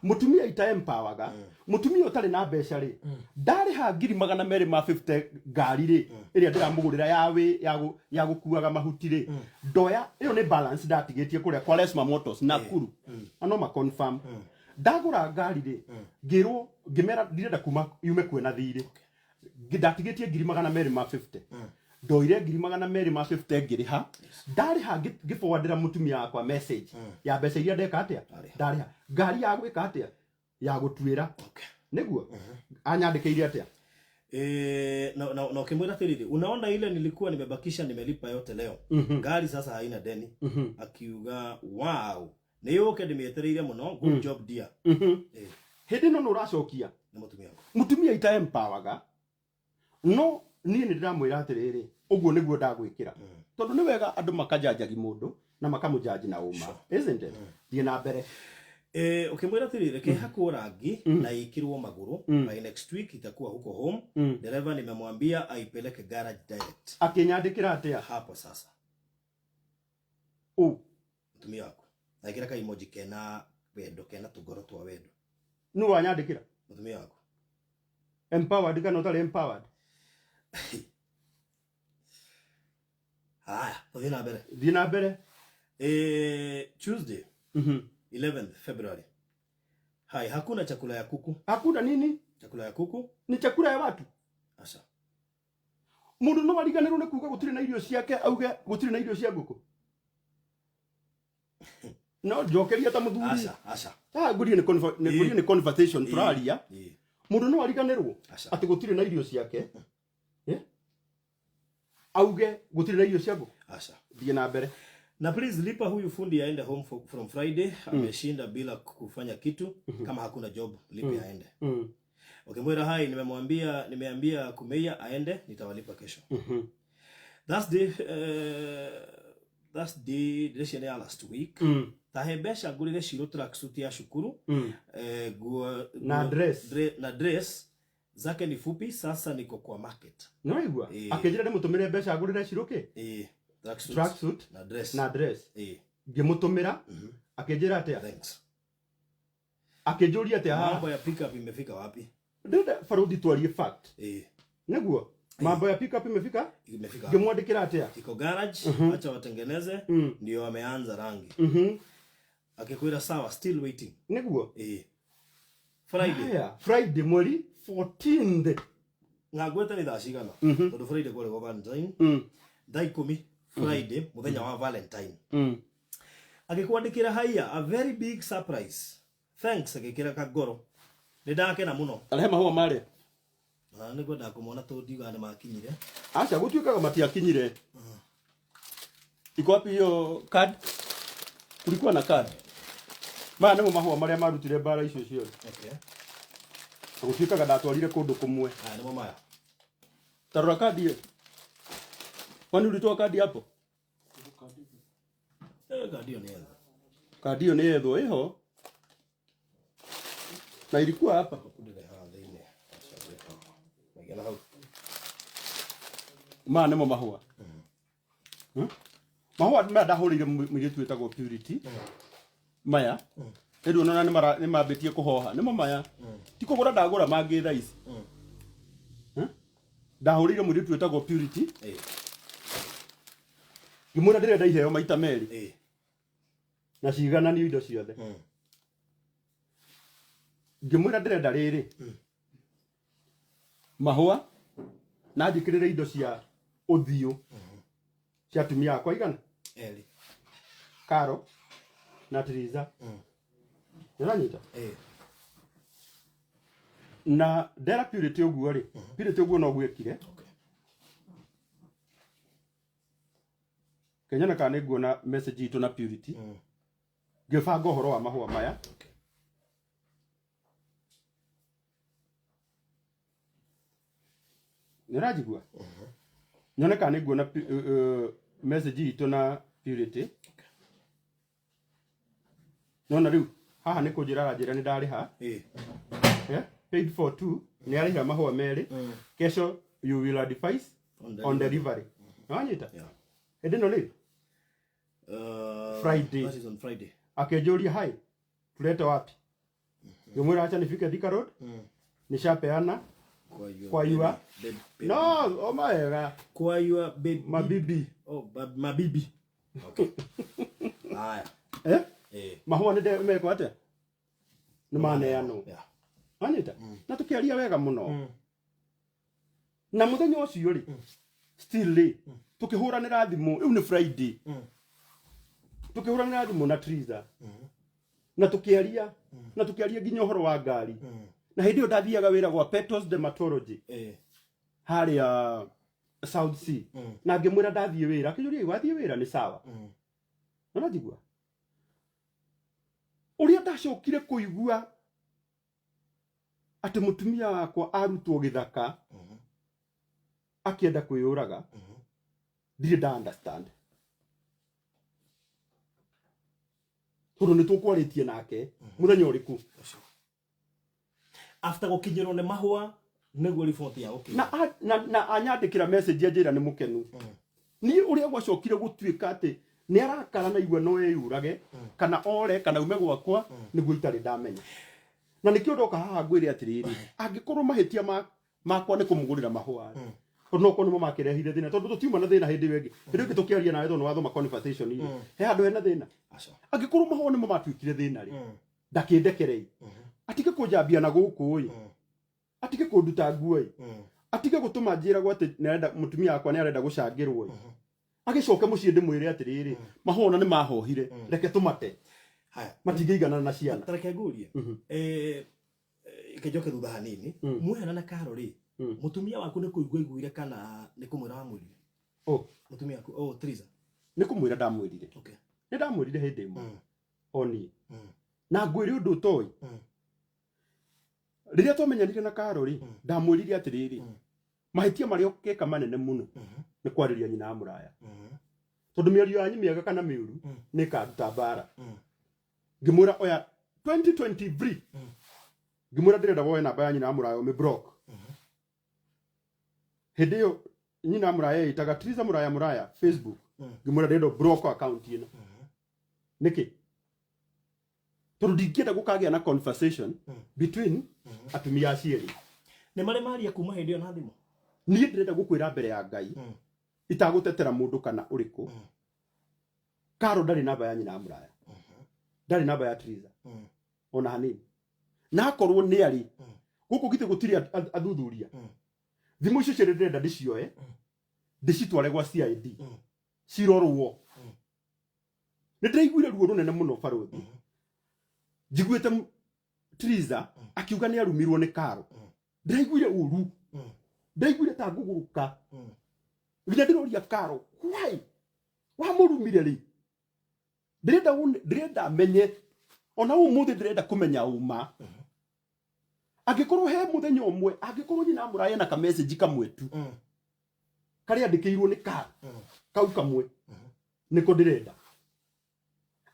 Speaker 1: Mutumia itaempawaga, mutumia ũtarĩ na mbeca rĩ, ndarĩha 250,000 ngari rĩ, ĩrĩa ndĩramũgũrĩra ya wĩ ya gũkuaga mahuti rĩ, ndoya ĩyo nĩ balance ndatigĩtie kũrĩa kwa Lesma Motors Nakuru, na no ma confirm. Ndagũra ngari rĩ, ngĩrwo, ngĩmera ndirenda kuma yume kwĩna thirĩ. Ndatigĩtie 250,000, ndoire 250,000 ngĩrĩha. Ndarĩha, ngĩforwardĩra mũtumia wakwa message ya mbeca iria ndeka atĩa.
Speaker 2: Ndarĩha.
Speaker 1: Ndarĩha ngari ya gwĩka atĩa, ya gũtuĩra. Nĩguo anyandĩkĩire atĩa?
Speaker 2: Na ukimwira atiriri, unaona ile nilikuwa nimebakisha, nimelipa yote leo. Gari sasa haina deni. Akiuga wow, nĩ yũke ndĩmĩetereire mũno, good job dear.
Speaker 1: Hĩndĩ ĩno nĩ ũracokia.
Speaker 2: Nĩ mũtumia waku.
Speaker 1: Mũtumia itaempawaga, no niĩ nĩ ndĩramwĩra atĩrĩrĩ, ũguo nĩguo ndagwĩkĩra, tondũ nĩ wega andũ makajanjagi mũndũ na makamũjanji na ũma, isn't it? Thiĩ na mbere.
Speaker 2: Ukimwira atiriri, kihakwo rangi na ikirwo maguru, by next week itakuwa huko home. Dereva nimemwambia aipeleke garage direct.
Speaker 1: Akĩnyandĩkĩra atĩa?
Speaker 2: Hapo sasa.
Speaker 1: Ũ?
Speaker 2: Mũtumia waku na ikĩra ka emoji kena wendo, kena tũngoro twa wendo.
Speaker 1: Nĩ wanyandĩkĩra?
Speaker 2: Mũtumia waku.
Speaker 1: Empowered kana ũtarĩ empowered?
Speaker 2: Haya, tũthiĩ na mbere.
Speaker 1: Thiĩ na mbere.
Speaker 2: Tuesday 11th February. Hai, hakuna chakula ya kuku.
Speaker 1: Hakuna nini?
Speaker 2: Chakula ya kuku.
Speaker 1: Ni chakula ya watu.
Speaker 2: Aca.
Speaker 1: Mũndũ no ariganĩrwo nĩ kuga gũtirĩ na irio ciake, auge gũtirĩ na irio cia ngũkũ? No njokeria ta mũthuri.
Speaker 2: Aca, aca.
Speaker 1: Ah, ngũrie nĩ ngũrie nĩ conversation tũraria. Mũndũ no ariganĩrwo
Speaker 2: Aca.
Speaker 1: atĩ gũtirĩ na irio ciake, eh? Auge gũtirĩ na irio cia ngũkũ?
Speaker 2: Aca.
Speaker 1: Thiĩ na mbere.
Speaker 2: Na please lipa huyu fundi aende home from Friday. Ameshinda bila kufanya kitu. Kama hakuna job, lipe aende. Ukimwira hai, nimemwambia, nimeambia Kumeia aende, nitawalipa kesho. Thursday ndĩreciria nĩ ya last week. Tahe mbeca ngũrĩre Shiro tracksuit ya cukuru. Nguo
Speaker 1: Na dress.
Speaker 2: Na dress zake ni fupi, sasa niko kwa market.
Speaker 1: Nĩ waigua? Akĩnjĩra ndĩmũtũmĩre mbeca ngũrĩre Shiro kĩ?
Speaker 2: Tracksuit.
Speaker 1: Tracksuit
Speaker 2: na dress.
Speaker 1: Na dress. Ngĩmũtũmĩra, akĩnjĩra atĩa?
Speaker 2: Thanks.
Speaker 1: Akĩnjũria atĩa haha?
Speaker 2: Mambo ya pickup imefika wapi?
Speaker 1: Ndĩrenda barũthi twarie fact. Nĩguo mambo ya pickup imefika?
Speaker 2: Imefika wapi?
Speaker 1: Ngĩmwandĩkĩra atĩa?
Speaker 2: Iko garage, acha watengeneze, ndio wameanza rangi. Akikwira sawa, still waiting.
Speaker 1: Nĩguo?
Speaker 2: Friday.
Speaker 1: Haya, Friday mweri 14th.
Speaker 2: Ngagweta nĩ thaa cigana? Tondũ Friday kwarĩ kwa Valentine. Thaa 10 Friday, mũthenya wa Valentine. Agĩkwandĩkĩra haiya, a very big surprise. Thanks, agĩkĩra kangoro. Nĩ ndakena mũno.
Speaker 1: Arehe mahũa marĩa.
Speaker 2: Na nĩ ngwendaga kũmona tondũ ndiugaga nĩ makinyire.
Speaker 1: Aca, gũtuĩkaga matiakinyire. Iko wapi hiyo card? Kulikuwa na card. Maya nĩmo mahũa marĩa marutire mbara icio ciothe. Na gũtuĩkaga ndatwarire kũndũ kũmwe.
Speaker 2: Haya nĩmo maya.
Speaker 1: Tarora kadi hiyo. Kwani ulitoa kadi hapo?
Speaker 2: Kadi hiyo ni yetho.
Speaker 1: Kadi hiyo ni yetho ĩho. Na ilikuwa hapa.
Speaker 2: Kundire haha thĩinĩ. Maigana hau.
Speaker 1: Maya nĩmo mahũa. Mahũa maya ndahũrĩire mũirĩtu wĩtagwo Purity. Maya. Rĩu ona nĩ mambĩtie kũhoha. Nĩmo maya. Ti kũgũra ndagũra mangĩ thaa ici. Ndahũrĩire mũirĩtu wĩtagwo Purity. Ngĩmwĩra ndĩrenda iheo maita merĩ. Na cigananio indo ciothe. Ngĩmwĩra ndĩrenda rĩrĩ. Mahũa na njĩkĩrĩre indo cia ũthiũ. Cia atumia akwa igana?
Speaker 2: Erĩ.
Speaker 1: Karo na Teresa. Nĩũranyita? Na ndera Purity ũguo rĩ, Purity ũguo no gwĩkire. Kenyona kana nĩ nguona message itũ na Purity. Ngĩbanga ũhoro wa mahũa maya. Nĩũranjigua? Nyone kana nĩ nguona message itũ na Purity. Nona rĩu haha nĩ kũnjĩra aranjĩra nĩ ndarĩha. Paid for two, nĩ arĩhĩra mahũa merĩ. Kesho you will advise on delivery. Nĩwanyita?
Speaker 2: Yeah.
Speaker 1: Hĩndĩ ĩno rĩ, Friday.
Speaker 2: That is on Friday.
Speaker 1: Akĩnjũria hai, tulete wapi? Ngĩmwĩra acha nifike Thika Road, nishapeana
Speaker 2: Kwa your
Speaker 1: kwa your
Speaker 2: baby.
Speaker 1: no, oma wega
Speaker 2: Kwa your baby.
Speaker 1: mabibi.
Speaker 2: Oh, mabibi. Okay. Haya.
Speaker 1: Eh?
Speaker 2: Eh.
Speaker 1: Mahũa nĩ mekwo atĩa? Nĩ maneanwo.
Speaker 2: Yeah.
Speaker 1: Wanyita? Na tũkĩaria wega mũno. Na mũthenya ũcio rĩ, still rĩ, tũkĩhũranĩra thimũ, rĩu nĩ Friday. Tũkĩhũranĩra thimũ na Triza. Na tũkĩaria, na tũkĩaria nginya ũhoro wa ngari. Na hĩndĩ ĩyo ndathiaga wĩra gwa Petals Dermatology
Speaker 2: Eh.
Speaker 1: harĩa South Sea. Na ngĩmwĩra ndathiĩ wĩra, akĩnjũria wathiĩ wĩra nĩ sawa. Na ũranjigua? Ũrĩa ndacokire kũigua atĩ mũtumia wakwa arutwo gĩthaka akĩenda kwĩyũraga, ndirĩ nda understand. Tondũ nĩ tũkwarĩtie nake mũthenya ũrĩkũ.
Speaker 2: After gũkinyĩrwo nĩ mahũa nĩguo riboti ya gũkinya.
Speaker 1: Na anyandĩkĩra message anjĩra nĩ mũkenu. Niĩ ũrĩa gwacokire gũtuĩka atĩ nĩ arakara na igua no eyũrage kana ore kana ume gwakwa nĩguo itarĩ ndamenya. Na nĩkĩo ndoka haha ngwĩre atĩrĩrĩ, angĩkorwo mahĩtia makwa nĩ kũmũgũrĩra mahũa rĩ, tondũ no korwo nĩmo makĩrehire thĩna, tondũ tũtiuma na thĩna hĩndĩ ĩyo ĩngĩ. Hĩndĩ ĩyo ĩngĩ tũkĩaria nawe tondũ nĩwathoma conversation rĩ, he handũ hena thĩna.
Speaker 2: Aca.
Speaker 1: Angĩkorwo mahũa nĩmo matuĩkire thĩna rĩ, ndakĩndekerei. Atige kũnjambia na gũkũ ĩ, atige kũnduta nguo ĩ, atige gũtũma njĩragwo atĩ nĩarenda mũtumia wakwa nĩarenda gũcangĩrwo ĩ. Agĩcoke mũciĩ ndĩmwĩre atĩrĩrĩ, mahũa ona nĩmahohire, reke tũmate.
Speaker 2: Haya.
Speaker 1: Matingĩiganana na ciana.
Speaker 2: Ta reke ngũrie. Reke njoke thutha hanini. Mwehana na Karo rĩ, mũtumia waku nĩ kũigua aiguire kana nĩ kũmwĩra wamwĩrire?
Speaker 1: Oh.
Speaker 2: Mũtumia waku, oh, Triza.
Speaker 1: Nĩ kũmwĩra ndamwĩrire.
Speaker 2: Okay.
Speaker 1: Nĩ ndamwĩrire hĩndĩ ĩmwe. O niĩ. Na ngwĩre ũndũ ũtoĩ. Rĩrĩa twamenyanire na Karo rĩ, ndamwĩrire atĩrĩrĩ, mahĩtia marĩa ũngĩka manene mũno nĩ kwarĩria nyina wa mũraya. Tondũ mĩario yanyu mĩega kana mĩũru nĩ ĩkaruta mbara. Ngĩmwĩra oya 2023. Ngĩmwĩra ndĩrenda woe namba ya nyina wa mũraya ũmĩ block. Hĩndĩ ĩyo nyina wa mũraya ĩtaga Triza Mũraya Mũraya Facebook. Ngĩmwĩra ndĩrenda block account ĩno. Nĩkĩ? Tondũ ndingĩenda gũkagĩa na conversation between atumia acio erĩ.
Speaker 2: Nĩ marĩ maria kuma hĩndĩ ĩyo na thimũ?
Speaker 1: Niĩ ndĩrenda gũkwĩra mbere ya Ngai itagũtetera mũndũ kana ũrĩkũ. Karo ndarĩ namba ya nyina wa mũraya. Ndarĩ namba ya Triza. Ona hanini. Na akorwo nĩ arĩ, gũkũ githĩ gũtirĩ athuthuria. Thimũ icio cierĩ ndĩrenda ndĩcioe, ndĩcitware gwa CID. Cirorwo. Nĩ ndĩraiguire ruo rũnene mũno barũthi. Njiguĩte Triza akiuga nĩ arumirwo nĩ Karo. Ndĩraiguire ũru. Ndĩraiguire ta ngũgũrũka. Nginya ndĩroria Karo, why? Wamũrumire rĩ? Ndĩrenda menye. Ona ũmũthĩ ndĩrenda kũmenya ũma. Angĩkorwo he mũthenya ũmwe, angĩkorwo nyina mũraya na ka message kamwe tu. Karĩa andĩkĩirwo nĩ Karo. Kau kamwe. Nĩko ndĩrenda.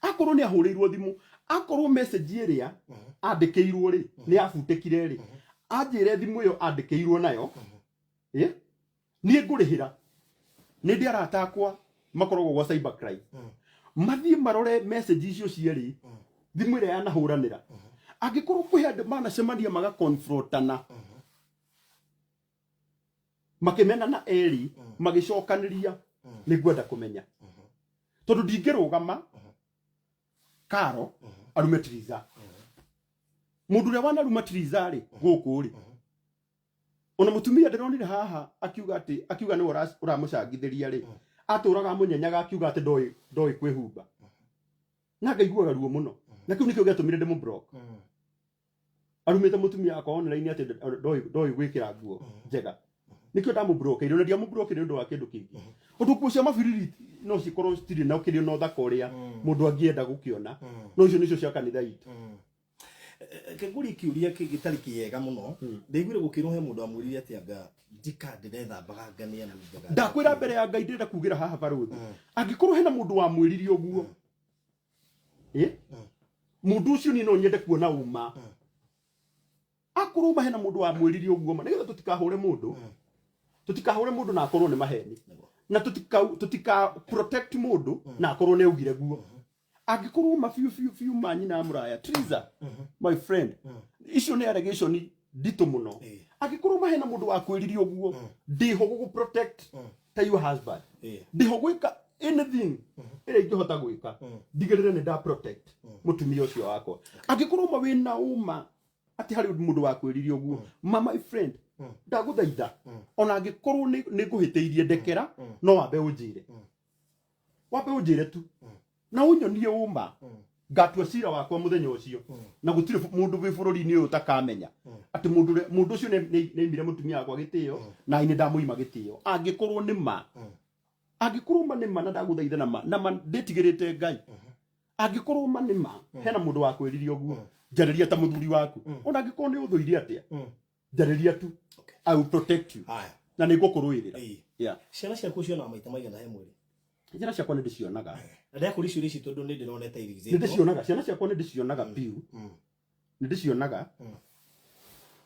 Speaker 1: Akorwo nĩ ahũrĩirwo thimũ, akorwo message ĩrĩa andĩkĩirwo rĩ, nĩ yabutĩkire rĩ, anjĩre thimũ ĩyo andĩkĩirwo nayo, niĩ ngũrĩhĩra. Nĩ ndĩ arata akwa makoragwo gwa cyber crime. Mathiĩ marore message icio cierĩ, thimũ ĩrĩa yanahũranĩra. Angĩkorwo kwĩ andũ manacemania magakonfrontana, makĩmenana erĩ, magĩcokanĩria, nĩ ngwenda kũmenya. Tondũ ndingĩrũgama Karo arume Triza. Mũndũ ũrĩa wanaruma Triza rĩ, gũkũ rĩ, ona mũtumia ndĩronire haha akiuga atĩ, akiuga nĩwe ũramũcangithĩria rĩ, atũraga amũnyenyaga akiuga atĩ ndoĩ kwĩhumba. Na ngaiguaga ruo mũno. Na kĩu nĩkĩo gĩatũmire ndĩmũ-block. Arumĩte mũtumia wakwa online atĩ ndoĩ gwĩkĩra nguo njega. Nĩkĩo ndamũ-blockeire, ona ndiamũ-blockeire nĩ ũndũ wa kĩndũ kĩngĩ. Ũndũ nguo cia mabiriri no cikorwo citirĩ na kĩrĩ na ũthaka ũrĩa mũndũ angĩenda gũkĩona. No icio nĩcio cia kanitha itũ.
Speaker 2: Kĩngũria kĩũria gĩtarĩ kĩega mũno. Ndaiguire gũkĩrwo he mũndũ amwĩrire atĩ anga ndika ndĩrethambaga ngania na njaga.
Speaker 1: Ndakwĩra mbere ya Ngai ndĩrenda kugĩra haha barũthi. Angĩkorwo hena mũndũ wamwĩrire ũguo, mũndũ ũcio niĩ no nyende kuona ũma. Akorwo ma hena mundu wamwĩrire ũguo ma, nĩgetha tũtikahũre mũndũ, tũtikahũre mũndũ na akorwo nĩ maheni, na tũtika protect mũndũ na akorwo nĩ augire guo. Angĩkorwo ma biũ biũ biũ ma nyina mũraya Triza, my friend, icio nĩ allegation nditũ mũno. Angĩkorwo ma hena mũndũ wakwĩrire ũguo, ndĩho gũgũ protect ta your husband. Ndĩho gwĩka anything ĩrĩa ingĩhota gwĩka ndigĩrĩre nĩ nda protect mũtumia ũcio wakwa. Angĩkorwo ma wĩna ũma atĩ harĩ mũndũ wakwĩrire ũguo, ma my friend, ndagũthaitha, ona angĩkorwo nĩ ngũhĩtĩirie, ndekera, no wambe ũnjĩre, wambe ũnjĩre tu na ũnyonie ũma, ngatua cira wakwa mũthenya ũcio, na gũtirĩ mũndũ wĩ bũrũri-inĩ ũyũ ũtakamenya atĩ mũndũ ũcio nĩ aimire mũtumia wakwa gĩtĩo na niĩ ndamũima gĩtĩo. Angĩkorwo nĩ ma, angĩkorwo ma nĩ ma, na ndagũthaitha na ma na ma ndĩtigĩrĩte Ngai, angĩkorwo ma nĩ ma hena mũndũ wakwĩrire ũguo, njarĩria ta mũthuri waku. Ona angĩkorwo nĩ ũthũire atĩa, njarĩria tu. I will protect you.
Speaker 2: Haya.
Speaker 1: Na nĩ ngũkũrũĩrĩra. Yeah.
Speaker 2: Ciana ciaku cionaga maita maigana he mweri?
Speaker 1: Ciana ciakwa nĩ ndĩcionaga.
Speaker 2: Na ndakũria ciũria ici tondũ nĩ ndĩronete
Speaker 1: nĩ ndĩcionaga, ciana ciakwa nĩ ndĩcionaga biũ, nĩ ndĩcionaga.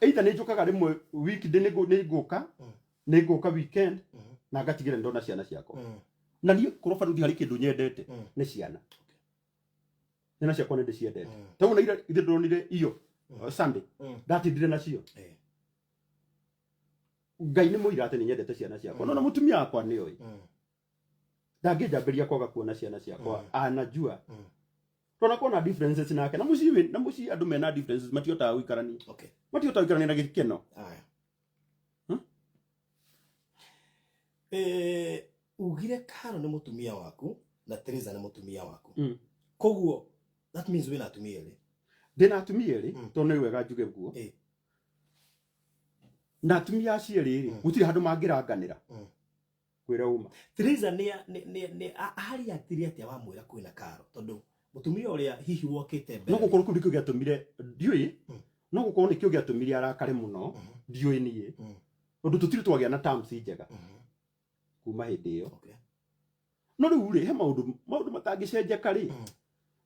Speaker 1: Either nĩ njũkaga rĩmwe weekday, nĩ ngũka weekend na ngatigĩra nĩ ndona ciana ciakwa. Na niĩ korwo baruthi harĩ kĩndũ nyendete nĩ ciana. Ciana ciakwa nĩ ndĩciendete. Ta na ira ithe ndĩronire iyo Sunday, ndatindire nacio. Ngai nĩ mũira atĩ nĩ nyendete ciana ciakwa, no na mũtumia wakwa nĩ oĩ ndangĩnjambĩria kwaga kuona ciana ciakwa. Anajua tona kona differences nake na mũciĩ na mũciĩ andũ mena differences matihotaga gũikarania, matihotaga gũikarania na gĩkeno.
Speaker 2: Haya.
Speaker 1: Hmm?
Speaker 2: Ugire Karo nĩ mũtumia waku na Teresa nĩ mũtumia waku. Koguo that means wĩna atumia erĩ.
Speaker 1: Ndĩna atumia erĩ, tondũ nĩ wega njuge guo. Na atumia acio erĩ rĩ, gũtirĩ handũ mangĩranganĩra kwĩra uma.
Speaker 2: Teresa nĩ harĩ atiri atĩa wamwĩra kwĩna Karo, tondũ mũtumia ũrĩa hihi wokĩte mbere?
Speaker 1: No gũkorwo kĩu nĩkĩo gĩatũmire, ndiũĩ, no gũkorwo nĩkĩo gĩatũmire arakare mũno, ndiũĩ niĩ, tondũ tũtirĩ twagĩa na terms njega kuma hĩndĩ ĩyo. No rĩu rĩ, he maũndũ matangĩcenjeka rĩ,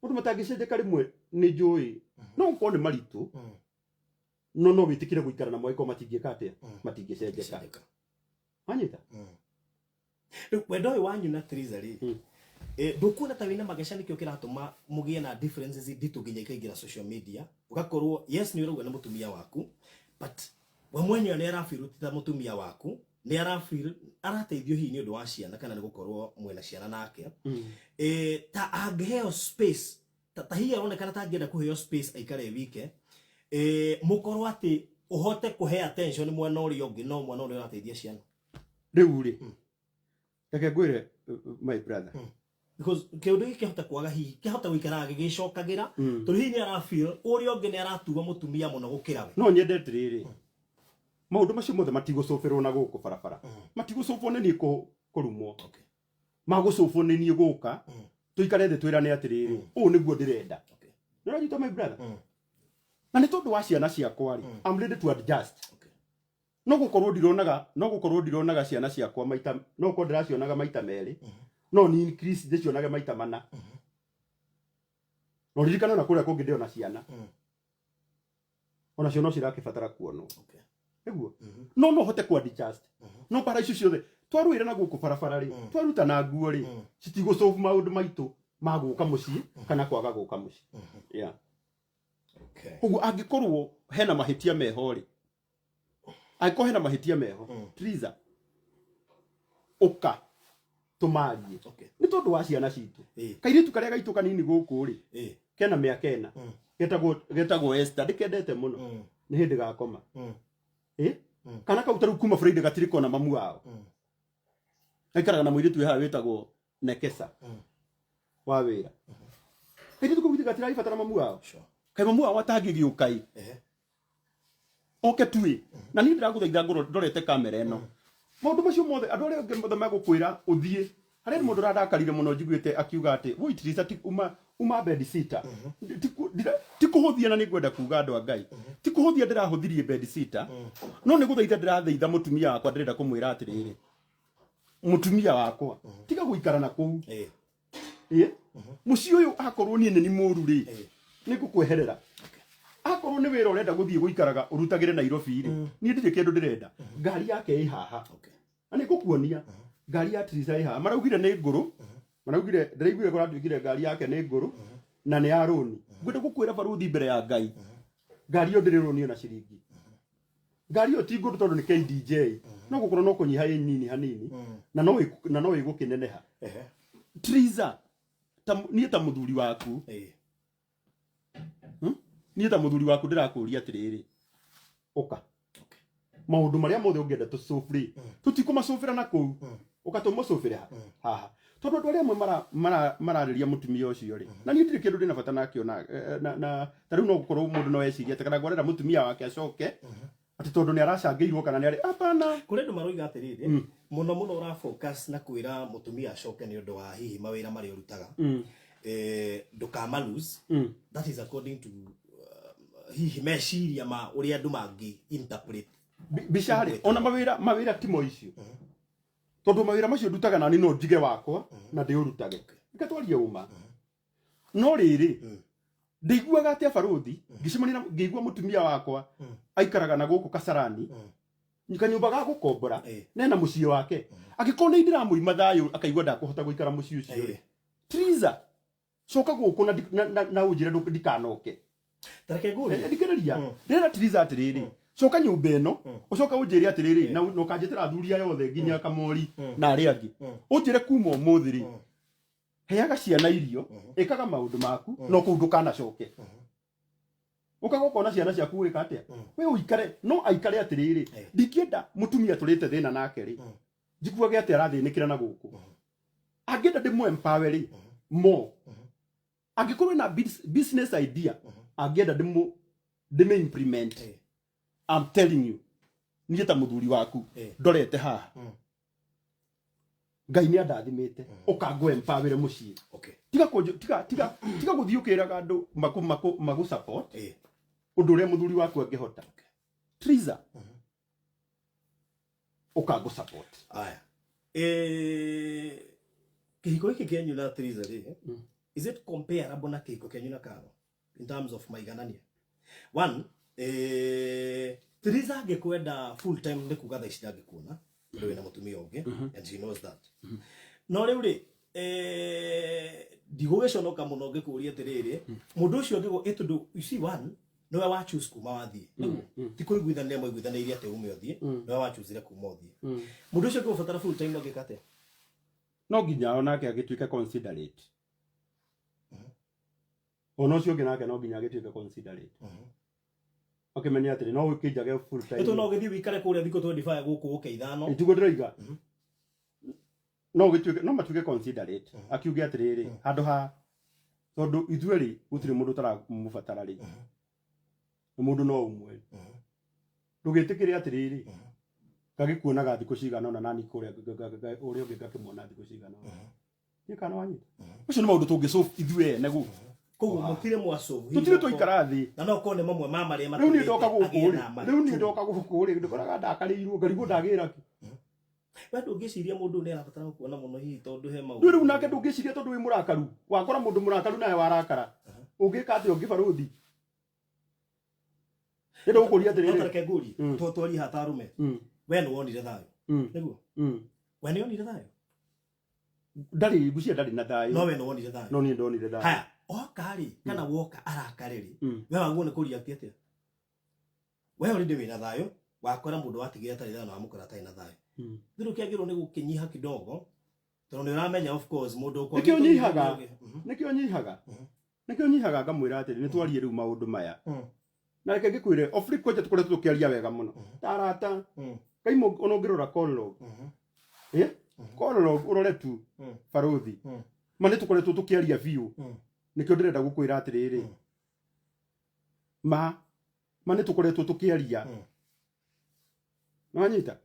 Speaker 1: maũndũ matangĩcenjeka rĩmwe nĩ njũĩ no gũkorwo nĩ maritũ, no wĩtĩkĩre gũikara namo angĩkorwo matingĩka atĩa, matingĩcenjeka.
Speaker 2: Cenjeka.
Speaker 1: Wanyita?
Speaker 2: Rĩu wendo ũyũ wanyu na Teresa rĩ, ndũkuona ta wĩna mageca nĩkĩo kĩratũma mũgĩe na differences nditũ nginya ikaingĩra social media, ũgakorwo yes nĩ ũrauga nĩ mũtumia waku, but we mwenyewe nĩ arafeel ti ta mũtumia waku, nĩ arafeel arateithio hihi nĩ ũndũ wa ciana kana nĩ gũkorwo mwĩna ciana nake? Ta angĩheo space, ta hihi aronekana ta angĩenda kũheo space aikare wike, mũkorwo atĩ ũhote kũhe attention mwena ũrĩa ũngĩ, no mwena ũrĩa ũrateithia ciana.
Speaker 1: Rĩu rĩ, reke ngwĩre, my brother.
Speaker 2: Because kĩũndũ gĩkĩ kĩahota kwaga, hihi kĩahota gũikaraga gĩgĩcokagĩra, tondũ hihi nĩ arafeel ũrĩa ũngĩ nĩ aratua mũtumia mũno gũkĩra we.
Speaker 1: No nyende atĩrĩrĩ, maũndũ macio mothe matigũcũbĩrwo na gũkũ barabara, matigũcũbwo nĩ niĩ kũrumwo, magũcũbwo nĩ niĩ gũka tũikare thĩ twĩrane atĩrĩrĩ, ũũ nĩguo ndĩrenda. Nĩ ũranyita, my brother? Na nĩ tondũ wa ciana ciakwa rĩ, I'm ready to adjust. No gũkorwo ndironaga ciana ciakwa maita, no gũkorwo ndĩracionaga maita merĩ, no ni increase ndĩcionage maita mana. No ririkane ona kũrĩa kũngĩ ndĩona ciana, onacio no cirakĩbatara kuonwo. Nĩguo no hote ku adjust, no bara icio ciothe twarũĩra na gũkũ barabara rĩ, twaruta na nguo rĩ, citigũsolve maũndũ maitũ ma gũka mũciĩ kana kwaga gũka mũciĩ, yeah. Koguo angĩkorwo hena mahĩtia meho rĩ, angĩkorwo hena mahĩtia meho, Triza, ũka tũmarie nĩ tondũ wa ciana citũ. Kairĩtu karĩa gaitũ kanini gũkũ rĩ, kena mĩaka 4, getagwo Esther, ndĩkendete mũno. Nĩ hĩndĩ gakoma. Kana kau tarĩu kuma Friday gatirĩ kona mamu wao. Gaikaraga na mũirĩtu wĩ haha wĩtagwo Nekesa wa wĩra. Kairĩtu kau githĩ gatiragĩbatara mamu wao? Kaĩ mamu wao atangĩgĩũka ĩ, oke tu ĩ? Na niĩ ndĩragũthaitha ngorwo ndorete kamera ĩno, maũndũ macio mothe andũ arĩa angĩ mothe megũkwĩra ũthiĩ harĩa mũndũ ũrandakarire mũno njiguĩte akiuga atĩ woi Teresa ti uma bed sitter. Ti kũhũthia, na nĩ ngwenda kuga andũ a Ngai, ti kũhũthia ndĩrahũthirie bed sitter, no nĩ gũthaitha ndĩrathaitha mũtumia wakwa. Ndĩrenda kũmwĩra atĩrĩrĩ, mũtumia wakwa, tiga gũikara na kũu. Ĩ mũciĩ ũyũ akorwo niĩ nĩ ni mũru rĩ, nĩ ngũkweherera. Akorwo nĩ wĩra ũrenda gũthiĩ gũikaraga ũrutagĩre Nairobi rĩ, niĩ ndirĩ kĩndũ ndĩrenda. Ngari yake ĩ haha. Na nĩ ngũkuonia ngari ya Triza ĩ haha. Maraugire nĩ ngũrũ. Maraugire, ndĩraiguire kũratuĩkire ngari yake nĩ ngũrũ na nĩ ya rũni. Ngwenda gũkwĩra barũthi mbere ya Ngai, ngari ĩyo ndĩrĩ rũni ona ciringi. Ngari ĩyo ti ngũrũ tondũ nĩ KDJ. No gũkorwo no kũnyiha ĩ nini hanini na no ĩgũkĩneneha. Triza, ta niĩ ta mũthuri waku, Niĩ ta mũthuri waku ndĩrakũria atĩrĩrĩ, ũka. Maũndũ marĩa mothe ũngĩenda tũcũbĩre, tũtikũmacũbĩra na kũu. Ũka tũmũcũbĩre haha. Tondũ andũ arĩa amwe mararĩria mũtumia ũcio rĩ, na niĩ ndirĩ kĩndũ ndĩna bata nakĩo na ta rĩu no gũkorwo mũndũ no ecirie atĩ kana ngwarĩra mũtumia wake acoke, atĩ tondũ nĩ aracangĩirwo kana nĩ arĩ, hapana.
Speaker 2: Kũrĩ andũ maroiga atĩrĩrĩ, mũno mũno ũra focus na kwĩra mũtumia acoke nĩ ũndũ wa hihi mawĩra marĩa ũrutaga. Ndũkama lose. That is according to hihi meciria ma ũrĩa andũ mangĩ interpret.
Speaker 1: Mbica rĩ, ona mawĩra ti mo icio. Tondũ mawĩra macio ndutaga nani no njige wakwa na ndĩũrutage. Reke twarie ũma. No rĩrĩ, ndĩiguaga atĩa barũthi, ngĩcemania na ngĩigua mũtumia wakwa aikaraga na gũkũ Kasarani, kanyũmba ga gũkombora, nena mũciĩ wake. Angĩkorwo nĩ ndĩramũima thayũ akaigua ndakũhota gũikara mũciĩ ũcio rĩ, Triza, coka gũkũ na ũnjĩre ndikanoke.
Speaker 2: Ta reke ngũrie.
Speaker 1: Thikĩrĩria. Ndĩrera Triza atĩrĩrĩ, coka nyũmba ĩno, ũcoke ũnjĩre atĩrĩrĩ, na ũkanjĩtĩra athuri aya othe nginya Kamori na arĩa angĩ. Ũnjĩre kuma ũmũthĩ rĩ, heaga ciana irio, ĩkaga maũndũ maku, no kũu ndũkanacoke. Ũkaga ũkona ciana ciaku ũgĩka atĩa? We ũikare, no aikare atĩrĩrĩ, ndingĩenda mũtumia tũrĩte thĩna nake rĩ, njiguage atĩ arathĩnĩkĩra na gũkũ. Angĩenda ndĩmũ empower rĩ, more. Angĩkorwo ena business idea, angĩenda ndĩmĩ implement. I'm telling you, niĩ ta mũthuri waku, ndorete haha. Ngai nĩ andathimĩte, ũkangũ empower mũciĩ. Tiga kũnjũ, tiga, tiga, tiga gũthiĩ ũkĩraga andũ magu support. Ũndũ ũrĩa mũthuri waku angĩhota. Triza. Ũkangũ support.
Speaker 2: Aya. Kĩhiko gĩkĩ kĩanyu na Triza rĩ, is it comparable na kĩhiko kĩanyu na Karo in terms of maiganania? One, Triza angĩkwenda full time nĩ kuga thaa ici ndangĩkuona tondũ wĩna mũtumia ũngĩ, and she knows that. No rĩu rĩ, ndigũgĩconoka mũno ngĩkũria atĩrĩrĩ, mũndũ ũcio angĩgwo, tondũ you see one, nĩwe wa choose kuma wathiĩ. Nĩguo? Ti kũiguithania mwaiguithanĩirie atĩ ume ũthiĩ, nĩwe wa choosire kuma ũthiĩ. Mũndũ ũcio angĩgũbatara full time angĩka atĩa?
Speaker 1: No nginya onake agĩtuĩke considerate. Ona ũcio ũngĩ nake no nginya agĩtuĩke considerate. Akĩmenya atĩrĩ, no ũkĩnjage full time.
Speaker 2: Ĩtũ no ũgĩthiĩ ũikare kũrĩa thikũ 25 gũkũ ũke ithano.
Speaker 1: Ĩtiguo ndĩroiga. No ũgĩtuĩke, no matuĩke considerate. Akiuge atĩrĩrĩ, handũ ha tondũ ithuĩ rĩ, gũtirĩ mũndũ ũtaramũbatara rĩ. Nĩ mũndũ no ũmwe. Ndũgĩtĩkĩre atĩrĩrĩ, ngagĩkuonaga thikũ cigana ũna nani kũrĩa ũrĩa ũngĩ ngakĩmuona thikũ cigana ũna. Nĩ kana wanyita. Ũcio nĩ maũndũ tũngĩsolve ithuĩ ene gũkũ.
Speaker 2: Koguo mũtirĩ mwasolve.
Speaker 1: Tũtirĩ twaikara thĩ.
Speaker 2: Na no korwo nĩ mamwe ma marĩa
Speaker 1: Rĩu niĩ ndoka
Speaker 2: matũmĩte
Speaker 1: gũkũ
Speaker 2: agĩe
Speaker 1: rĩ,
Speaker 2: na
Speaker 1: rĩu niĩ
Speaker 2: matu.
Speaker 1: ndoka gũkũ rĩ, ndĩkoraga ndakarĩirwo, ngarigwo ndagĩra kĩ.
Speaker 2: We ndũngĩciria mũndũ nĩ arabatara gũkuona mũno hihi tondũ he maũndũ.
Speaker 1: Rĩu rĩu nake ndũngĩciria tondũ wĩ mũrakaru. Wakora mũndũ mũrakaru nawe warakara. Ũngĩka atĩa ũngĩ barũthi? Ndĩrenda gũkũria atĩrĩrĩ.
Speaker 2: No tareke ngũrie, twarie haha ta arũme. We nĩ wonire thayũ. Nĩguo? We nĩ wonire thayũ?
Speaker 1: Ndarĩ, ngwĩciria ndarĩ na thayũ.
Speaker 2: No we nĩ wonire thayũ.
Speaker 1: No niĩ ndonire thayũ.
Speaker 2: Haya, oka rĩ, kana woka arakare rĩ, we wagwo nĩ kũria atĩa? We already wĩna thayũ, wakora mũndũ watigire atarĩ thayũ na wamũkora atarĩ na thayũ. Thirũ kĩagĩrĩirwo nĩ gũkĩnyiha kidogo, tondũ nĩ ũramenya of course mũndũ ũkwagĩte
Speaker 1: Nĩkĩo nyihaga.
Speaker 2: ũngĩ.
Speaker 1: Nĩkĩo nyihaga. Nĩkĩo nyihaga ngamwĩra atĩrĩ, nĩ twarie rĩu maũndũ maya. Na reke ngĩkwĩre, of late kwanja tũkoretwo tũkĩaria wega mũno. Ta arata. Ngai ona ũngĩrora call log. Call log ũrore tu, barũthi. Ma nĩ tũkoretwo tũkĩaria biũ. Nĩkĩo ndĩrenda gũkwĩra atĩrĩrĩ. Ma nĩ tũkoretwo tũkĩaria. Nĩwanyita?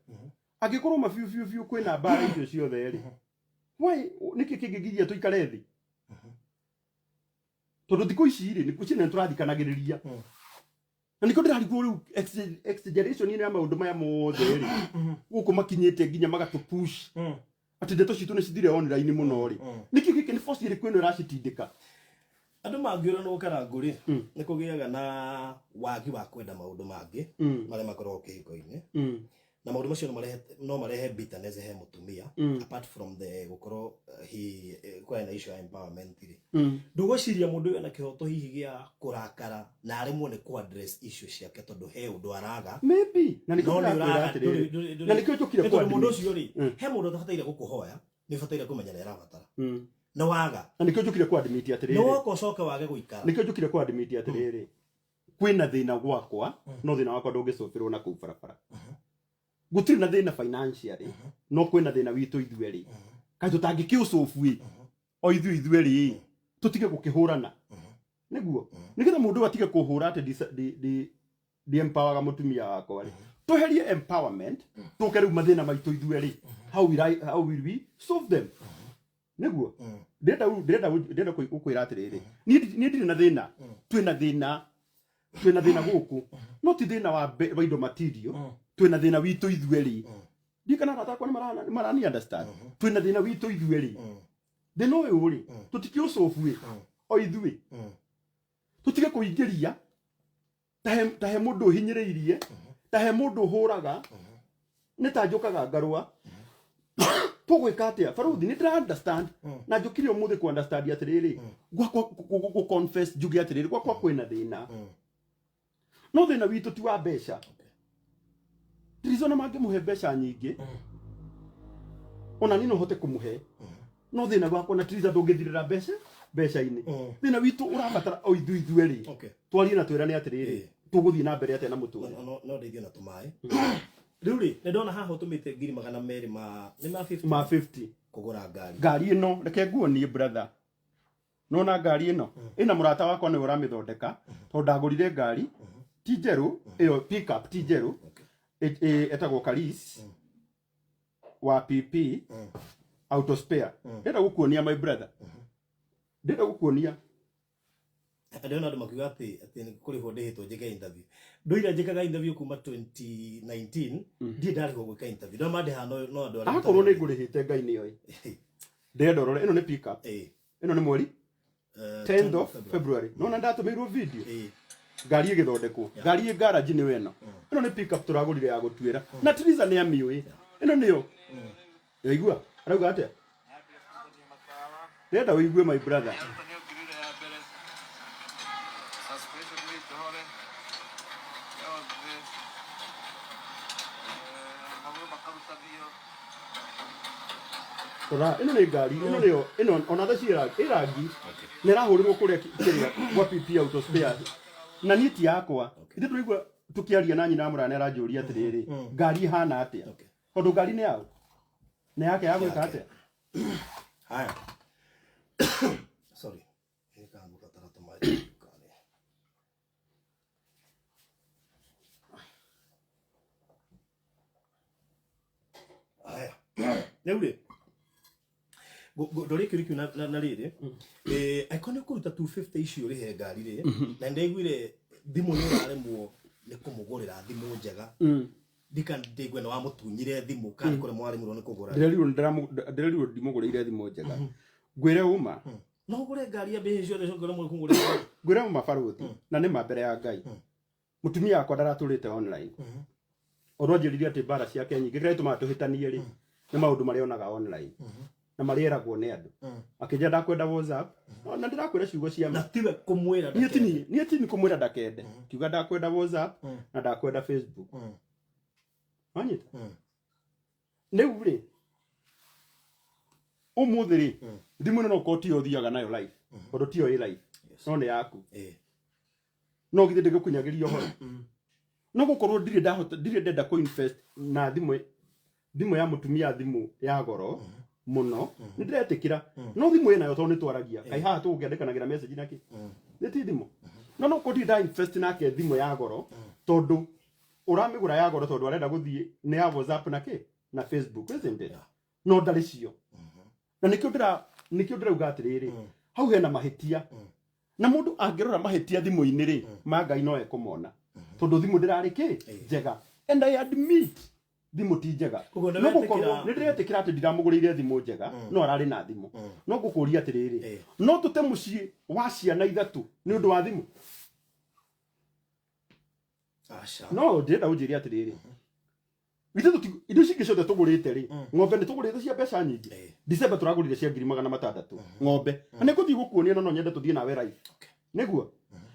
Speaker 1: Angĩkorwo ma biũ biũ biũ kwĩna mbara icio ciothe rĩ, why nĩkĩ kĩngĩgiria tũikare thĩ? Tondũ thikũ ici rĩ, nĩ ciana nĩtũrathikanagĩrĩria. Na nĩkĩo ndĩrarigwo rĩu exaggeration ĩno ya maũndũ maya mothe rĩ, gũkũ makinyĩte nginya magatũ push. Atĩ ndeto citũ nĩ cithire online mũno rĩ. Nĩkĩ gĩkĩ nĩ force ĩrĩkũ ĩno ĩracitindĩka?
Speaker 2: Andũ mangĩũranwo karangu rĩ, nĩ kũgĩaga na wagi wa kwenda maũndũ mangĩ marĩa makoragwo kĩhiko-inĩ, na maũndũ macio no marehe bitterness he mũtumia, apart from the gũkorwo he kwĩna na issue ya empowerment rĩ. Ndũgwĩciria mũndũ ũyũ ena kĩhoto hihi gĩa kũrakara na aremwo nĩ kũ address issue ciake tondũ he ũndũ araga?
Speaker 1: Maybe, na nĩkĩo
Speaker 2: No nĩ
Speaker 1: ndĩrakwĩra
Speaker 2: ũraga
Speaker 1: atĩrĩrĩ, na nĩkĩo njũkire
Speaker 2: nĩ tondũ mũndũ
Speaker 1: kũ-admit.
Speaker 2: ũcio rĩ, he mũndũ ũtabataire gũkũhoya, nĩ ũbataire kũmenya nĩ arabatara na waga.
Speaker 1: Na nĩkĩo njũkire kũ-admit
Speaker 2: nĩ
Speaker 1: atĩrĩrĩ,
Speaker 2: woka ũcoke wage gũikara.
Speaker 1: Nĩkĩo njũkire kũ-admit atĩrĩrĩ, kwĩna thĩna gwakwa, no thĩna wakwa ndũngĩcũbĩrwo na kũu barabara. Gũtirĩ na thĩna financially, no kwĩna thĩna witũ ithuerĩ. Kaĩ tũtangĩkĩũcũbu ĩ o ithuĩ ithuerĩ tũtige gũkĩhũrana, nĩguo nĩgetha mũndũ ũyũ atige kũhũra atĩ ndi empowerga mũtumia wakwa rĩ. Tweherie empowerment, tũke rĩu mathĩna maitũ ithuerĩ. How will we solve them? Nĩguo ndĩrenda gũkwĩra atĩrĩrĩ, niĩ ndirĩ na thĩna. Twĩna thĩna gũkũ, no ti thĩna wa indo material. Twĩna thĩna witũ ithuerĩ. Ndiĩ kana arata akwa nĩ marani understand. Twĩna thĩna witũ ithuerĩ. Thĩna ũyũ rĩ, tũtikĩũcũbu ĩ o ithuĩ, tũtige kũingĩria ta he mũndũ ũhinyĩrĩirie, ta he mũndũ ũhũraga, nĩ ta njũkaga ngarũa. Tũgwĩka atĩa, baruthi? Nĩ ndĩra understand na njũkire ũmũthĩ ku understand atĩrĩrĩ, gwakwa gũ confess, njuge atĩrĩrĩ, gwakwa kwĩna thĩna, no thĩna witũ ti wa mbeca. Trizona mangĩmũhe mbeca nyingĩ, ona niĩ no hote kũmũhe, no thĩna wakwa na Triza ndũngĩthirĩra mbeca-inĩ. Thĩna witũ ũrabatara o ithuĩ ithuerĩ twarie na twĩrane atĩrĩrĩ, tũgũthiĩ na mbere atĩa na mũtũrĩre.
Speaker 2: No ndeithio na tũmaĩ. Rĩu rĩ, nĩ ndona haha ũtũmĩte 200,000 ma nĩ ma 50
Speaker 1: Ma 50.
Speaker 2: Kũgũra ngari.
Speaker 1: Ngari ĩno, reke nguonie, brother. Nona ngari ĩno ĩna mũrata wakwa nĩwe ũramĩthondeka, tondũ ndagũrire ngari ti njerũ, ĩyo pickup ti njerũ. Ĩtagwo Karis wa PP Auto Spare. Ndĩrenda gũkuonia, my brother, ndĩrenda gũkuonia.
Speaker 2: Ndĩrona andũ makiuga atĩ nĩ kũrĩhwo ndĩhĩtwo njĩke interview. Ndũire njĩkaga interview kuma 2019, ndirĩ ndarĩhwo gwĩka interview. Ndona mandĩhaga no andũ arĩa
Speaker 1: Akorwo nĩ ngũrĩhĩte, Ngai nĩoĩ. Ndĩrenda ũrore, ĩno nĩ pickup. Ĩno nĩ mweri 10th of February. Nona ndatũmĩirwo video ngari ĩgĩthondekwo, ngari ĩ garage nĩyo ĩno. Ĩno nĩ pickup tũragũrire ya gũtuĩra, na Triza nĩ amĩũĩ. Ĩno nĩyo yaigua arauga atĩa. Ndĩrenda ũigue, my brother.
Speaker 6: Nĩongirire ya mbere suspension nĩ njohore yothe, magũrũ makarutanio.
Speaker 1: Rora, ĩno nĩ ngari ĩno nĩyo ĩno, ona tha ci ĩ rangi na ĩrahũrĩrwo kũrĩa kĩrĩa gwa PP Auto Spare, na niĩ ti yakwa. Ithuĩ tũraigua tũkĩaria na nyina mũrane, aranjũria atĩrĩrĩ, ngari ĩhana atĩa? Tondũ ngari nĩ yaũ, nĩ yake ya gwĩka atĩa?
Speaker 2: Haya, sorry, nĩkangũbatara tũmaĩ karĩ. Haya, rĩu rĩ, ndore kĩũria kĩu na rĩrĩ, angĩkorwo nĩ ũkũruta 250 icio ũrĩhe ngari rĩ, na nĩndaiguire thimũ nĩ ũraremwo nĩ kũmũgũrĩra thimũ njega, ndika ndĩgue nĩ wamũtunyire thimũ kana nĩ kũremwo waremirwo nĩ kũgũra?
Speaker 1: Ndĩrerirwo ndimũgũrĩire thimũ njega. Ngwĩre ũma.
Speaker 2: No ũgũre ngari ya mbeca ciothe coke ũremwo nĩ kũgũrĩra?
Speaker 1: Ngwĩre ũma, barũthi, na nĩ ma mbere ya Ngai, mũtumia wakwa ndaratũrĩte online. Ũndũ anjĩrire atĩ mbara ciake nyingĩ kĩrĩa gĩtũmaga tũhĩtanie rĩ, nĩ maũndũ marĩa onaga online na marĩa eragwo nĩ andũ. Akĩnjĩra ndakwenda WhatsApp, na ndĩrakwĩra ciugo cia
Speaker 2: Na tiwe kũmwĩra
Speaker 1: niĩ ti
Speaker 2: ndakende.
Speaker 1: Niĩ ti kũmwĩra ndakende, kiuga ndakwenda WhatsApp na ndakwenda Facebook. Wanyita? Rĩu rĩ, ũmũthĩ rĩ, thimũ ĩno no ũkorwo tiyo ũthiaga nayo live, tondũ tiyo ĩ live, no nĩ yaku. No githĩ ndĩgũkunyagĩria ũhoro? No gũkorwo ndirĩ ndahota, ndirĩ ndenda kũ invest na thimũ ya mũtumia, thimũ ya goro mũno, nĩ ndĩretĩkĩra. No thimũ ĩnayo, tondũ nĩ twaragia, kaĩ haha tũgũkĩandĩkanagĩra message na kĩ nĩ ti thimũ. No korwo ndirĩ nda invest nake thimũ ya goro, tondũ ũramĩgũra ya goro tondũ arenda gũthiĩ nĩ ya WhatsApp na kĩ na Facebook, isn't it? No ndarĩ cio, na nĩkĩo ndĩrauga atĩrĩrĩ, hau hena mahĩtia, na mũndũ angĩrora mahĩtia thimũ-inĩ rĩ, ma Ngai no ekũmona, tondũ thimũ ndĩrarĩ kĩ njega. And I admit, Thimũ ti njega.
Speaker 2: Koguo nĩ
Speaker 1: No
Speaker 2: wetĩkĩra-
Speaker 1: gũkorwo nĩ ndĩretĩkĩra atĩ ndiramũgũrĩire thimũ njega, no ararĩ na thimũ. No ngũkũria atĩrĩrĩ, no tũte mũciĩ wa ciana ithatũ nĩ ũndũ wa thimũ?
Speaker 2: Aca.
Speaker 1: No ndĩrenda ũnjĩre atĩrĩrĩ, ithe indo ici ingĩ ciothe tũgũrĩte rĩ, ng'ombe nĩ tũgũrĩte cia mbeca nyingĩ. December tũragũrire cia 600,000 ng'ombe, na nĩ ngũthiĩ gũkuonia, na no nyende tũthiĩ nawe live. Nĩguo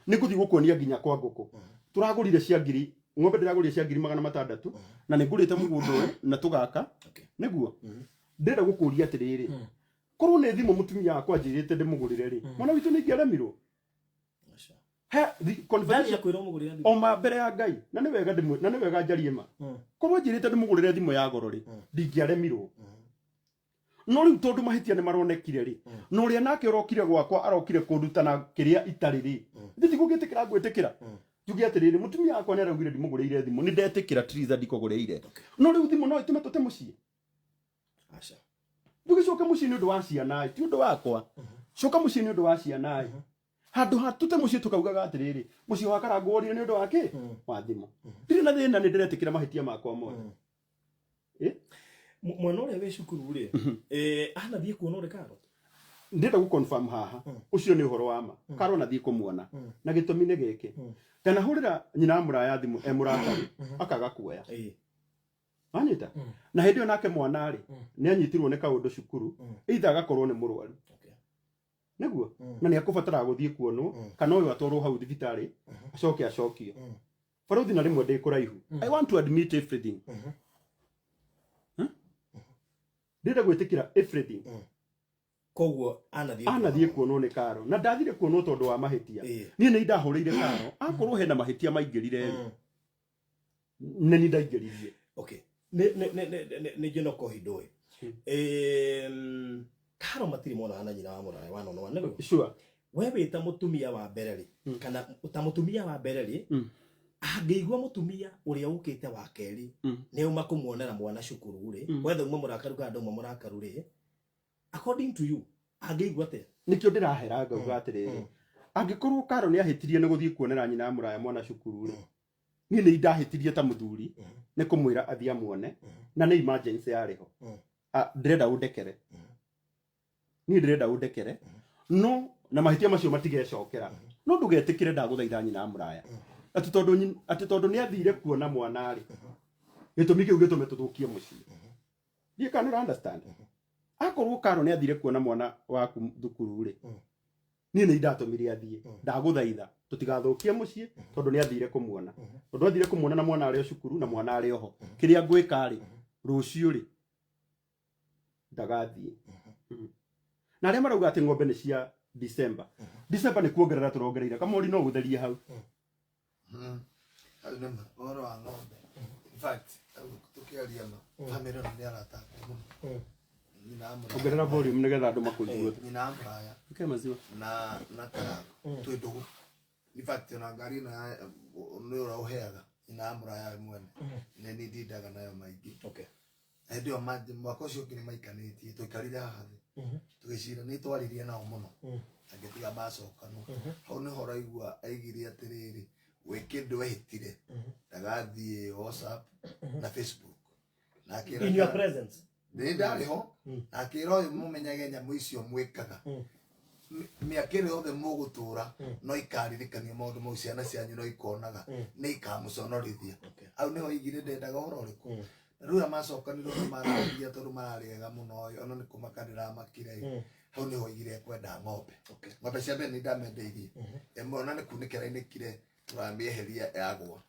Speaker 1: nĩ ngũthiĩ gũkuonia nginya kwa ngũkũ. Tũragũrire cia ngiri, ng'ombe ndĩragũrire cia 600,000, na nĩ ngũrĩte mũgũnda ũyũ na tũgaka. Nĩguo ndĩrenda gũkũria atĩrĩrĩ, korwo nĩ thimũ mũtumia wakwa anjĩrĩte ndĩmũgũrĩre rĩ, mwana witũ nĩ ingĩaremirwo?
Speaker 2: Aca.
Speaker 1: He the conversation
Speaker 2: Ndari akwĩra ũmũgũrĩre thimũ.
Speaker 1: O ma mbere ya Ngai, na nĩ wega ndĩmwe, na nĩ wega njarie ma. Korwo njĩrĩte ndĩmũgũrĩre thimũ ya goro rĩ, ndingĩaremirwo. No rĩu tondũ mahĩtia nĩ maronekire rĩ, na ũrĩa nake ũrokire gwakwa arokire kũnduta na kĩrĩa itarĩ rĩ, ithe tigũgĩtĩkĩra ngwĩtĩkĩra njuge atĩrĩrĩ, mũtumia wakwa nĩ araugire ndimũgũrĩire thimũ, nĩ ndetĩkĩra Triza ndikũgũrĩire, no rĩu thimũ no ĩtũme tũte mũciĩ?
Speaker 2: Aca.
Speaker 1: Ndũgĩcoke mũciĩ nĩ ũndũ wa ciana, ti ũndũ wakwa. Coka mũciĩ nĩ ũndũ wa ciana, handũ ha tũte mũciĩ tũkaugaga atĩrĩrĩ, mũciĩ wa Karangũ worire nĩ ũndũ wa kĩ? Wa thimũ. Ndirĩ na thĩna, nĩ ndĩretĩkĩra mahĩtia makwa mothe.
Speaker 2: Mwana ũrĩa wĩ cukuru rĩ, anathiĩ kuona ũrĩ karo?
Speaker 1: Ndĩrenda gũ confirm haha, ũcio nĩ ũhoro wa ma. Karo nathiĩ kũmuona, na gĩtũmi nĩ gĩkĩ, ndanahũrĩra nyina wa mũraya thimũ e mũrakaru, akaga kuoya. Wanyita? Na hĩndĩ ĩyo nake mwana rĩ, nĩ anyitirwo nĩ kaũndũ cukuru, either agakorwo nĩ mũrwaru. Nĩguo na nĩ akũbatara gũthiĩ kuonwo, kana ũyũ atwarwo hau thibitarĩ acoke acokio. Barũthi, na rĩmwe ndĩ kũraihu, I want to admit everything. Huh? Ndĩrenda gwĩtĩkĩra everything.
Speaker 2: Koguo anathiĩ
Speaker 1: Anathiĩ kuonwo nĩ Karo, na ndathire kuonwo tondũ wa mahĩtia. Niĩ nĩ ndahũrĩire Karo, akorwo hena mahĩtia maingĩrire rĩ, nĩ ni ndaingĩririe.
Speaker 2: Okay, nĩ njino kohindo ĩ. Karo matirĩ monana na nyina wa mũraya wa nono nĩguo?
Speaker 1: Sure.
Speaker 2: We wĩ ta mũtumia wa mbere rĩ, kana ta mũtumia wa mbere rĩ, angĩigua mũtumia ũrĩa ũkĩte wa kerĩ nĩ auma kũmuonera mwana cukuru rĩ, wetha uma mũrakaru kana ndauma mũrakaru rĩ, according to you angĩigua atĩa?
Speaker 1: Nĩkĩo ndĩrahera ngauga atĩrĩrĩ, angĩkorwo Karo nĩ ahĩtirie nĩ gũthiĩ kuonera nyina wa mũraya mwana cukuru rĩ, niĩ nĩ ndahĩtirie ta mũthuri nĩ kũmwĩra athiĩ amuone, na nĩ emergency yarĩ ho. Ah, ndĩrenda ũndekere, niĩ ndĩrenda ũndekere, no na mahĩtia macio matigecokera. No ndũgetĩkĩre, ndagũthaitha, nyina wa mũraya, atĩ tondũ nĩ athire kuona mwana rĩ, gĩtũmi kĩu gĩtũme tũthũkie mũciĩ. Ndiĩ kana nĩ understand. Akorwo Karo nĩ athire kuona mwana waku thukuru rĩ, niĩ nĩ ndatũmire athiĩ, ndagũthaitha tũtigathũkie mũciĩ tondũ nĩ athire kũmuona, tondũ athire kũmuona na mwana arĩ o cukuru na mwana arĩ oho. Kĩrĩa ngwĩka rĩ, rũciũ rĩ ndagathiĩ. Na arĩa marauga atĩ ng'ombe nĩ cia December, December nĩ kuongerera tũrongereire. Kamori, no ũtherie hau.
Speaker 3: Hau nĩ ma ũhoro wa ng'ombe. In fact, tũkĩaria ma, family ĩno nĩ arata akwa mũno. Nyina wa mũraya.
Speaker 1: Ongerera volume nĩgetha andũ makũigue.
Speaker 3: Nyina wa mũraya
Speaker 1: Okay, maziwa.
Speaker 3: na Karangũ twĩ ndũgũ. In fact, ona ngari ĩno nĩ ũrĩa ũheaga nyina wa mũraya we mwene, nĩ niĩ ndindaga nayo maingĩ. Na hĩndĩ ĩyo mwaka ũcio ũngĩ nĩ maikanĩtie, twaikarire haha thĩ tũgĩcira, nĩ twaririe nao mũno, angĩtiga macokanwo. Hau nĩho ũraigua aigire atĩrĩrĩ, wĩ kĩndũ ehĩtire ndagathiĩ WhatsApp na Facebook na akĩra
Speaker 2: In your presence?
Speaker 3: Nĩ ndarĩ ho, na akĩra ũyũ, mũmenyage nyamũ icio mwĩkaga, mĩaka ĩrĩa yothe mũgũtũra no ikaririkania maũndũ mau, ciana cianyu no ikonaga, nĩ ikamũconorithia. Hau nĩho aigire ndendaga ũhoro ũrĩkũ. Na rĩu macokanire ũrĩa mararĩria, tondũ mararĩ ega mũno ĩ, ona nĩ kũmaka ndĩramakire ĩ. Hau nĩho aigire ekwenda ng'ombe. Ng'ombe cia mbere nĩ ndamendeirie ĩmwe, ona nĩ kunĩkĩra inĩkire, tũramĩeheria yagwa.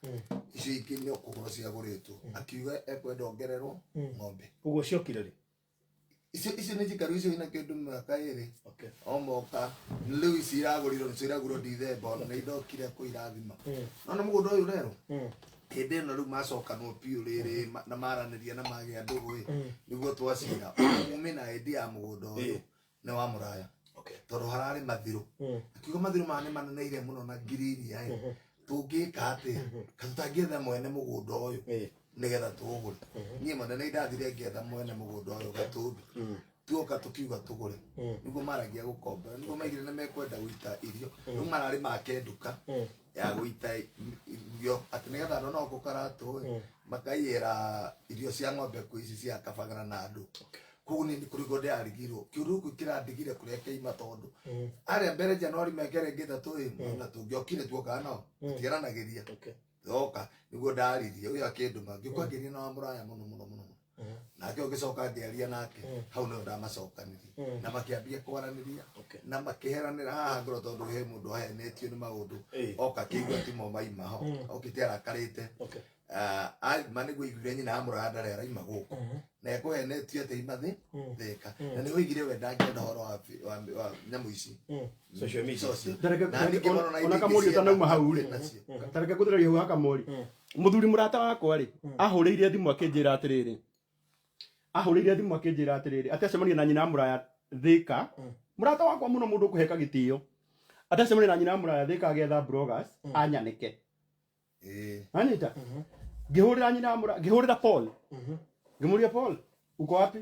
Speaker 3: Icio ingĩ nĩ kũgũrwo ciagũrĩtwo, akiuga ekwenda ongererwo ng'ombe.
Speaker 2: Ũguo ciokire rĩ?
Speaker 3: Icio nĩ njikaru, icio ina kĩndũ mĩaka 2. O moka rĩu ici iragũrirwo, nĩcio iragũrirwo Ndithemba, ona nĩ indokire kũirathima. No nĩ mũgũnda ũyũ rero hĩndĩ ĩno rĩu macokanwo biũ rĩrĩ na maranĩria na magĩa ndũgũ ĩ, nĩguo twacira mumi na hĩndĩ ya mũgũnda ũyũ nĩ wa mũraya, tondũ hararĩ mathirũ. Akiuga mathirũ maya nĩ maneneire mũno na ngiri iria ĩ, tũngĩka atĩa ka tũtangĩetha mwene mũgũnda ũyũ nĩgetha tũũgũre? Niĩ mwene nĩ ndathire ngĩetha mwene mũgũnda ũyũ Gatũndũ. Tuoka tukiuga tugure niguo maragia gukombera, niguo maigire nĩ mekwenda guita irio, riu mararĩ make nduka ya guita irio atĩ nĩgetha andũ no gũkaratũ makaiyĩra irio cia ng'ombe kwĩ ici cia kabagana na andũ. Koguo niĩ nĩ kũrigwo ndĩrarigirwo kĩũndũ gũkũ kĩrandigire kũrĩa kĩima tondũ arĩa mbere Januari mĩaka ĩrĩa ĩngĩ ĩtatũ ĩ na tũngĩokire tuokaga nao tũtiaranagĩria. Oka niguo ndaririe ũyũ akĩndũma ngĩũka ngĩaria na wa mũraya mũno mũno mũno mũno, nake ũgĩcoka ngĩaria nake hau nĩho ndamacokanirie na makĩambia kwaranĩria na makĩheranĩra haha ngoro tondũ he mũndũ ahenetio nĩ maũndũ oka akĩigua timo maima ho okĩte arakarĩte. Aima nĩguo aiguire nyina wa mũraya ndarĩ araima gũkũ na ekũhenetio atĩ aima thĩ Thĩka na nĩho aigire we ndangĩenda ũhoro wa nyamũ ici.
Speaker 2: Social media.
Speaker 3: Social.
Speaker 1: Tareke-
Speaker 3: Na ningĩ
Speaker 1: ona-
Speaker 3: mũno na
Speaker 1: ona
Speaker 3: indo
Speaker 1: kamũri
Speaker 3: ingĩ
Speaker 1: ũtanauma hau rĩ.
Speaker 3: nacio.
Speaker 1: Tareke ngũthĩrĩrie hau hakamori mũthuri mũrata wakwa rĩ ahũrĩire thimũ akĩnjĩra atĩrĩrĩ, ahũrĩire thimũ akĩnjĩra atĩrĩrĩ atĩ acemania na nyina wa mũraya Thĩka, mũrata wakwa mũno, mũndũ ũkũheka gĩtĩo, atĩ acemania na nyina wa mũraya Thĩka agĩetha bloggers anyanĩke. Anyita ngĩhũrĩra nyina wa mũraya, ngĩhũrĩra Paul, ngĩmũria, "Paul, uko wapi?"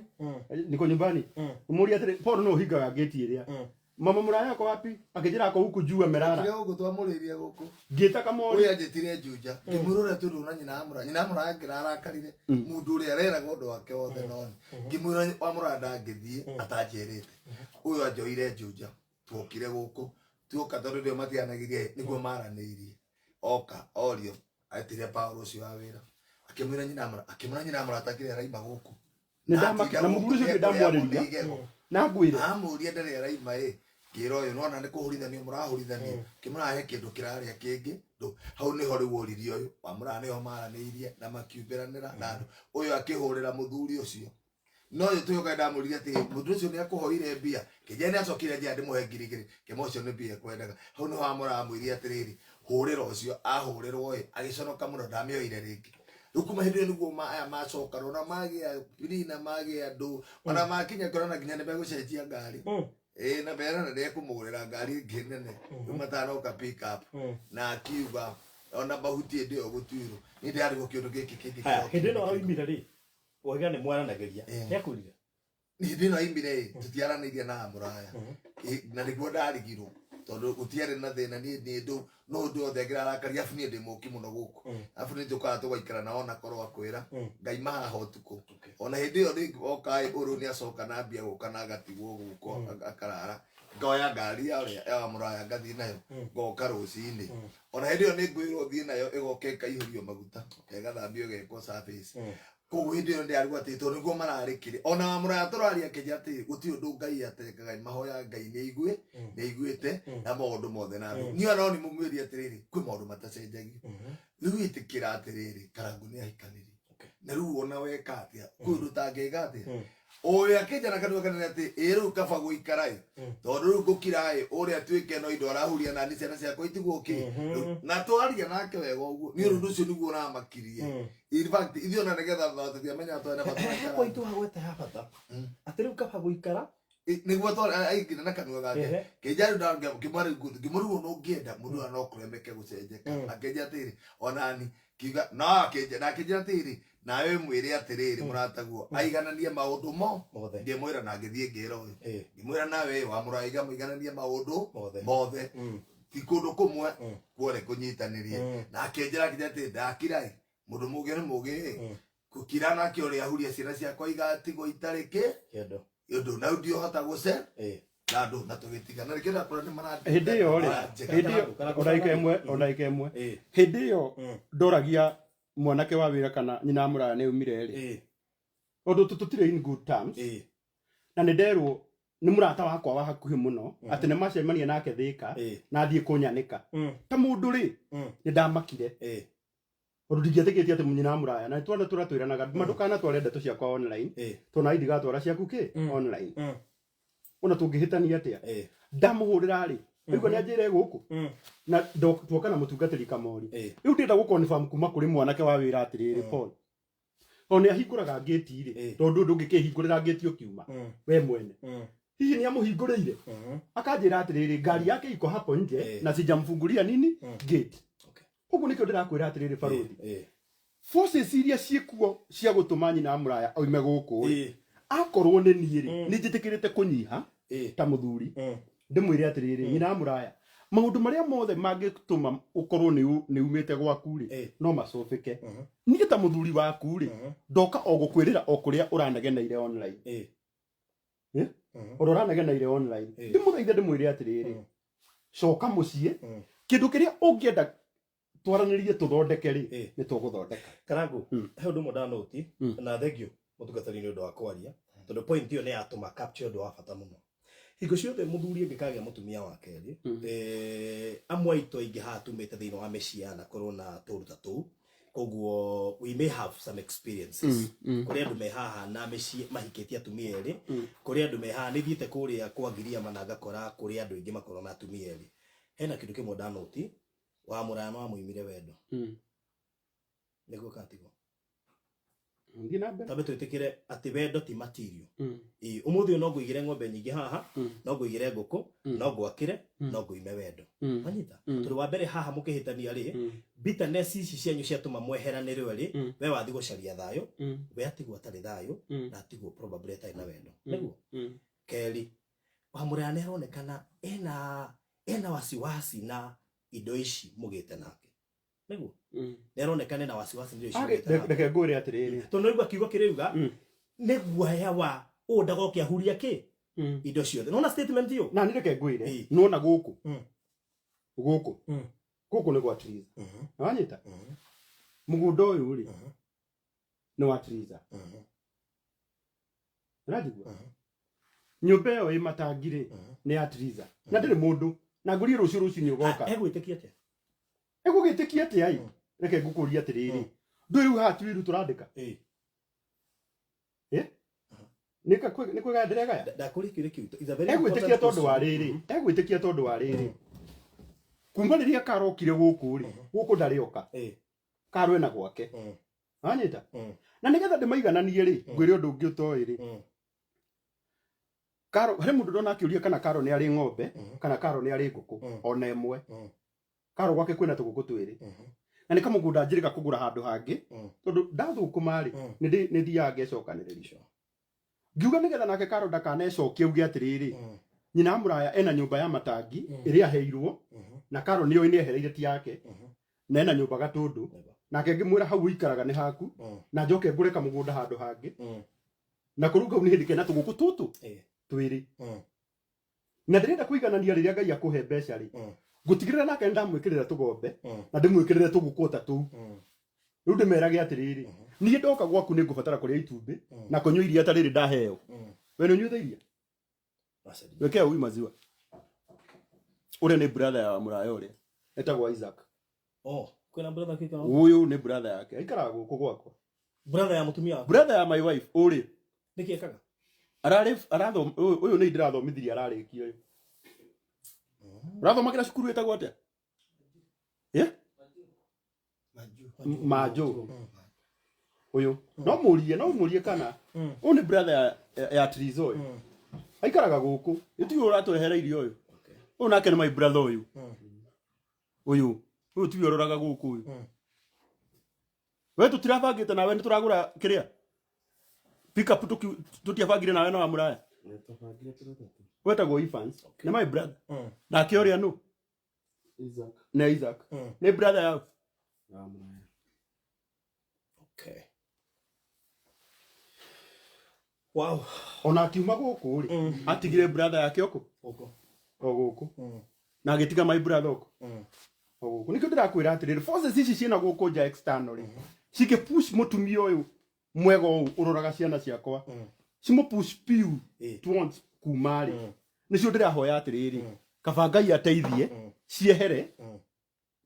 Speaker 1: "Niko nyumbani." Ngĩmũria atĩrĩ, "Paul, no ũhingaga gate ĩrĩa mama mũraya ako wapi?" Akĩnjĩra ako huku juu amelala.
Speaker 3: Kĩrĩa gũkũ twamũrĩirie gũkũ.
Speaker 1: Ngĩta kamori.
Speaker 3: Ũyũ anjĩtire Juja ngĩmwĩra ũrĩa tũrĩ na nyina wa mũraya, nyina wa mũraya ngĩrarakarire mũndũ ũrĩa areraga ũndũ wake wothe noni ngĩmwĩra wa mũraya ndangĩthiĩ atanjĩrĩte. Ũyũ anjoire Juja tuokire gũkũ tuoka tondũ ndio matianagirie nĩguo maranĩirie oka orio etire Paul ũcio wa wĩra akĩmwĩra nyina wa mũraya, akĩmwĩra nyina wa mũraya takĩrĩa araima gũkũ.
Speaker 1: Nĩ ndamaka na mũthuri ũcio ndamwarĩria na ngwĩre.
Speaker 3: Amũria ndarĩ araima ĩ ngĩra ũyũ nona nĩ kũhũrithanio mũrahũrithanio kĩmũrahe kĩndũ kĩrarĩa kĩngĩ hau nĩho rĩu oririe ũyũ wa mũraya nĩho maranĩirie na makiumbĩranĩra na andũ ũyũ akĩhũrĩra mũthuri ũcio no ũyũ twĩhoka ndamũririe atĩ mũthuri ũcio nĩ akũhoire mbia kĩnja nĩ acokire njĩra ndĩmũhe 2000 kĩma ũcio nĩ mbia ekwendaga hau nĩho amũramwĩrie atĩrĩrĩ hũrĩra ũcio ahũrĩrwo ĩ agĩconoka mũno ndamĩoire rĩngĩ. Rĩu kuma hĩndĩ ĩyo nĩguo aya macoka ona magĩa rina magĩa andũ ona makinya ngorana nginya nĩ megũcenjia ngari ĩ na berana nĩ ekũmũgũrĩra ngari ĩngĩ nene rĩu matanoka pick up na akiuga ona mahuti hĩndĩ ĩyo gũtuirwo nĩ ndĩrarigwo kĩũndũ gĩkĩ kĩngĩ.
Speaker 2: Haya, hĩndĩ ĩno oimire rĩ, waiga nĩ mwaranagĩria, nĩ akwĩrire?
Speaker 3: Hĩndĩ ĩno aimire ĩ tũtiaranĩirie na mũraya. Na nĩguo ndarigirwo tondũ gũtiarĩ na thĩna niĩ nĩ ndũ no ũndũ wothe ngĩrarakaria abu niĩ ndĩ mũki mũno gũkũ abu nĩ njũkaga tũgaikara nao ona korwo akwĩra ngaima haha ũtukũ ona hĩndĩ ĩyo rĩngĩ oka ĩ ũrũ nĩ acoka na mbia gũka na agatigwo gũkũ akarara ngoya ngari ya ũrĩa ya mũraya ngathiĩ nayo ngoka rũcinĩ ona hĩndĩ ĩyo nĩ ngwĩrwo thiĩ nayo ĩgoka ĩkaihũrio maguta ĩgathambio ĩgekwo service. Koguo hĩndĩ ĩyo ndĩrarigwo atĩ tondũ nĩguo mararĩkire ona wa mũraya tũraria kĩnja atĩ gũtirĩ ũndũ Ngai atekaga mahoya Ngai nĩ aigue nĩ aiguĩte na maũndũ mothe na andũ niĩ ona no nĩmũmwĩrie atĩrĩrĩ kwĩ maũndũ matacenjagio rĩu ĩtĩkĩra atĩrĩrĩ Karangu nĩ ahikanirie na rĩu ona weka atĩa kwĩ ũndũ ũtangĩka atĩa ũyũ akĩnja na kanua kanene atĩ ĩ rĩu kaba gũikara ĩ tondũ rĩu ngũkira ĩ ũrĩa atuĩke no indo arahuria nani ciana ciakwa itigwo kĩ na twaria nake wega ũguo niĩ ũndũ ũcio nĩguo ũramakirie. In fact ithuĩ ona nĩgetha tũtiamenya twene bata wa
Speaker 2: He
Speaker 3: Karangu.
Speaker 2: point wagwete ha bata atĩ rĩu kaba gũikara.
Speaker 3: Nĩguo aingĩra na kanua gake kĩnja rĩu ngĩmwarĩ ngĩmũrigwo no ũngĩenda mũndũ ũyũ no kũremeke gũcenjeka akĩnja atĩrĩ onani kiuga no akĩnja na akĩnjĩra atĩrĩ nawe mwĩre atĩrĩrĩ mũrataguo aigananie maũndũ mo
Speaker 2: Mothe.
Speaker 3: Ngĩmwĩra na ngĩthiĩ ngĩra ũyũ ngĩmwĩra nawe wa mũraiga mũigananie maũndũ
Speaker 2: Mothe.
Speaker 3: Mothe ti kũndũ kũmwe kuore kũnyitanĩrie na akĩnjĩra akĩnjĩra atĩ ndakira ĩ mũndũ mũgĩ nĩ mũgĩ ĩ gũkira nake ũrĩa ahuria ciana ciakwa igatigwo itarĩ kĩ
Speaker 2: Kĩndũ.
Speaker 3: Ũndũ na ndiohota gũce na andũ na tũgĩtigana nĩkĩo ndakora nĩ mara
Speaker 1: Hĩndĩ ĩyo rĩ hĩndĩ ĩyo o ndagĩka ĩmwe, o ndagĩka ĩmwe, hĩndĩ ĩyo ndoragia mwanake wa wĩra kana nyina wa mũraya nĩ aumire rĩ tondũ tũtirĩ in good terms na nĩ nderwo nĩ mũrata wakwa wa hakuhĩ mũno atĩ nĩ macemania nake Thĩka na athiĩ kũnyanĩka ta mũndũ rĩ nĩ ndamakire tondũ ndingĩetĩkĩtie atĩ nyina wa mũraya na twana tũrĩa twĩranaga ma ndũkanatware ndeto ciakwa online tondũ nawe ndigatwara ciaku kĩ online ona tũngĩhĩtania atĩa ndamũhũrĩra rĩ aigua nĩ anjĩre gũkũ na tuoka na mũtungatĩri Kamori. Rĩu ndĩrenda gũ-confirm kuma kũrĩ mwanake wa wĩra atĩrĩrĩ Paul tondũ nĩ ahingũraga ngĩti rĩ tondũ ndũngĩkĩhingũrĩra ngĩti ũkiuma we mwene hihi nĩ amũhingũrĩire akanjĩra atĩrĩrĩ ngari yake iko hapo nje na sijamfungulia nini gate. Ũguo nĩkĩo ndĩrakwĩra atĩrĩrĩ barũthi forces iria ciĩkuo cia gũtũma nyina wa mũraya oime gũkũ rĩ. Akorwo nĩ niĩ rĩ, nĩ njĩtĩkĩrĩte kũnyiha ta mũthuri, ndĩmwĩre atĩrĩrĩ, nyina wa mũraya, maũndũ marĩa mothe mangĩtũma ũkorwo nĩ umĩte gwaku rĩ, no macũbĩke. Niĩ ta mũthuri waku rĩ, ndoka o gũkwĩrĩra o kũrĩa ũranegeneire online. Eh? Ũrĩa ũranegeneire online. Ndĩmũthaithe ndĩmwĩre atĩrĩrĩ, coka mũciĩ, kĩndũ kĩrĩa ũngĩenda twaranĩrie tũthondeke rĩ, nĩ tũgũthondeka.
Speaker 2: Karangu, he ũndũ ũmwe ndanoti na thank you mũtungatĩri nĩ ũndũ wa kwaria, tondũ point ĩyo nĩ yatũma capture ũndũ wa bata mũno. Hingo ciothe mũthuri angĩkagĩa mũtumia wa kerĩ, amwe aitũ aingĩ haha tumĩte thĩinĩ wa mĩciĩ yanakorwo na tũũndũ ta tũu, koguo we may have some experiences. Kũrĩ andũ me haha na mĩciĩ mahikĩtie atumia erĩ, kũrĩ andũ me haha, nĩ thiĩte kũrĩa kwa Ngiriama na ngakora kũrĩ andũ aingĩ makorwo na atumia erĩ. Hena kĩndũ kĩmwe ndanoti, wa mũraya no amũimire wendo. Nĩguo katigwo.
Speaker 1: Thiĩ na mbere.
Speaker 2: Tambe twĩtĩkĩre atĩ wendo ti material. Ĩĩ, ũmũthĩ ũyũ no ngũigĩre ng'ombe nyingĩ haha, no ngũigĩre ngũkũ, no ngwakĩre, no ngũime wendo. Wanyita? Tondũ wa mbere haha mũkĩhĩtania rĩ, bitterness ici cianyu ciatũma mweheranĩrwo rĩ, we wathiĩ gũcaria thayũ, we atigwo atarĩ thayũ, na atigwo probably atarĩ na wendo. Nĩguo? Kerĩ, wa mũraya nĩ aronekana ena wasiwasi na indo ici mũgĩte nake. Nĩguo? Nĩ aronekana ena wasiwasi na indo ici mũgĩte nake.
Speaker 1: Reke ngwĩre atĩrĩrĩ.
Speaker 2: Tondũ nĩwaigua kiugo kĩrĩuga, nĩ guoya wa ũũ ndagoke ahuria kĩ indo ciothe. Nĩwona statement ĩyo?
Speaker 1: Na nĩ reke ngwĩre, nĩwona gũkũ. Gũkũ. Gũkũ nĩ gwa Triza. Nĩwanyita? Mũgũnda ũyũ rĩ, nĩ wa Triza. Ũranjigua? Nyũmba ĩyo ĩ matangi rĩ, nĩ ya Triza. Na ndĩrĩ mũndũ. Na ngũrie rũciũ rũcinĩ ũgoka.
Speaker 2: Egwĩtĩkia atĩa?
Speaker 1: Egũgĩtĩkia atĩa ĩ? Reke ngũkũrie atĩrĩrĩ. Ndũĩ rĩu haha tuiru tũrandĩka? Nĩ kwĩgaya ndĩregaya?
Speaker 2: Ndakũria kĩũria kĩu. It's a very
Speaker 1: Egwĩtĩkia
Speaker 2: important
Speaker 1: tondũ wa
Speaker 2: question.
Speaker 1: rĩrĩ. Egwĩtĩkia tondũ wa rĩrĩ. Kuma rĩrĩa karokire gũkũ rĩ, gũkũ ndarĩ oka. Karo ena gwake. Wanyita? Na nĩgetha ndĩmaigananie rĩ, ngwĩre ũndũ ũngĩ ũtoĩ rĩ. Karo, harĩ mũndũ ndona akĩũria kana Karo nĩ arĩ ng'ombe, kana Karo nĩ arĩ ngũkũ, ona ĩmwe. Karo gwake kwĩna tũgũkũ twĩrĩ. Na nĩ kamũgũnda njĩrĩga kũgũra handũ hangĩ, tondũ ndathũkũma rĩ, nĩ thiaga ngecokanĩrĩria. Ngiuga nĩgetha nake Karo ndakanecokie auge atĩrĩrĩ, nyina wa mũraya ena nyũmba ya matangi ĩrĩa aheirwo, na Karo nĩoĩ nĩ ehereire ti yake, na ena nyũmba Gatũndũ. Nake ngĩmwĩra hau ũikaraga nĩ haku, na njoke ngũre kamũgũnda handũ hangĩ. Na kũrũ kau nĩ hĩndĩ kena tũgũkũ tũtũ twĩrĩ. Na ndĩrenda kũiganania rĩrĩa Ngai akũhe mbeca rĩ, ngũtigĩrĩra nake nĩndamwĩkĩrĩra tũgombe, na ndĩmwĩkĩrĩre tũgũkũ ta tũu. Rĩu ndĩmerage atĩrĩrĩ, niĩ ndoka gwaku nĩ ngũbatara kũrĩa itumbĩ na kũnyua iria ta rĩrĩ ndaheo. We nĩ ũnyuĩte iria? Wekea huyu maziwa. Ũrĩa nĩ brother ya mũraya ũrĩa. Etagwo Isaac.
Speaker 2: Oh, kwĩna brother kĩka?
Speaker 1: Ũyũ nĩ brother yake. Aikaraga gũkũ gwakwa.
Speaker 2: Brother ya mũtumia waku?
Speaker 1: Brother ya my wife, ũrĩ.
Speaker 2: Nĩkĩ ekaga?
Speaker 1: Ararĩ, arathom, ũyũ nĩ ndĩrathomithirie ararĩkia ũyũ. Ũrathomagĩra cukuru ĩtagwo atĩa? Yeah? Manjũ. Ũyũ. No mũrie, no mũrie kana. Ũyũ nĩ brother ya Trizo ũyũ. Aikaraga gũkũ. Nĩ tiwe ũratwehereirie ũyũ. Ũyũ nake nĩ my brother ũyũ. Ũyũ. Ũyũ tiwe ũroraga gũkũ ũyũ. We tũtirabangĩte nawe nĩ tũragũra kĩrĩa? Pick up tũtiabangire nawe na wa mũraya. Wetagwo Evans. Nĩ my brother. Nake ũrĩa nũ?
Speaker 7: Isaac.
Speaker 1: Nĩ Isaac. Nĩ brother yao.
Speaker 2: Okay. Wow.
Speaker 1: Ona akiuma gũkũ rĩ, atigire brother yake ũkũ?
Speaker 2: Ũkũ.
Speaker 1: O gũkũ. Na agĩtiga my brother ũkũ. O gũkũ. Nĩkĩo ndĩrakwĩra atĩrĩrĩ, forces ici ciĩna gũkũ nja external rĩ, cingĩ push mũtumia ũyũ mwega ũũ ũroraga ciana ciakwa, cimũ push piu towards kuma rĩ, nĩcio ndĩrahoya atĩrĩrĩ, kaba Ngai ateithie, ciehere,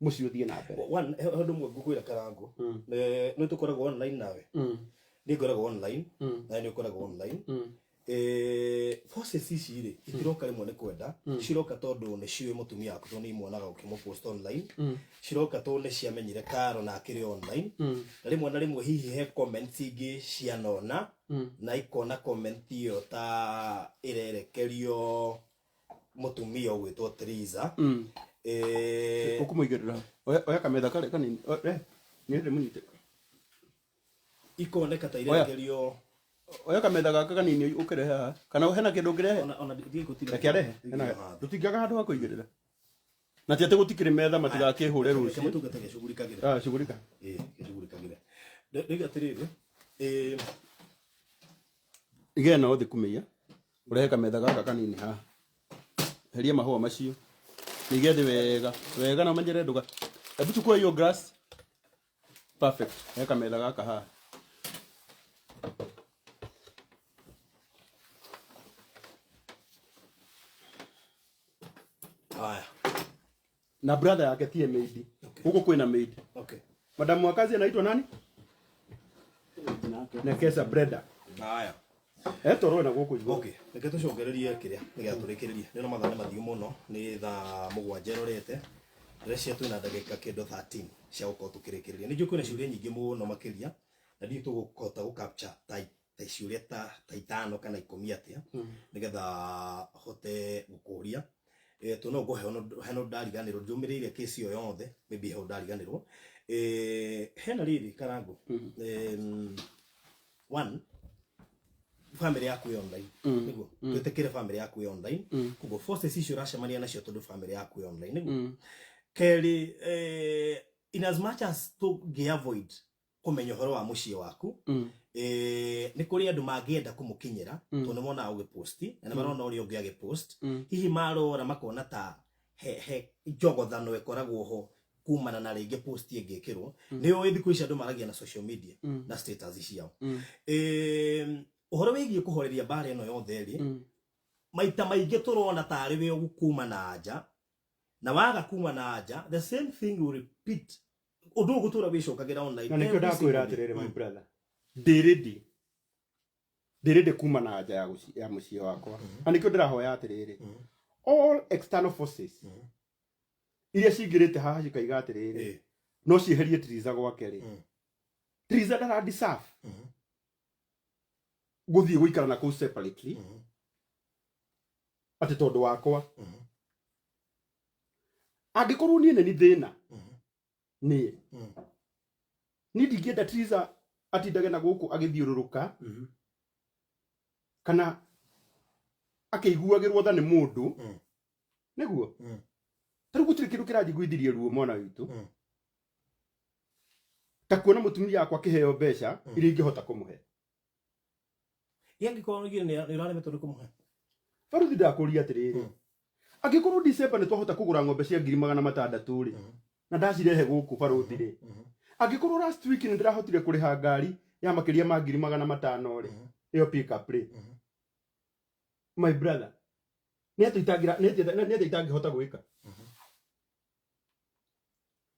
Speaker 1: mũciĩ ũthiĩ na mbere.
Speaker 2: One, he ũndũ ũmwe ngũkwĩra Karango. Nĩ tũkoragwo online nawe. Niĩ ngoragwo online, nawe nĩ ũkoragwo online. Forces ici rĩ, itiroka rĩmwe nĩ kwenda, ciroka tondũ nĩ ciũĩ mũtumia waku tondũ nĩ imuonaga ũkĩmũpost online. Ciroka tondũ nĩ ciamenyire Karo na akĩrĩ online. Na rĩmwe na rĩmwe hihi he comments ingĩ cianona, na ikona comment ĩyo ta ĩrerekerio mũtumia ũgwĩtwo Triza.
Speaker 1: Ũkũmũigĩrĩra. Oya kametha karĩa kanini. Nĩ ndĩmũnyite.
Speaker 2: Ikoneka ta irerekerio.
Speaker 1: Oya kametha gaka kanini ũkĩrehe haha. Kana hena kĩndũ ũngĩrehe?
Speaker 2: Ona ndigũtira.
Speaker 1: Reke arehe. Hena tũtingĩaga handũ ha kũigĩrĩra. Na ti atĩ gũtikĩrĩ metha matigakĩhũre
Speaker 2: Reke
Speaker 1: rũciũ.
Speaker 2: mũtungata gĩcugurikagĩre.
Speaker 1: Ah, shughulika.
Speaker 2: Ĩĩ, gĩcugurikagĩre. Ndauga atĩrĩrĩ, eh,
Speaker 1: Iga ĩno thĩ kumĩia. Ũrehe kametha gaka kanini haha. Heria mahũa macio. Nĩige thĩ wega. Wega na ũmenyere ndũga. Hebu chukua hiyo grass. Perfect. Weka kametha gaka haha.
Speaker 2: Haya.
Speaker 1: Na brother yake tie maid.
Speaker 2: Okay.
Speaker 1: Huko kwina maid.
Speaker 2: Okay.
Speaker 1: Madamu wa kazi anaitwa nani? Nekesa Breda.
Speaker 2: Haya.
Speaker 1: Etoro na gũkũ igũrũ.
Speaker 2: Okay, reke tũcokererie kĩrĩa nĩgetha tũrĩkĩrĩrie. Nĩ mathaa nĩ mathiu mũno, nĩ thaa 7 ĩrorete. Ndĩreciria twĩna ndagĩka kĩndũ 13 cia gũkorwo tũkĩrĩkĩrĩria. Nĩ njũĩ kwĩna ciũria nyingĩ mũno makĩria, na ndiũĩ tũgũhota gũ capture ta ta ciũria ta 5 kana 10 atĩa, nĩgetha hote gũkũria. Eh, tondũ no ngũhe hena ũndũ ndariganĩrwo, njũmĩrĩire kesi ĩyo yothe, maybe he ũndũ ndariganĩrwo. Eh, hena rĩrĩ Karangũ. One, family yaku ĩ online, nĩguo twĩtĩkĩre family yaku ĩ online, koguo forces icio ũracemania nacio tondũ family yaku ĩ online, nĩguo kerĩ, in as much as tũngĩ avoid kũmenya ũhoro wa mũciĩ waku, nĩ kũrĩ andũ mangĩenda kũmũkinyĩra, tondũ nĩ monaga ũgĩposti na nĩ marona ũrĩa ũngĩ agĩpost, hihi marora makona ta he njogothano ĩkoragwo ho kumana na rĩngĩ post ĩngĩkĩrwo. Nĩ ũĩ thikũ ici andũ maragia na social media na status ciao. Ũhoro wĩgiĩ kũhoreria mbara ĩno yothe rĩ, maita maingĩ tũrona tarĩ we ũgũkuma na nja, na waga kuma na nja, the same thing will repeat. Ũndũ ũyũ ũgũtũra wĩcokagĩra online
Speaker 1: Na nĩkĩo
Speaker 2: every
Speaker 1: ndakwĩra
Speaker 2: single day.
Speaker 1: atĩrĩrĩ, my brother. Ndĩ ready. Ndĩ ready kuma na nja ya mũciĩ wakwa. Na nĩkĩo ndĩrahoya atĩrĩrĩ. All external forces iria cingĩrĩte haha cikaiga atĩrĩrĩ, no cieherie Triza gwake rĩ. Triza ndara deserve gũthiĩ gũikara na kũu separately atĩ tondũ wakwa. Angĩkorwo niĩ nĩ ni thĩna, niĩ niĩ ndingĩenda Triza atindage na gũkũ agĩthiũrũrũka kana akĩiguagĩrwo tha nĩ mũndũ, nĩguo ta rĩu gũtirĩ kĩndũ kĩranjiguithirie ruo mwana witũ ta kuona mũtumia wakwa akĩheo mbeca iria ingĩhota kũmũhe.
Speaker 2: Ĩ angĩkorwo nĩ ũraremetwo nĩ kũmũhe?
Speaker 1: Baruthi, ndakũria atĩrĩrĩ, angĩkorwo December nĩ twahota kũgũra ng'ombe cia 600,000 rĩ, na ndacirehe gũkũ baruthi rĩ, angĩkorwo last week nĩ ndĩrahotire kũrĩha ngari ya makĩria ma 500,000 rĩ, ĩyo pick up rĩ, my brother, nĩ atĩa itangĩra nĩ atĩa itangĩhota gwĩka?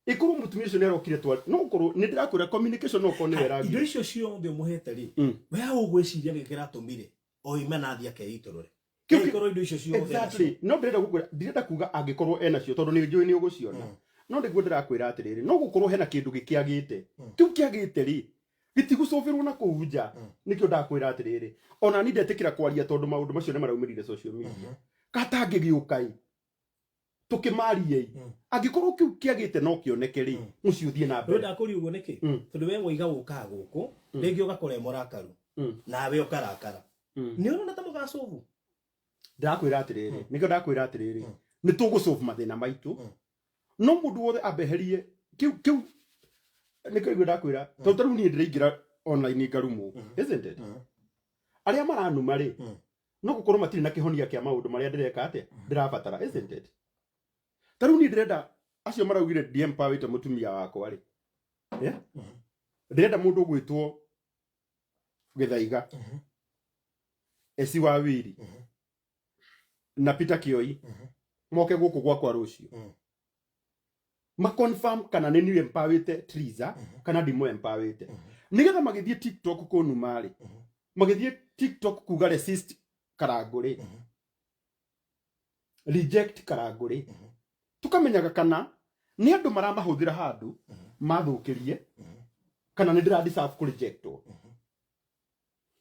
Speaker 1: Ĩkorwo mũtumia ũcio nĩ arokire twa no ũkorwo nĩ ndĩrakwĩra communication no ũkorwo nĩwe
Speaker 2: Indo
Speaker 1: ĩragia.
Speaker 2: icio ciothe ũmũhete rĩ, we ũgwĩciria nĩkĩ kĩratũmire oime na athiĩ akeitũrũre? Angĩkorwo indo icio ciothe
Speaker 1: Exactly. No ndĩrenda gũkwĩra, ndirenda kuga angĩkorwo enacio tondũ nĩ njũĩ nĩ ũgũciona, no nĩguo ndĩrakwĩra atĩrĩrĩ, no gũkorwo hena kĩndũ gĩkĩagĩte, kĩu kĩagĩte rĩ, gĩtigũcũbĩrwo na kũu nja. Nĩkĩo ndakwĩra atĩrĩrĩ, ona ni ndetĩkĩra kwaria tondũ maũndũ macio nĩ maraumĩrire social media katangĩgĩũka ĩ tũkĩmarie ĩ, angĩkorwo kĩu kĩagĩte no kĩoneke rĩ, mũciĩ ũthiĩ na
Speaker 2: Rĩu
Speaker 1: mbere.
Speaker 2: ndakũria ũguo nĩkĩ? Tondũ we woiga ũkaga gũkũ rĩngĩ ũgakora e mũrakaru, nawe ũkarakara, nĩ ũrona ta mũgacobu?
Speaker 1: Ndakwĩra atĩrĩrĩ, nĩkĩo ndakwĩra atĩrĩrĩ, nĩ tũgũsolve mathĩna maitũ, no mũndũ wothe ambeherie kĩu kĩu nĩkĩo igua ndakwĩra, tondũ ta rĩu niĩ ndĩraingĩra online ngarumwo, isn't it? Arĩa maranuma rĩ, no gũkorwo matirĩ na kĩhonia kĩa maũndũ marĩa ndĩreka atĩa ndĩrabatara, isn't it? Ta rĩu niĩ ndĩrenda acio maraugire ndiempowerĩte mũtumia wakwa rĩ, yeah? Ndĩrenda mũndũ ũgwĩtwo Gĩthaiga, Esi wa Wiri na Peter Kioi moke gũkũ gwakwa rũciũ, ma confirm kana nĩ niĩ empowerĩte Triza kana ndimũ empowerĩte, nĩgetha magĩthiĩ TikTok kũnuma rĩ, magĩthiĩ TikTok kuga resist Karangũ rĩ, reject Karangũ rĩ, tukamenyaga kana nĩ andũ maramahũthĩra handũ mathũkĩrie kana nĩ ndĩra deserve kũ rejectwo,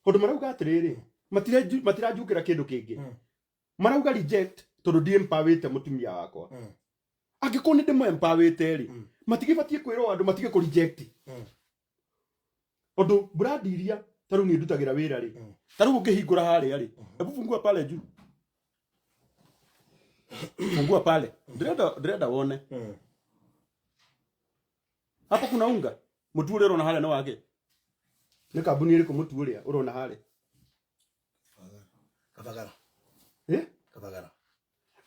Speaker 1: tondũ marauga atĩrĩrĩ, matiranjukĩra kĩndũ kĩngĩ, marauga reject tondũ ndi empowerĩte mũtumia wakwa. Angĩkorwo nĩ ndĩmũ empowerĩte rĩ, matigĩbatiĩ kwĩrwo andũ matige kũ reject, tondũ brand iria Ta rĩu niĩ ndutagĩra wĩra rĩ, ta rĩu ũngĩhingũra harĩa rĩ, hebu fungua pale juu, fungua pale, ndĩrenda wone hapo kuna unga mũtu ũrĩa ũrona harĩa nĩ wake, nĩ kambuni ĩrĩkũ mũtu ũrĩa ũrona harĩa?
Speaker 2: Kabagara.
Speaker 1: Eh?
Speaker 2: Kabagara.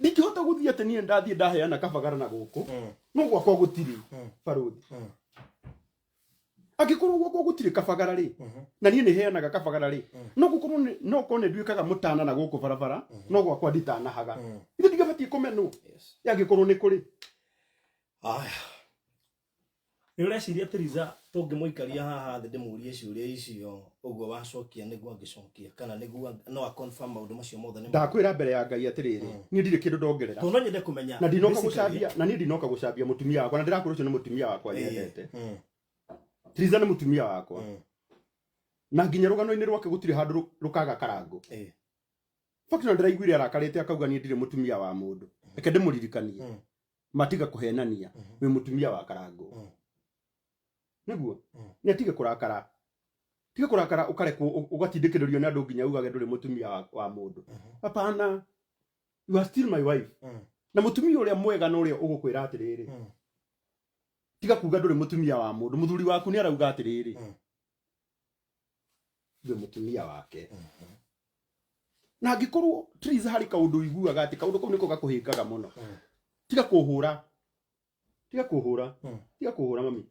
Speaker 1: Ndingĩhota gũthiĩ atĩ niĩ ndathiĩ ndaheana kabagara na gũkũ, no gwakwa gũtirĩ, barũthi. Angĩkorwo gwakwa gũtirĩ kabagara rĩ, na niĩ nĩ heanaga kabagara rĩ, no gũkorwo no korwo nĩ nduĩkaga mũtana na gũkũ barabara, no gwakwa nditanahaga, ithe ndigabatiĩ kũmenwo?
Speaker 2: Yes.
Speaker 1: Angĩkorwo nĩ kũrĩ.
Speaker 2: Aya, nĩ ũreciria Theresa tũngĩmũikaria haha thĩ ndĩmũrie ciũria icio ũguo wacokia nĩguo angĩcokia, kana nĩguo no a confirm maũndũ macio mothe nĩ
Speaker 1: Ndakwĩra mbere ya Ngai atĩrĩrĩ, niĩ ndirĩ kĩndũ ndongerera.
Speaker 2: Tondũ no nyende kũmenya
Speaker 1: Na ndinoka
Speaker 2: basically-
Speaker 1: gũcambia, na niĩ ndinoka gũcambia mũtumia wakwa, na ndĩrakwĩra ũcio nĩ mũtumia wakwa nyendete. Theresa nĩ mũtumia wakwa, na nginya rũgano-inĩ rwake gũtirĩ handũ rũkaga karango. Fact, na ndĩraiguire arakarĩte akauga niĩ ndirĩ mũtumia wa mũndũ. Reke ndĩmũririkanie, matiga kũhenania, wĩ mũtumia wa karango. Nĩguo nĩ atige kũrakara, tiga kũrakara, ũkarekwo ũgatindĩkĩrĩrio nĩ andũ nginya ugage ndũrĩ mũtumia wa mũndũ. Hapana, you are still my wife. Na mũtumia ũrĩa mwega na ũrĩa ũgũkwĩra atĩrĩrĩ, tiga kuga ndũrĩ mũtumia wa mũndũ, mũthuri waku nĩ arauga atĩrĩrĩ, ndũrĩ mũtumia wake. Na angĩkorwo Theresa harĩ kaũndũ ũiguaga atĩ kaũndũ kau nĩko gakũhĩngaga mũno, tiga kũhũra, tiga kũhũra, tiga kũhũra mami,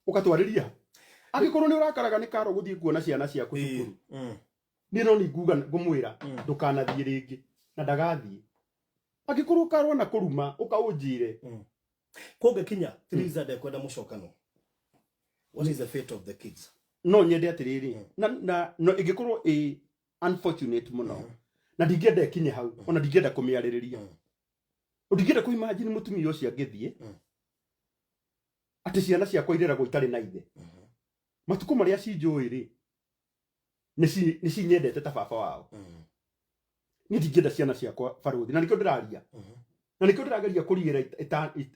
Speaker 1: ũgatwarĩria. Angĩkorwo nĩ ũrakaraga nĩ karo gũthiĩ kuona ciana ciaku cukuru, niĩ no ninguga ngũmwĩra ndũkanathiĩ rĩngĩ, na ndagathiĩ. Angĩkorwo karwo na kũruma, ũkaũnjĩre.
Speaker 2: Kũngĩkinya Theresa ndekwenda mũcokano, what is the fate of the kids?
Speaker 1: No nyende atĩrĩrĩ, na no ĩngĩkorwo ĩ unfortunate mũno, na ndingĩenda ĩkinye hau, ona ndingĩenda kũmĩarĩrĩria. Ndingĩenda kũ imagine mũtumia ũcio angĩthiĩ atĩ ciana ciakwa ireragwo itarĩ na ithe. Matukũ marĩa cinjũĩ rĩ, nĩ cinyendete ta baba wao. Niĩ ndingĩenda ciana ciakwa, barũthi, na nĩkĩo ndĩraria, na nĩkĩo ndĩrageria kũriĩra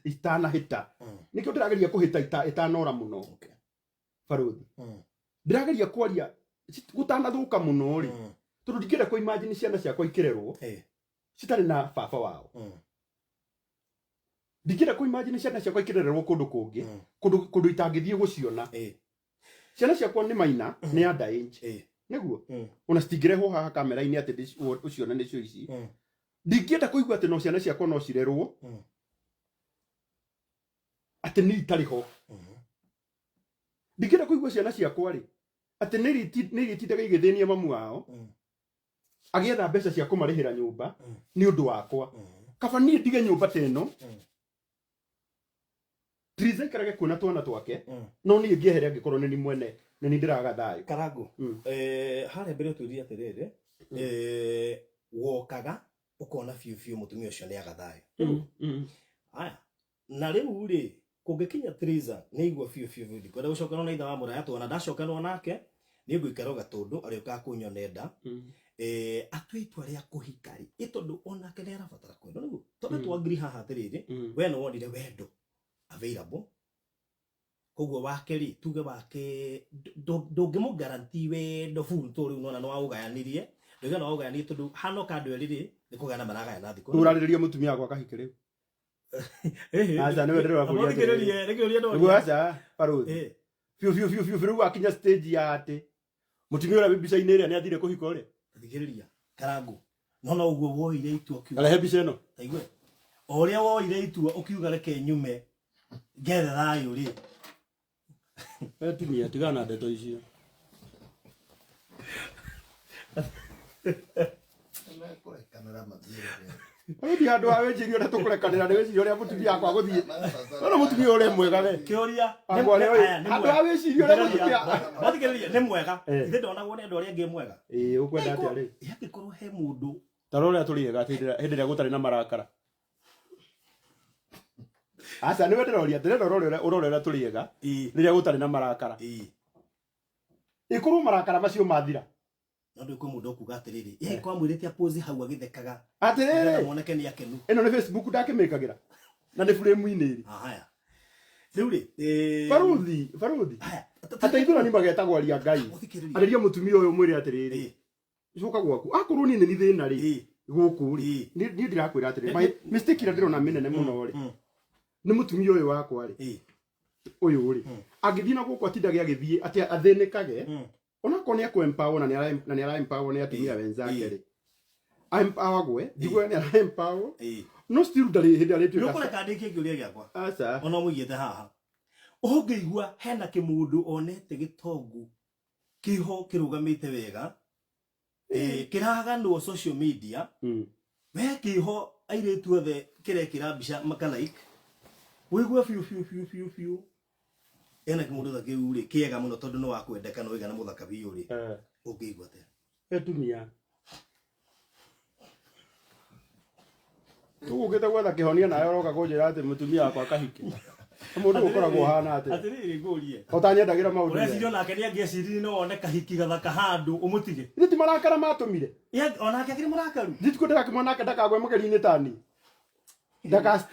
Speaker 1: itanahĩta, nĩkĩo ndĩrageria kũhĩta itanora mũno. Barũthi, ndĩrageria kwaria gũtanathũka mũno rĩ, tondũ ndingĩenda kũ imagine ciana ciakwa ikĩrerwo citarĩ na baba wao. Ndingĩenda kũ imagine ciana ciakwa ikĩrererwo kũndũ kũngĩ, kũndũ itangĩthiĩ gũciona. Ciana ciakwa nĩ maina, nĩ under age. Nĩguo ona citingĩrehwo haha kamera-inĩ atĩ ũcione nĩcio ici. Ndingĩenda kũigua atĩ no ciana ciakwa no cirerwo atĩ niĩ itarĩ ho. Ndingĩenda kũigua ciana ciakwa rĩ, atĩ nĩ irĩtindaga igĩthĩnia mamu wao agĩetha mbeca cia kũmarĩhĩra nyũmba nĩ ũndũ wakwa. Kaba niĩ ndige nyũmba ta ĩno, Theresa aikarage kuona twana twake, no niĩ ngĩehere angĩkorwo nĩ ni mwene nĩ ni ndĩraga thayũ.
Speaker 2: Karango, harĩa mbere ũtwĩrire atĩrĩrĩ, wokaga ũkona biũ biũ mũtumia ũcio nĩ aga thayũ. Aya, na rĩu rĩ, kũngĩkinya Theresa nĩ igua biũ biũ biũ ndikwenda gũcokanwo na ithe wa mũraya twana, ndacokanwo nake nĩ ngũikara o gatũndũ arĩũkaga kũnyona nda, atue itua rĩa kũhika rĩ, ĩ tondũ onake nĩ arabatara kwendwo nĩguo tondũ twangiri haha atĩrĩrĩ, we nĩ wonire wendo available, koguo wake rĩ, tuge wake ndũngĩmũ guarantee wendo full, tondũ rĩu nona nĩ waũgayanirie, ndũngĩona waũgayanirie tondũ hanoka andũ erĩ rĩ, nĩ kũgayana maragayana thikũ.
Speaker 1: Ũrarĩrĩria mũtumia wakwa kahike rĩu? Aca, nĩwe ndĩrakũria atĩrĩrĩ.
Speaker 2: Thikĩrĩrie, nĩkĩũria
Speaker 1: Nĩguo
Speaker 2: ndoria.
Speaker 1: aca, barũthi, biũ biũ biũ biũ biũ, rĩu wakinya stage ya atĩ mũtumia ũrĩa wĩ mbica-inĩ ĩrĩa nĩ athire kũhika ũrĩa.
Speaker 2: Thikĩrĩria Karangu, no no ũguo woire itua ũkiuga
Speaker 1: Arehe mbica ĩno.
Speaker 2: Taigue o ũrĩa woire itua ũkiuga reke nyume ngethe thayũ rĩ.
Speaker 1: Atumia, tigana na ndeto icio.
Speaker 3: Nĩmekũrekanĩra mathiĩ.
Speaker 1: Barũthi, handũ ha wĩcirie ũrĩa tũkũrekanĩra, nĩ wĩcirie ũrĩa mũtumia wakwa gũthiĩ. Ona mũtumia ũrĩa mwega we.
Speaker 2: Kĩũria
Speaker 1: Akwa ũrĩa
Speaker 2: aya, nĩ
Speaker 1: handũ
Speaker 2: mwega.
Speaker 1: ha wĩcirie ũrĩa mũtumia
Speaker 2: Thikĩrĩria, nĩ mwega. Ithe ndonagwo nĩ andũ arĩa angĩ mwega?
Speaker 1: Ĩĩ, ũkwenda atĩa rĩ?
Speaker 2: Angĩkorwo he mũndũ
Speaker 1: Ta rora ũrĩa tũrĩega atĩ hĩndĩ ĩrĩa gũtarĩ na marakara. Aca, nĩwe ndĩroria, ndĩrenda ũrore ũrĩa tũrĩega rĩrĩa gũtarĩ na marakara. Ĩkorwo marakara macio mathira.
Speaker 2: No ndũ kwĩ mũndũ ũkuga atĩrĩrĩ, ĩ kwamwĩrĩte apose hau agĩthekaga
Speaker 1: Atĩrĩrĩ,
Speaker 2: nĩgetha moneke nĩ akenu.
Speaker 1: Ĩno nĩ Facebook ndakĩmĩkagĩra na nĩ frame-inĩ ĩrĩ.
Speaker 2: Haya, rĩu rĩ,
Speaker 1: Barũthi, barũthi.
Speaker 2: Haya.
Speaker 1: Ateithũrani magetagwo aria Ngai.
Speaker 2: Mũthikĩrĩrie.
Speaker 1: Arĩria mũtumia ũyũ mwĩre atĩrĩrĩ, coka gwaku akorwo niĩ nĩ thĩna rĩ gũkũ rĩ, niĩ ndĩrakwĩra atĩrĩrĩ, mistake ĩrĩa ndĩrona mĩnene mũno rĩ, nĩ mũtumia ũyũ wakwa rĩ, ũyũ rĩ, angĩthiĩ na gũkũ atindage agĩthiĩ atĩ athĩnĩkage, onakorwo nĩ ekũ empower na nĩ ara empower nĩ atumia wenzake rĩ, empowergwe njigue nĩ ara empower, no still ndarĩ hĩndĩ arĩtuĩka.
Speaker 2: Nĩũkũreka ndĩkie kĩũria gĩakwa?
Speaker 1: Aca.
Speaker 2: Ona mũigĩte haha ũngĩigua hena kĩmũndũ onete gĩtongu kĩho kĩrũgamĩte wega, kĩraganwo social media, we kĩho airĩtu othe kĩrekĩra mbica maka like, wĩigue biũ biũ biũ biũ biũ ena kĩmũndũ ta kĩu rĩ, kĩega mũno tondũ nĩ wakwendeka na wĩigana mũthaka biũ rĩ, ũngĩigua atĩa?
Speaker 1: Atumia tũgũkĩte gwetha kĩhonia nawe ũroka kũnjĩra atĩ mũtumia wakwa akahike. Mũndũ ũkoragwo ũhana atĩa?
Speaker 2: Atĩrĩrĩ, ngũrie.
Speaker 1: Ũtanyendagĩra maũndũ mega.
Speaker 2: Ũreciria onake nĩ angĩeciririe no one kahiki gathaka handũ ũmũtige?
Speaker 1: Ithuĩ ti marakara matũmire.
Speaker 2: Onake akĩrĩ mũrakaru.
Speaker 1: Ndituko ndĩrakĩmwona nake ndakagwe mũgeri-inĩ tani.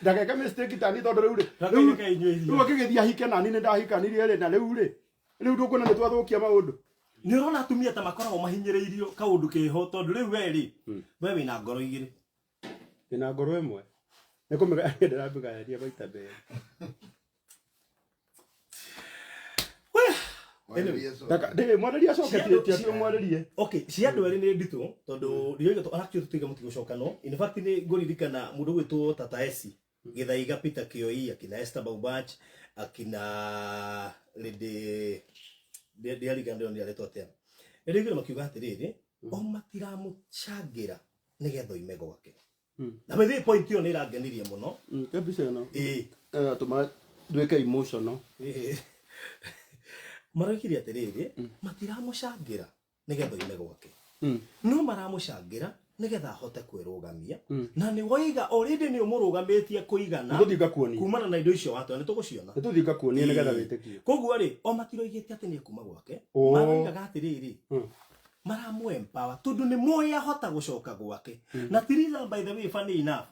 Speaker 1: Ndageke mistake tani tondũ rĩu rĩ,
Speaker 2: Ndakainũke inyuĩ irio.
Speaker 1: rĩu akĩgĩthiĩ ahike nani nĩ ndahikanirie rĩ, na rĩu rĩ, rĩu ndũkuona nĩ twathũkia maũndũ.
Speaker 2: Nĩ ũrona atumia ta makoragwo mahinyĩrĩirio kaũndũ keho tondũ rĩu we rĩ, we wĩna ngoro igĩrĩ.
Speaker 1: Ndĩna ngoro ĩmwe. Nĩ kũmĩgayania ndĩramĩgayania maita merĩ. Ndĩ mwarĩrie acoke, ti atĩ ũmwarĩrie.
Speaker 2: Okay, cia andũ erĩ nĩ nditũ tondũ ndioiga actually tũtiga mũtigũcokanwo. In fact nĩ ngũririkana mũndũ gwĩtwo Tata Esi Githaiga, Peter Kioi, akina Esther Baubach, akina Lady ndiarigana ndĩronire arĩtwo atĩa. Nĩndĩiguire makiuga atĩrĩrĩ, o matiramũcangĩra nĩgetha oime gwake. Na by the way, point ĩyo nĩ ĩrangenirie mũno.
Speaker 1: Ke mbica ĩno.
Speaker 2: Ĩĩ.
Speaker 1: Ĩratũma nduĩke emotional.
Speaker 2: Ĩĩ. Maroigire atĩrĩrĩ, matiramũcangĩra nĩgetha oime gwake. No maramũcangĩra nĩgetha ahote kwĩrũgamia. Na nĩ woiga already nĩ ũmũrũgamĩtie kũigana.
Speaker 1: Nĩtũthiĩ ngakuonie.
Speaker 2: Kumana na indo icio watoa, nĩtũgũciona.
Speaker 1: Nĩtũthiĩ ngakuonie nĩgetha wĩtĩkie.
Speaker 2: Koguo rĩ, o matiroigĩte atĩ nĩ ekuma gwake. Maroigaga atĩrĩrĩ, maramũ empower tondũ nĩ moĩ ahota gũcoka gwake. Na Theresa, by the way, funny enough,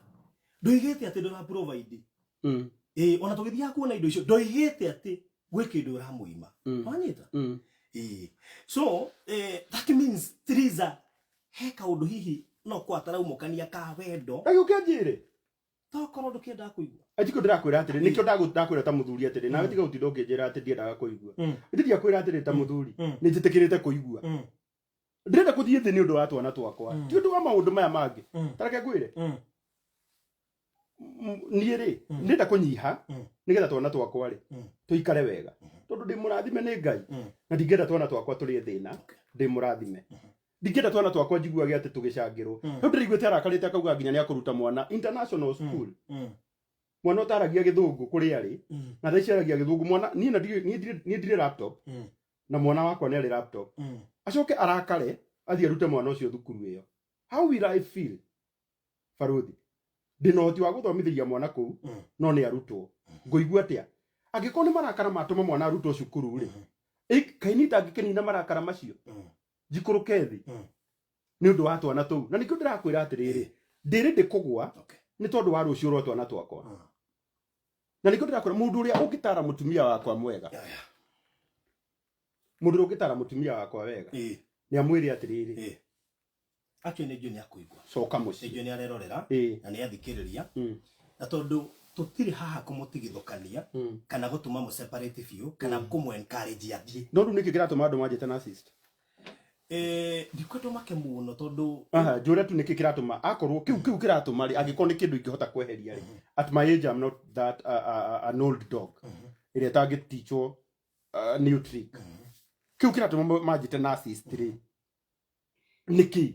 Speaker 2: ndoigĩte atĩ ndũra provide. Ĩĩ, ona tũgĩthiaga kuona indo icio ndoigĩte atĩ gwĩ kĩndũ ũramũima. Wanyita? Ĩĩ. So, that means Theresa he kaũndũ hihi no kwa ataraumũkania ka wendo.
Speaker 1: Na gĩũke njĩre.
Speaker 2: Tokorwo ndũkĩendaga kũigua.
Speaker 1: Anjikũ ndĩrakwĩra atĩrĩ, nĩkĩo ndakwĩra ta mũthuri atĩrĩ, nawe tiga gũtinda ũkĩnjĩra atĩ ndiendaga kũigua. Ndĩ ndiakwĩra atĩrĩ ta mũthuri, nĩ njĩtĩkĩrĩte kũigua. Ndĩrenda gũthiĩ thĩ nĩ ũndũ wa twana twakwa, ti ũndũ wa maũndũ maya mangĩ. Ta reke ngwĩre. Niĩ rĩ, ndĩrenda kũnyiha nĩgetha twana twakwa rĩ, tũikare wega. Tondũ ndĩ mũrathime nĩ Ngai, na ndingĩenda twana twakwa tũrĩe thĩna, ndĩ mũrathime. Ndingĩenda twana twakwa njiguage atĩ tũgĩcangĩrwo. Rĩu ndĩraiguĩte arakarĩte akauga nginya nĩ akũruta mwana international school. Mwana ũtaragia gĩthũngũ kũrĩa arĩ, na thaa ici aragia gĩthũngũ. Mwana, niĩ na ndirĩ, niĩ ndirĩ, niĩ ndirĩ laptop, na mwana wakwa nĩ arĩ laptop. Acoke arakare, athiĩ arute mwana ũcio thukuru ĩyo. How will I feel? Baruthi. Ndĩna ũhoti wa gũthomithĩria mwana kũu, no nĩ arutwo. Ngũigua atĩa? Angĩkorwo nĩ marakara matũma mwana arutwo cukuru rĩ, kaĩ niĩ ndangĩkĩnina marakara macio? Njikũrũke thĩ. Nĩ ũndũ wa twana tũu. Na nĩkĩo ndĩrakwĩra atĩrĩrĩ, ndĩrĩ ndĩkũgwa, nĩ tondũ wa rũciũ rwa twana twakwa. Na nĩkĩo ndĩrakwĩra mũndũ ũrĩa ũngĩtara mũtumia wakwa mwega. Mũndũ ũrĩa ũngĩtara mũtumia wakwa wega. Nĩ amwĩre atĩrĩrĩ.
Speaker 2: Actually nĩ njũĩ nĩ akũigua.
Speaker 1: Coka mũciĩ.
Speaker 2: Nĩ njũĩ nĩ arerorera, na nĩ athikĩrĩria. Na tondũ tũtirĩ haha kũmũtigithũkania, kana gũtũma mũ separate biũ, kana kũmũ encourage athiĩ.
Speaker 1: No rĩu nĩkĩ kĩratũma andũ manjĩte narcissist?
Speaker 2: Ndikwenda ũmake mũno tondũ
Speaker 1: Aha, njũre tu nĩkĩ kĩratũma akorwo kĩu kĩratũma rĩ, angĩkorwo nĩ kĩndũ ingĩhota kweheria rĩ. At my age I'm not that an old dog. Ĩrĩa ĩtangĩtichwo new trick. Kĩu kĩratũma manjĩte narcissist rĩ. Nĩkĩ?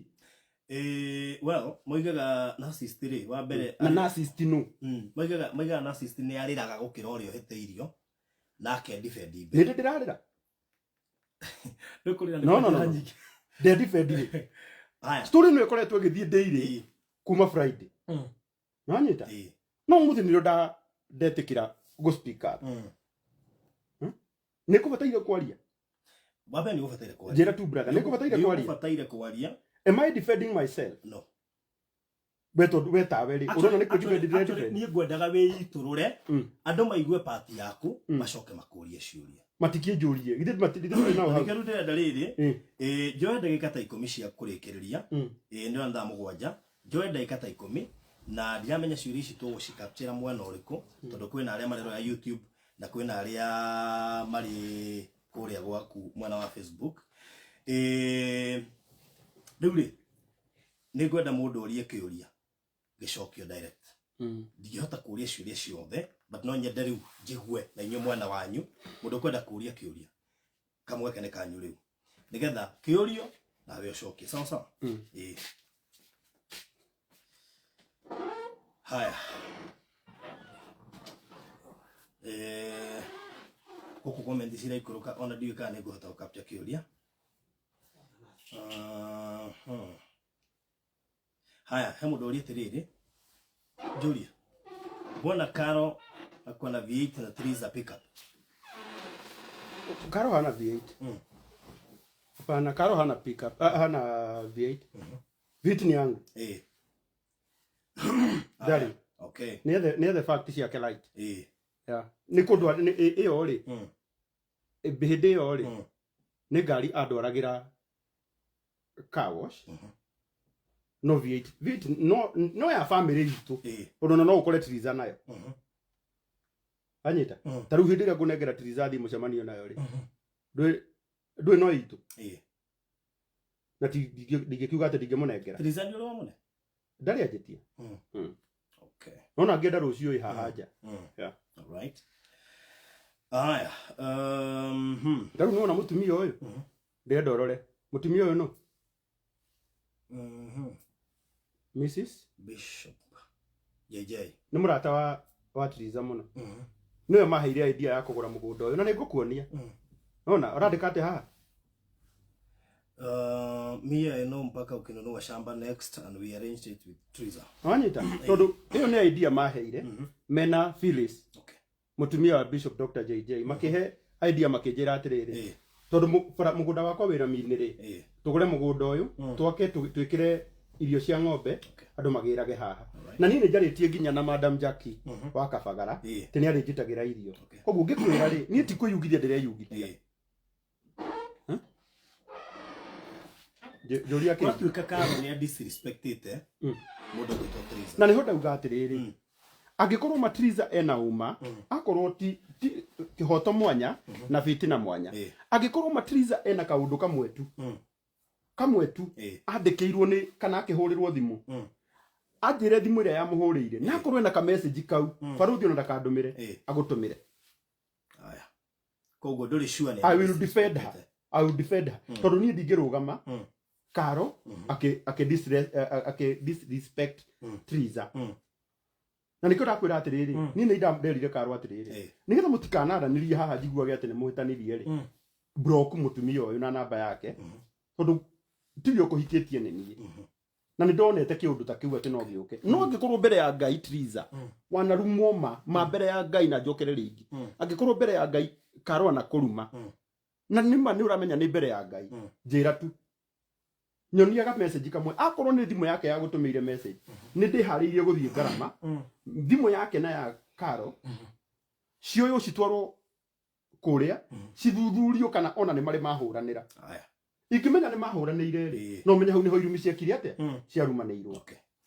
Speaker 2: Well, moigaga narcissist rĩ, wa mbere
Speaker 1: Na narcissist no.
Speaker 2: Moigaga narcissist nĩ arĩraga gũkĩra ũrĩa ũhĩtĩirio, na akendefend mbere.
Speaker 1: Nĩ ndĩ ndĩrarĩra?
Speaker 2: Ndũkũrĩra nĩ
Speaker 1: No, no, no,
Speaker 2: kwanjĩra
Speaker 1: no.
Speaker 2: nyingĩ.
Speaker 1: Ndendefend rĩ.
Speaker 2: Haya.
Speaker 1: Story ĩno ĩkoretwo ĩgĩthiĩ daily kuma Friday. Nanyita? No ũmũthĩ nĩrĩo ndetĩkĩra gũ speak up. Nĩ ngũbataire kwaria?
Speaker 2: Wa mbere nĩ ũbataire kwaria.
Speaker 1: Njĩra tu brother, nĩ ngũbataire kwaria?
Speaker 2: Nĩ ũbataire kwaria.
Speaker 1: Am I defending myself?
Speaker 2: No.
Speaker 1: We tondũ we tawe rĩ, ũrona nĩ kũ defend ndĩra defend?
Speaker 2: Niĩ ngwendaga wĩitũrũre, andũ maigue part yaku, macoke makũrie ciũria.
Speaker 1: Matikĩnjũrie githĩ githĩ tũrĩ nao hau?
Speaker 2: Nĩkĩo rĩu ndĩrenda rĩrĩ, njoe ndagĩka ta 10 cia kũrĩkĩrĩria. Nĩ thaa 7, njoe ndagĩka ta 10, na ndiramenya ciũria ici tũgũcikapchĩra mwena ũrĩkũ, tondũ kwĩna arĩa mareroya YouTube na kwĩna arĩa marĩ kũrĩa gwaku mwena wa Facebook. Rĩu rĩ, nĩ ngwenda mũndũ orie kĩũria gĩcokio direct. Ndingĩhota kũria ciũria ciothe, but no nyende rĩu njigue na inyuĩ mwena wanyu, mũndũ ũkwenda kũria kĩũria, kamweke nĩ kanyu rĩu, nĩgetha kĩũrio nawe ũcokie. Sawa sawa? Ĩĩ. Haya. Gũkũ comment ciraikũrũka, ona ndiũĩ kana nĩ ngũhota gũkapcha kĩũria. Haya, he mũndũ ũria atĩrĩrĩ, Julia, mbona Karo akuwa na V8 na 3 za pickup?
Speaker 1: Karo hana V8. Hapana, Karo hana pickup, hana V8. V8 ni yangu. Darling.
Speaker 2: Okay.
Speaker 1: Nĩ ethe fact ciake light. Yeah. Nĩ kũndũ ĩyo rĩ. Hĩndĩ ĩyo rĩ. Nĩ ngari andwaragĩra car wash. No V8. V8 no ya family itũ. Tondũ no ũkore Triza nayo. Anyita. Ta rĩu hĩndĩ ĩrĩa ngũnengera Triza thiĩ mũcemanio nayo rĩ. Ndũĩ no itũ. Na ndingĩkiuga atĩ ndingĩmũnengera.
Speaker 2: Triza nĩ ũrĩ wamũne?
Speaker 1: Ndarĩ anjĩtie. Nona ngĩenda rũciũ ĩ haha nja. Yeah.
Speaker 2: All right. Haya.
Speaker 1: Rĩu nĩwona mũtumia ũyũ? Ndĩrenda ũrore. Mũtumia ũyũ nũ? Mrs.
Speaker 2: Bishop JJ.
Speaker 1: Nĩ mũrata wa Triza mũno. Nĩwe maheire idea ya kũgũra mũgũnda ũyũ na nĩngũkuonia. Nona ũrandĩka atĩa haha?
Speaker 2: Me I know mpaka ukinunua shamba next and we arranged it with Triza.
Speaker 1: Wanyita? Tondũ ĩyo nĩ idea maheire mena Phyllis. Mũtumia wa Bishop Dr. JJ makĩhe idea makĩnjĩra atĩrĩrĩ. Tondũ mũgũnda wakwa wĩna mini rĩ. Tũgũre mũgũnda ũyũ, twake twĩkĩre irio cia ng'ombe, andũ magĩrage haha. Na niĩ nĩnjarĩtie nginya na Madam Jackie wa Kabagara, atĩ nĩarĩnjĩtagĩra irio. Koguo ngĩkwĩra rĩ, niĩ ti kwĩyugithia ndĩreyugithia. Njũria kĩ?
Speaker 2: Gwatuĩka Karo nĩ disrespectĩte mũndũ ũgwĩtwo Triza.
Speaker 1: Na nĩho ndauga atĩrĩrĩ, angĩkorwo Matriza ena ũma, akorwo ti kĩhoto mwanya na fitina mwanya. Angĩkorwo Matriza ena kaũndũ kamwe tu, kamwe tu, andĩkĩirwo nĩ kana akĩhũrĩrwo thimũ. Anjĩre thimũ ĩrĩa yamũhũrĩire, na akorwo ena ka message kau, barũthi ona ndakandũmĩre, agũtũmĩre.
Speaker 2: Haya. Koguo ndũrĩ sure nĩ
Speaker 1: I will defend her. I will defend her. Tondũ niĩ ndingĩrũgama Karo akĩ disrespect Triza. Na nĩkĩo ndakwĩra atĩrĩrĩ, niĩ nĩ nderire Karo atĩrĩrĩ, nĩgetha mũtikanaranĩrie haha njiguage atĩ nĩ mũhĩtanirie rĩ, block mũtumia ũyũ na namba yake, tondũ tiwe ũkũhikĩtie nĩ niĩ. Na nĩ ndonete kĩũndũ ta kĩu atĩ no gĩũke. No angĩkorwo mbere ya Ngai Triza, wanarumwo ma mbere ya Ngai na njokere rĩngĩ. Angĩkorwo mbere ya Ngai Karo anakũruma, na nĩma nĩ ũramenya nĩ mbere ya Ngai, njĩra tu. Nyoniaga message kamwe, akorwo nĩ thimũ yake ya gũtũmĩire message, nĩ ndĩharĩirie gũthiĩ ngarama, thimũ yake na ya Karo, cioywo citwarwo kũrĩa, cithuthurio kana ona nĩ marĩ mahũranĩra. Ingĩmenya nĩ mahũranĩire rĩ, no menye hau nĩho irumi ciekire atĩa, ciarumanĩirwo.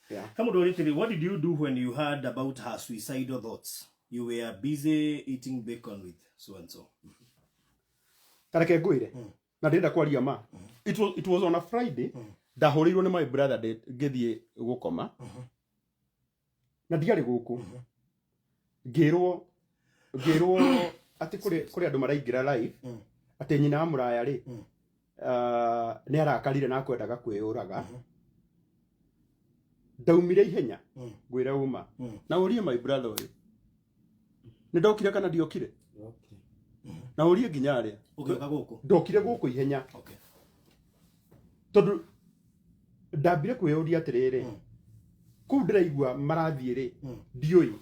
Speaker 1: Yeah.
Speaker 2: He mũndũ ũrĩtĩrĩ, what did you do when you heard about her suicidal thoughts? You were busy eating bacon with so and so.
Speaker 1: Tareke ngwĩre, na ndĩrenda kwaria ma. It was on a Friday, ndahũrĩirwo nĩ my brother ngĩthiĩ gũkoma. Na ndiarĩ gũkũ. Ngĩrwo atĩ kũrĩ andũ maraingĩra live, atĩ nyina wa mũraya rĩ, nĩ arakarire na akwendaga kwĩyũraga. Ndaumire ihenya, ngwĩre ũma. Na ũrie my brother ũyũ. Nĩ ndokire kana ndiokire? Na ũrie nginya arĩa.
Speaker 2: Ũgĩũka gũkũ?
Speaker 1: Ndokire gũkũ ihenya. Tondũ ndambire kwĩyũria atĩrĩrĩ, kũu ndĩraigua marathiĩ rĩ, ndiũĩ.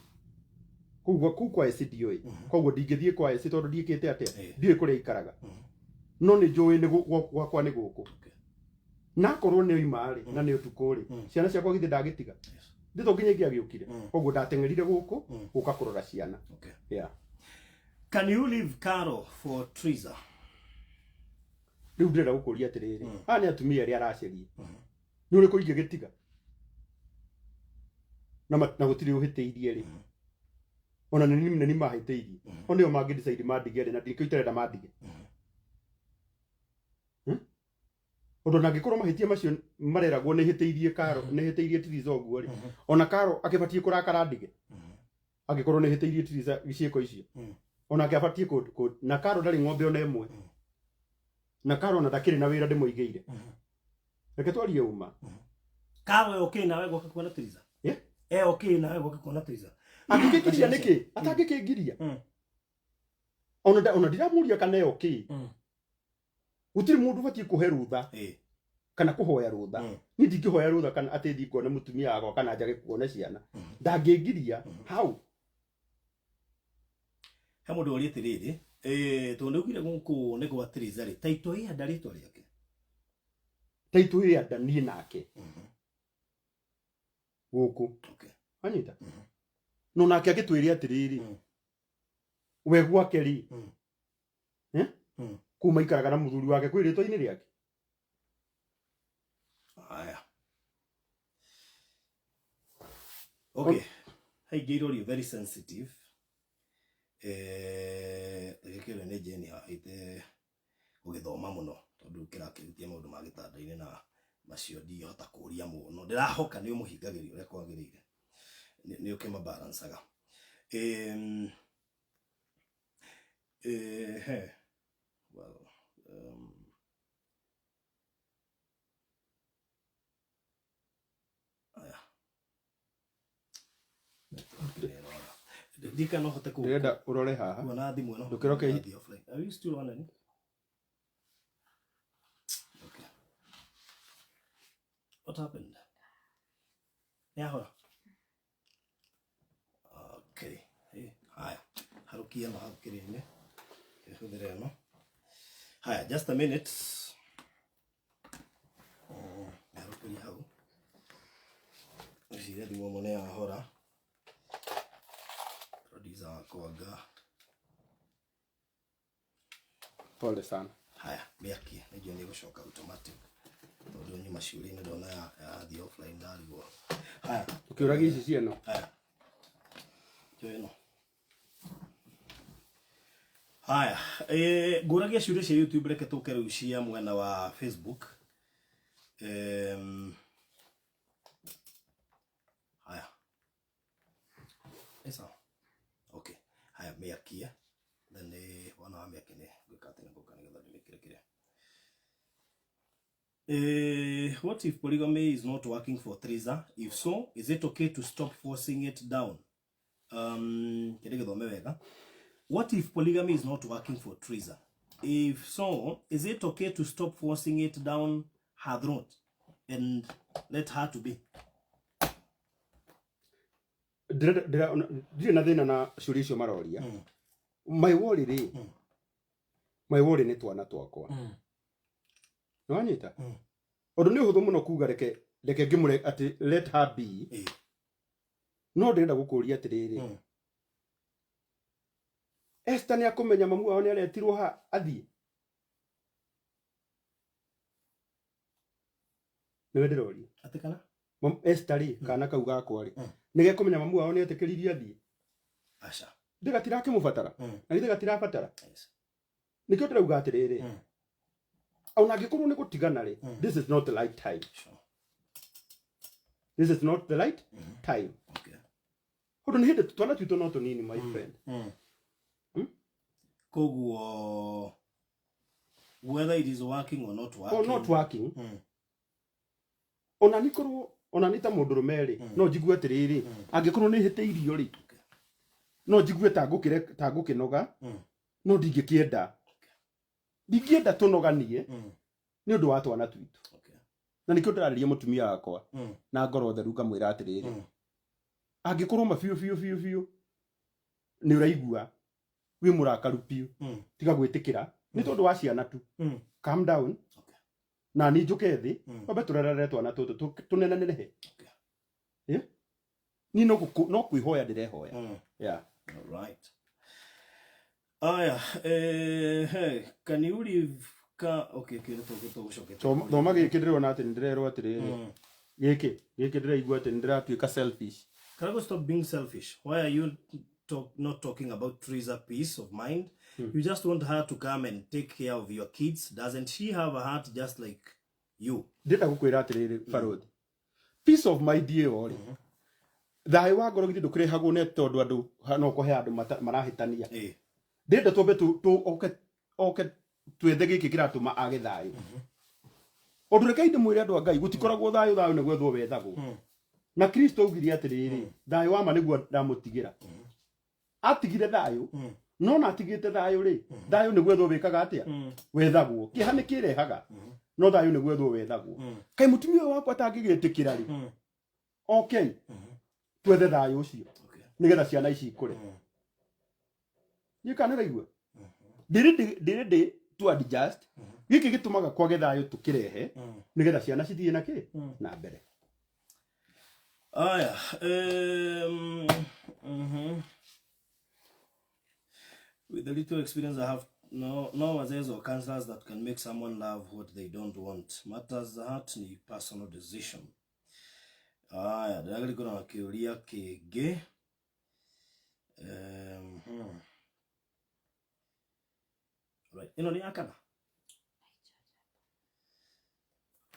Speaker 1: Kũu kwa eci ndiũĩ. Koguo ndingĩthiĩ kwa eci tondũ ndiĩkĩte atĩa, ndiũĩ kũrĩa ikaraga. No nĩ njũĩ nĩ gwakwa nĩ gũkũ. Na akorwo nĩ oima rĩ, na nĩ ũtukũ rĩ, ciana ciakwa githĩ ndagĩtiga. Ndĩ to nginya ingĩagĩũkire. Koguo ndateng'erire gũkũ, gũka kũrora ciana. Yeah.
Speaker 2: Can you leave Caro for Triza?
Speaker 1: Rĩu ndĩrenda gũkũria atĩrĩrĩ, aya nĩ atumia arĩa araceria, nĩ ũrĩkũ ingĩgĩtiga na na gũtirĩ ũhĩtĩirie rĩ, ona nĩ nĩ mahĩtĩirie, o nĩo mangĩ decide mandige rĩ, na ndikĩo itarenda mandige. Ũndũ ona angĩkorwo mahĩtia macio mareragwo nĩ hĩtĩirie Karo, nĩ hĩtĩirie Tiriza ũguo rĩ, ona Karo akĩbatiĩ kũrakara ndige angĩkorwo nĩ hĩtĩirie Tiriza ciĩko icio, ona angĩabatiĩ na Karo ndarĩ ng'ombe ona ĩmwe, na Karo ona ndakĩrĩ na wĩra ndĩmũigĩire. Reke twarie uma.
Speaker 2: Karo e okay nawe gũka kuona Triza?
Speaker 1: Yeah.
Speaker 2: E okay nawe gũka kuona Triza?
Speaker 1: Angĩkĩngiria nĩkĩ? Atangĩkĩngiria. Ona ona ndiramũria kana e okay. Gũtirĩ mũndũ ũbatiĩ kũhe rũtha kana kũhoya rũtha. Niĩ ndingĩhoya rũtha kana atĩ thiĩ ngone mũtumia wakwa kana njage kuona ciana. Ndangĩngiria hau.
Speaker 2: He mũndũ ũria atĩrĩrĩ, tondũ nĩ ugire gũkũ nĩ gwa Triza rĩ, taitũ ĩ anda rĩtwa rĩake?
Speaker 1: Taitũ ĩ anda niĩ nake gũkũ. Anyita? No nake agĩtwĩre atĩrĩrĩ, we gwake rĩ, kũu maikaraga na mũthuri wake kwĩ rĩtwa-inĩ rĩake.
Speaker 2: Aya. Okay. Haingĩ irorio very sensitive. Gĩkĩrĩ nĩ Jane hahĩte gũgĩthoma mũno tondũ kĩrakĩhutia maũndũ ma gĩtanda-inĩ na macio ndingĩhota kũria mũno. Ndĩrahoka nĩ ũmũhingagĩria ũrĩa kwagĩrĩire. Nĩ ũkĩmabalancaga. He. Well, aya. Ndika no hote ku
Speaker 1: Ndĩrenda ũrore haha.
Speaker 2: Kuona thimũ ĩno.
Speaker 1: Ndũkĩroke
Speaker 2: Thiĩ offline. Are you still on it? Okay. What happened? Yahora. Okay. Hey, haya. Harukia ĩno hau kĩrĩa-inĩ. Hũthĩre ĩno. Haya, just a minute. Harũkĩria hau. Ngwĩciria thimũ ĩmwe nĩ yahora. Producer wakwa anga.
Speaker 1: Pole sana.
Speaker 2: Haya, mĩakie. Nĩnjũĩ nĩ ĩgũcoka automatic. Tondũ nyuma ciũria-inĩ ndona yathiĩ offline ndarigwo. Haya.
Speaker 1: Ũkĩũragia ici cieno.
Speaker 2: Haya. Njũĩ ĩno. Haya, ngũragia ciũria cia YouTube, reke tũke rĩu cia mwena wa Facebook. Haya. Nĩ sawa? Okay. Haya, mĩakie. Then wona wa mĩakie nĩ ngwĩka atĩ nĩ ngũka nĩgetha ndĩmĩkĩre kĩrĩa. What if polygamy is not working for Triza? If so, is it okay to stop forcing it down? Kĩndũ gĩthome wega. What if polygamy is not working for Triza? If so, is it okay to stop forcing it down her throat and let her to be?
Speaker 1: Ndirĩ na thĩna na ciũria icio maroria. My worry rĩ, my worry nĩ twana twakwa. Nĩwanyita? Ũndũ nĩ ũhũthũ mũno kuga reke ngĩmũre atĩ let her be. No ndĩrenda gũkũria atĩrĩrĩ. Esther nĩ akũmenya mamu wao nĩ aretirwo ha athiĩ. Nĩwe ndĩroria.
Speaker 2: Atĩ kana?
Speaker 1: Esther rĩ, kana kau gakwa rĩ, nĩ gekũmenya mamu wao nĩ etĩkĩririe athiĩ.
Speaker 2: Aca.
Speaker 1: Ndĩ gatirakĩmũbatara. Na githĩ gatirabatara. Nĩkĩo ndĩrauga atĩrĩrĩ. Ona angĩkorwo nĩ gũtigana rĩ, this is not the right time. This is not the right time. Ũndũ nĩ hĩndĩ twana twitũ no tũnini, my friend.
Speaker 2: Koguo whether it is working or not working.
Speaker 1: Or not working. Ona nikorwo ona ni ta mũndũrũme rĩ, no njigue atĩrĩrĩ, angĩkorwo nĩ hĩtĩirio rĩ, no njigue ta ngũkĩre ta ngũkĩnoga, no ndingĩkĩenda. Ndingĩenda tũnoganie nĩ ũndũ wa twana twitũ. Na nĩkĩo ndĩrarĩria mũtumia wakwa na ngoro theru ngamwĩra atĩrĩrĩ, angĩkorwo ma biũ biũ biũ biũ nĩ ũraigua wĩ mũrakaru biũ, tiga gwĩtĩkĩra nĩ tondũ wa ciana tu. Calm down. Na niĩ njũke thĩ, twambe tũrerere twana tũtũ tũnenenehe. Niĩ no kwĩhoya ndĩrehoya. Yeah.
Speaker 2: All right. Aya, hey, can you leave ka okay, okay, tũgũcokete.
Speaker 1: Thoma gĩkĩ ndĩrona atĩ nĩndĩrerwo atĩrĩrĩ, gĩkĩ gĩkĩ ndĩraigua atĩ nĩndĩratuĩka selfish.
Speaker 2: Karago, stop being selfish. Why are you not talking about Teresa peace of mind? You just want her to come and take care of your kids. Doesn't she have a heart just like you?
Speaker 1: Ndĩrenda gũkwĩra atĩrĩrĩ, barothi, peace of mind ĩyo rĩ, thayũ wa ngoro githĩ ndũkĩrehagwo nĩ tondũ andũ no kũhe andũ marahĩtania. Ndĩrenda twambe oke oke twethe gĩkĩ kĩratũma age thayũ. Ũndũ rekei ndĩmwĩre, andũ a Ngai, gũtikoragwo thayũ, thayũ nĩ gwethwo wethagwo. Na Kristo augire atĩrĩrĩ, thayũ wa ma nĩguo ndamũtigĩra. Atigire thayũ, no na atigĩte thayũ rĩ, thayũ nĩ gwethwo wĩkaga atĩa? Wethagwo. Kĩeha nĩ kĩrehaga, no thayũ nĩ gwethwo wethagwo. Kaĩ mũtumia ũyũ wakwa atangĩgĩtĩkĩra rĩ, okay, twethe thayũ ũcio nĩgetha ciana ici ikũre. Niĩ kana nĩũraigua ndĩrĩ ndĩ to adjust gĩkĩ gĩtũmaga kwage thayũ, tũkĩrehe nĩgetha ciana cithiĩ na kĩ na mbere.
Speaker 2: Aya, With the little experience I have, no wazazi or counselors that can make someone love what they don't want. Matters the heart ni personal decision. Aya, ndĩragĩrĩkwo na kĩũria kĩngĩ. Right, ĩno nĩ ya kana?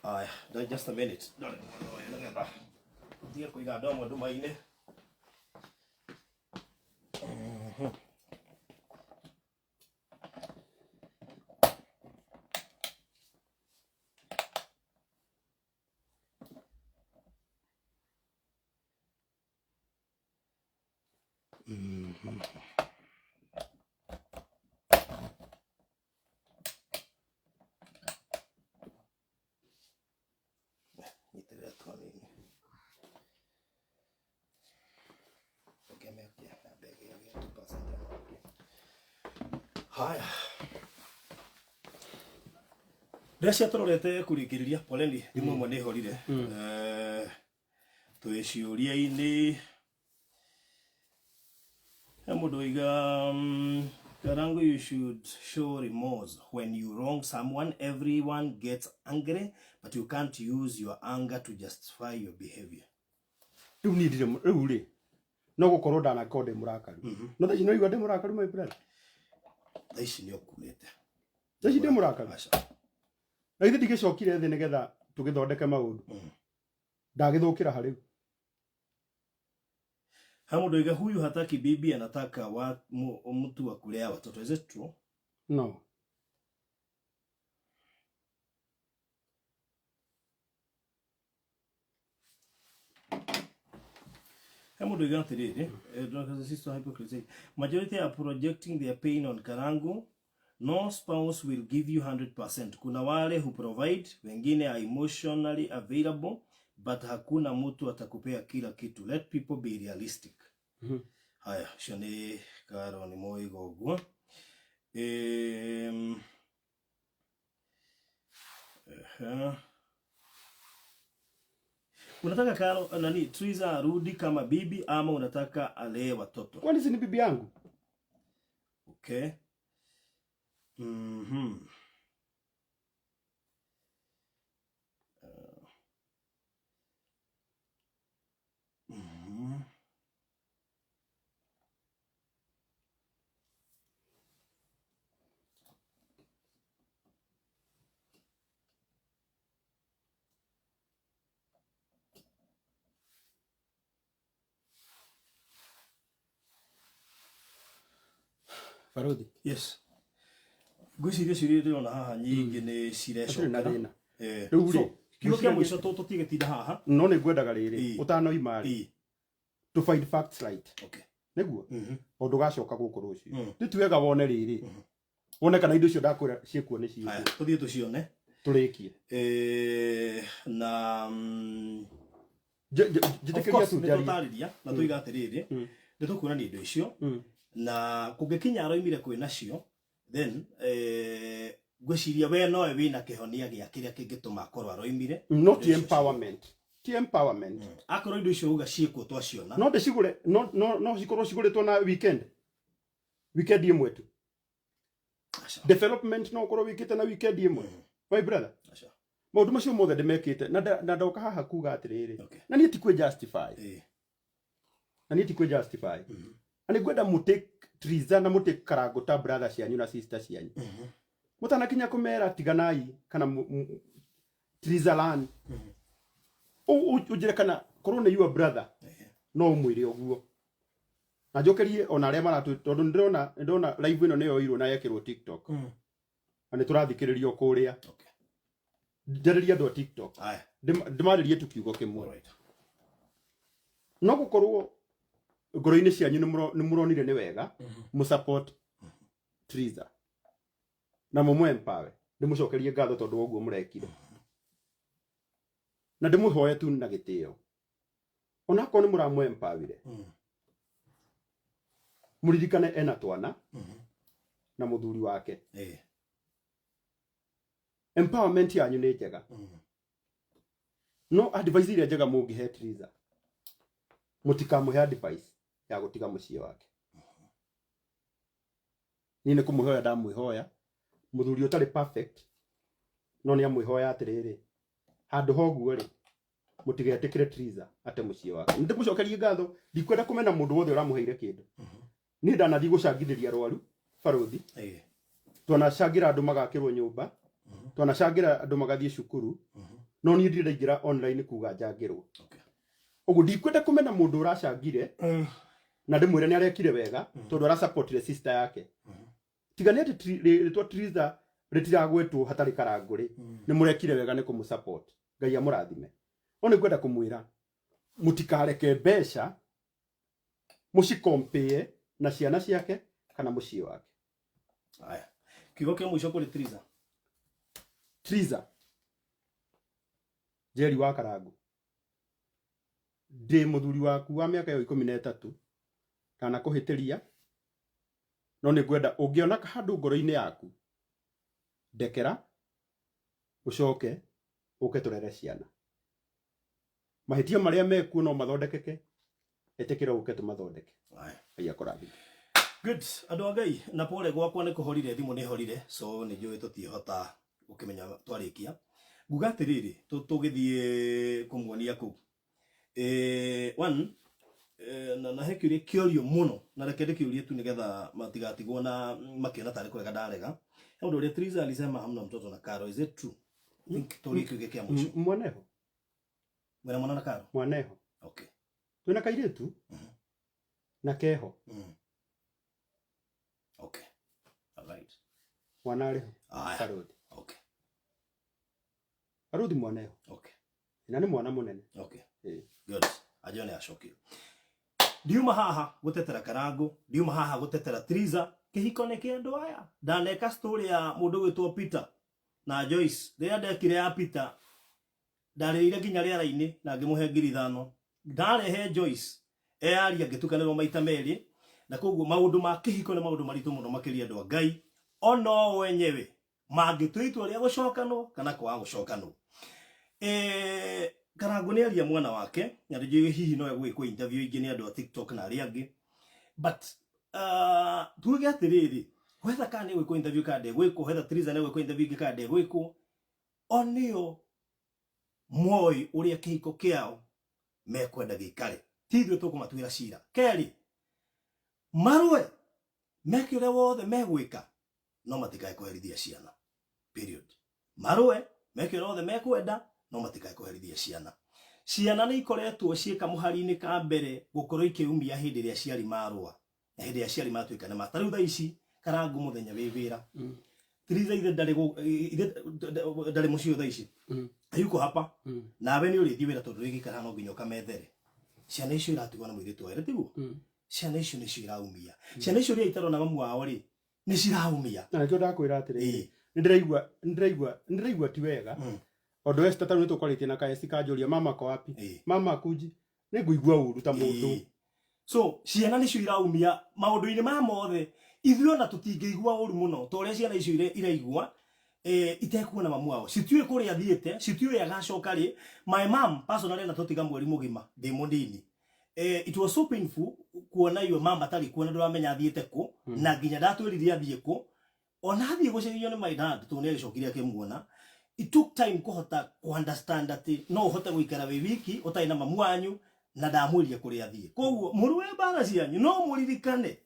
Speaker 2: Aya, just a minute. Ndore mwena ũyũ nĩgetha tige kũiga andũ amwe nduma-inĩ. Nyitĩrĩra tu hanini. Reke mĩakia yambe ĩgĩe 2% ya mwaki. Haya, mbeca tũrorete kũrĩkĩrĩria, poleni, thimũ ĩmwe nĩ ĩhorire. Twĩ ciũria-inĩ, he mũndũ oiga, "Karango, you should show remorse when you wrong someone. Everyone gets angry, but you can't use your anger to justify your behavior."
Speaker 1: Rĩu niĩ ndirĩ rĩu rĩ, no gũkorwo ndanakorwo ndĩ mũrakaru, no thaa ici no igua ndĩ mũrakaru, my brother?
Speaker 2: Thaa ici nĩ ũkumĩte.
Speaker 1: Thaa ici ndĩ mũrakaru?
Speaker 2: Aca.
Speaker 1: Na githĩ ndigĩcokire thĩ nĩgetha tũgĩthondeke maũndũ? Ndagĩthũkĩra ha rĩu?
Speaker 2: He mũndũ oiga, "Huyu hataki bibi, anataka mtu wa kulea watoto." Is it true?
Speaker 1: No.
Speaker 2: He mũndũ oiga atĩrĩrĩ, Dr. Sister Hypocrisy, "Majority are projecting their pain on Karangu. No spouse will give you 100%. Kuna wale who provide, wengine are emotionally available, but hakuna mtu atakupea kila kitu. Let people be realistic." Haya, ũcio nĩ Karo nĩ moiga ũguo. Ehe. Unataka Karo nani Triza arudi kama bibi ama unataka alee watoto?
Speaker 1: Kwani si ni bibi yangu?
Speaker 2: Okay.
Speaker 1: Barothi.
Speaker 2: Yes. Ngwĩciria ciũria ndĩrona haha nyingĩ nĩ
Speaker 1: Hatirĩ na
Speaker 2: cirecokera.
Speaker 1: thĩna.
Speaker 2: Eh,
Speaker 1: Rĩu rĩ,
Speaker 2: so, kiugo kĩa
Speaker 1: ngwĩciria
Speaker 2: mũico tũtigĩtinda haha.
Speaker 1: No nĩ ngwendaga rĩrĩ, ũtanoima rĩ, to find facts right, nĩguo o ndũgacoka gũkũ rũciũ. Nĩ ti wega wone rĩrĩ, wone kana indo icio ndakwĩra ciĩkuo nĩ
Speaker 2: Haya,
Speaker 1: ciĩkuo.
Speaker 2: tũthiĩ tũcione.
Speaker 1: Tũrĩkie.
Speaker 2: Na of
Speaker 1: Njĩtĩkĩria
Speaker 2: course
Speaker 1: tu
Speaker 2: nĩ
Speaker 1: njarie.
Speaker 2: tũtarĩria na tũiga atĩrĩrĩ, nĩ tũkuonania indo icio, na kũngĩkinya aroimire kwĩ nacio, then ngwĩciria we nowe wĩna kĩhonia gĩa kĩrĩa kĩngĩtũma akorwo aroimire.
Speaker 1: No
Speaker 2: Indo
Speaker 1: ti
Speaker 2: icio
Speaker 1: empowerment, ti empowerment.
Speaker 2: Akorwo indo icio uga ciĩkuo twaciona.
Speaker 1: No ndĩcigũre, no cikorwo cigũrĩtwo na weekend ĩmwe tu.
Speaker 2: Aca.
Speaker 1: Development no ukorwo wikite na weekend imwe, my brother.
Speaker 2: Aca.
Speaker 1: Maundu macio mothe ndimekite na na ndoka haha kuga atiriri, na niĩ ti kwĩ justify, na niĩ ti kwĩ justify, na nĩ ngwenda mũtake Triza na mũtake Karango ta brother cianyu na sister cianyu, mũtanakinya kũmera tiganai kana Triza lan ũnjĩre kana korwo nĩ your brother, no ũmwĩre ũguo na njokerie ona arĩa maratũ, tondũ nĩndĩrona live ĩno nĩyoirwo na yekĩrwo TikTok na nĩ tũrathikĩrĩrio kũrĩa. Njarĩria andũ a TikTok.
Speaker 2: Aya.
Speaker 1: Ndĩmarĩrie tu kiugo kĩmwe.
Speaker 2: Alright.
Speaker 1: No gũkorwo ngoro-inĩ cianyu nĩ mũronire nĩ wega mũsupport Triza na mũmũ empower, ndĩmũcokerie ngatho tondũ wa ũguo mũrekire, na ndĩmũhoe tu na gĩtĩo, onakorwo nĩ mũramũ empowerire, mũririkane ena twana na mũthuri wake. Empowerment yanyu nĩ njega, no advice iria njega mũngĩhe Triza, mũtikamũhe advice ya gũtiga mũciĩ wake. Niĩ nĩ kũmwĩhoya ndamwĩhoya, mũthuri ũtarĩ perfect, no nĩ amwĩhoya atĩrĩrĩ, handũ ha ũguo rĩ, mũtigetĩkĩre Triza ate mũciĩ wake. Nĩ ndĩmũcokerie ngatho, ndikwenda kũmena mũndũ wothe ũramũheire kĩndũ. Niĩ ndanathiĩ gũcangithĩria arwaru, barũthi. Twanacangĩra andũ magakĩrwo nyũmba, twanacangĩra andũ magathiĩ cukuru, no niĩ ndirĩ ndaingĩra online kuga njangĩrwo. Ũguo ndikwenda kũmena mũndũ ũracangire na ndĩmwĩre nĩ arekire wega tondũ arasupportire sister yake. Tiga nĩ atĩ rĩtwa Triza rĩtiragwetwo hatarĩ Karangũ rĩ, nĩ mũrekire wega nĩ kũmũsupport, Ngai amũrathime. No nĩ ngwenda kũmwĩra mũtikareke mbeca mũcicompare na ciana ciake kana mũciĩ wake.
Speaker 2: Aya. Kiugo kĩa mũico kũrĩ Triza.
Speaker 1: Triza Njeri wa Karangu, ndĩ mũthuri waku wa mĩaka ĩyo 13, kana kũhĩtĩria, no nĩ ngwenda ũngĩona handũ ngoro-inĩ yaku, ndekera, ũcoke ũke tũrere ciana. Mahĩtia marĩa mekuo no mathondekeke, ĩtĩkĩra ũke tũmathondeke.
Speaker 2: Aya.
Speaker 1: Ngai akũrathime.
Speaker 2: Good. Andũ a Ngai, na pole gwakwa nĩ kũhorire, thimũ nĩ horire, so nĩ njũĩ tũtiĩhota gũkĩmenya twarĩkia. Nguga atĩrĩrĩ, tũgĩthiĩ kũmuonia kũu. One, na he kĩũria kĩorio mũno, na reke ndĩkĩũrie tu nĩgetha matigatigwo na makĩona tarĩ kũrega ndarega. He ũndũ ũrĩa Triza alisema hamna mtoto na Karo, is it true? I think tũrie kĩũria kĩa mũico.
Speaker 1: Mwaneho.
Speaker 2: Mwena mwana na Karo?
Speaker 1: Mwaneho. Twĩna kairĩtu na keho.
Speaker 2: Okay. All right.
Speaker 1: Mwana arĩho.
Speaker 2: Aya.
Speaker 1: Barũthi. Barũthi mwaneho. Na nĩ mwana mũnene.
Speaker 2: Good. Ajone nĩ acokio. Ndiuma haha gũtetera Karango, ndiuma haha gũtetera Triza, kĩhiko nĩ kĩa andũ aya. Ndaneka story ya mũndũ gwĩtwo Peter na Joyce. Rĩrĩa ndekire ya Peter, ndarĩrĩire nginya rĩera-inĩ na ngĩmũhe 5,000. Ndarehe Joyce, eyaria ngĩtukanĩrwo maita merĩ, na koguo maũndũ ma kĩhiko nĩ maũndũ maritũ mũno makĩria andũ a Ngai, ono o wenyewe mangĩtua itua rĩa gũcokanwo kana kwaga gũcokanwo. Karango nĩ aria mwana wake, na ndĩnjũĩ hihi no egwĩkwo interview ingĩ nĩ andũ a TikTok na arĩa angĩ, but tuge atĩrĩrĩ, whether kana nĩ egwĩkwo interview kana ndegwĩkwo, whether Triza nĩ egwĩkwo interview ingĩ kana ndegwĩkwo, o nĩo moĩ ũrĩa kĩhiko kĩao mekwenda gĩikare, ti ithuĩ tũkũmatuĩra cira. Kerĩ, marũe meke ũrĩa wothe megwĩka, no matikae kũherithia ciana, period. Marũe meke ũrĩa wothe mekwenda, no matikae kũherithia ciana. Ciana nĩ ikoretwo ciĩka mũhari-inĩ ka mbere gũkorwo ikĩumia hĩndĩ ĩrĩa aciari marũa na hĩndĩ ĩrĩa aciari matuĩka nĩ ma. Ta rĩu thaa ici Karango mũthenya wĩ wĩra, Triza ithe ndarĩ ithe ndarĩ mũciĩ thaa ici, hayuko hapa, nawe nĩ ũrĩthiĩ wĩra tondũ rĩgĩikara no nginya ũkamethere. Ciana icio iratigwo na mũirĩtu wa tiguo? Ciana icio nĩcio iraumia. Ciana icio rĩrĩa itarona mamu wao rĩ, nĩ ciraumia.
Speaker 1: Na nĩkĩo ndakwĩra atĩrĩrĩ, nĩndĩraigua ti wega. Ũndũ Esther tarĩu nĩtũkwarĩtie na kaesi kanjũria mama ko wapi, mama kunji, nĩngũigua ũru ta mũndũ.
Speaker 2: So ciana nĩcio iraumia maũndũ-inĩ maya mothe, ithuĩ ona tũtingĩigua ũru mũno ta ũrĩa ciana icio iraigua, itekuona mamu wao, citiũĩ kũrĩa athiĩte, citiũĩ agacoka rĩ. My mom personally na tũtiga mweri mũgima ndĩ mũnini. It was so painful kuona your mom atarĩ kuo na ndũramenya athiĩte kũ, na nginya ndatwĩrire athiĩ kũ. Ona athiĩ gũcerio nĩ my dad tondũ nĩ agĩcokire akĩmuona, it took time kũhota ku understand atĩ no ũhote gũikara wĩ wiki ũtarĩ na mamu wanyu na ndamwĩrire kũrĩa athiĩ. Koguo mũrũe mbara cianyu no mũririkane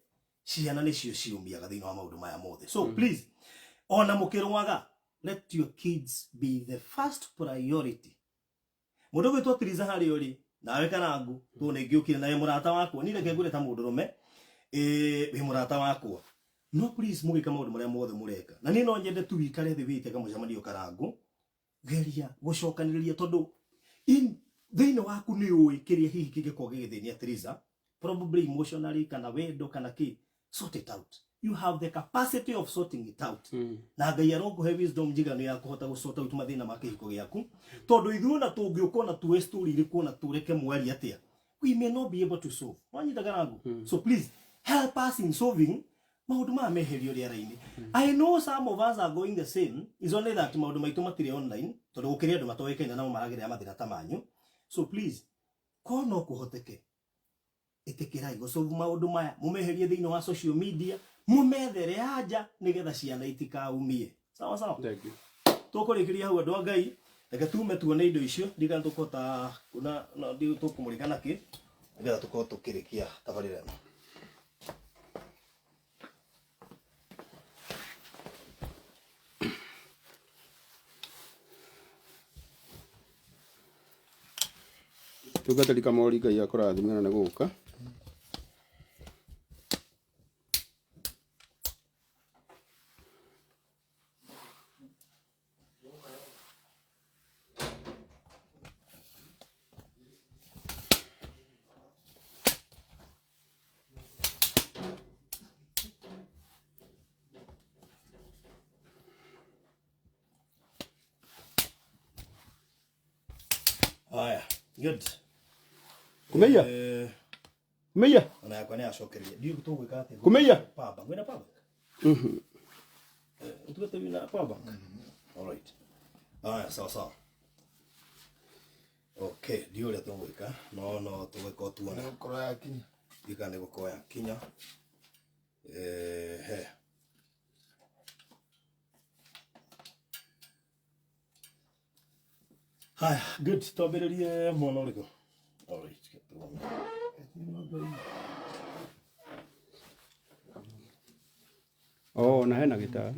Speaker 2: ciana nĩcio ciumiaga thĩinĩ wa maũndũ maya mothe. So please, ona mũkĩrũaga, let your kids be the first priority. Mũndũ ũgwĩtwo Tiriza harĩa ũrĩ nawe Karangu tondũ nĩ ngĩũkire nawe mũrata wakwa, niĩ reke ngwĩre ta mũndũrũme, wĩ mũrata wakwa, no please mũgĩka maũndũ marĩa mothe mũreka, na niĩ no nyende tu wikare thĩ wĩte kamũcemanio Karangu, geria gũcokanĩrĩria tondũ thĩinĩ waku nĩ ũĩ kĩrĩa hihi kĩngĩkorwo gĩgĩthĩnia Tiriza, probably emotionally kana wendo kana kĩ, sort it out. You have the capacity of sorting it out. Na Ngai arokũhe wisdom njiganu ya kũhota gũ sort out mathĩna ma kĩhiko gĩaku, tondũ ithuĩ ona tũngĩũka ona tuoe story irĩkũ ona tũreke mwari atĩa, we may not be able to solve. Wanyita Karangu? So please help us in solving maũndũ maya meherio rĩera-inĩ. I know some of us are going the same, is only that maũndũ maitũ matirĩ online tondũ gũkĩrĩ andũ matoĩkaine nao maragerera mathĩna ta manyu. So please, ko no kũhoteke, ĩtĩkĩrai gũsolve maũndũ maya, mũmeherie thĩinĩ wa social media, mũmethere anja nĩgetha ciana itikaumie. Sawa sawa?
Speaker 1: Thank you.
Speaker 2: Tũkũrĩkĩria hau andũ a Ngai, reke tume tuone indo icio, ndirikana tũkũhota na tũkũmũrĩka nakĩ nĩgetha tũkorwo tũkĩrĩkia tabarĩra ĩno.
Speaker 1: Tungatĩri Kamori, Ngai akũrathime na nĩ gũka.
Speaker 2: Haya, good.
Speaker 1: Kumeia? Kumeia?
Speaker 2: Ona yakwa nĩ yacokeria. Ndiũĩ tũgwĩka atĩa.
Speaker 1: Kumeia?
Speaker 2: Power bank. Wĩna power bank? Ũtugĩte wĩna power bank? All right. Haya, sawa sawa. Okay, ndiũĩ ũrĩa tũgwĩka. No no tũgwĩka o tuone.
Speaker 3: Nĩ gũkorwo yakinya.
Speaker 2: Ndiũĩ kana nĩ gũkorwo yakinya. He. Haya, good. Twambĩrĩrie mwena ũrĩkũ? All right, get the one.
Speaker 1: Oh, na hena gĩtaa.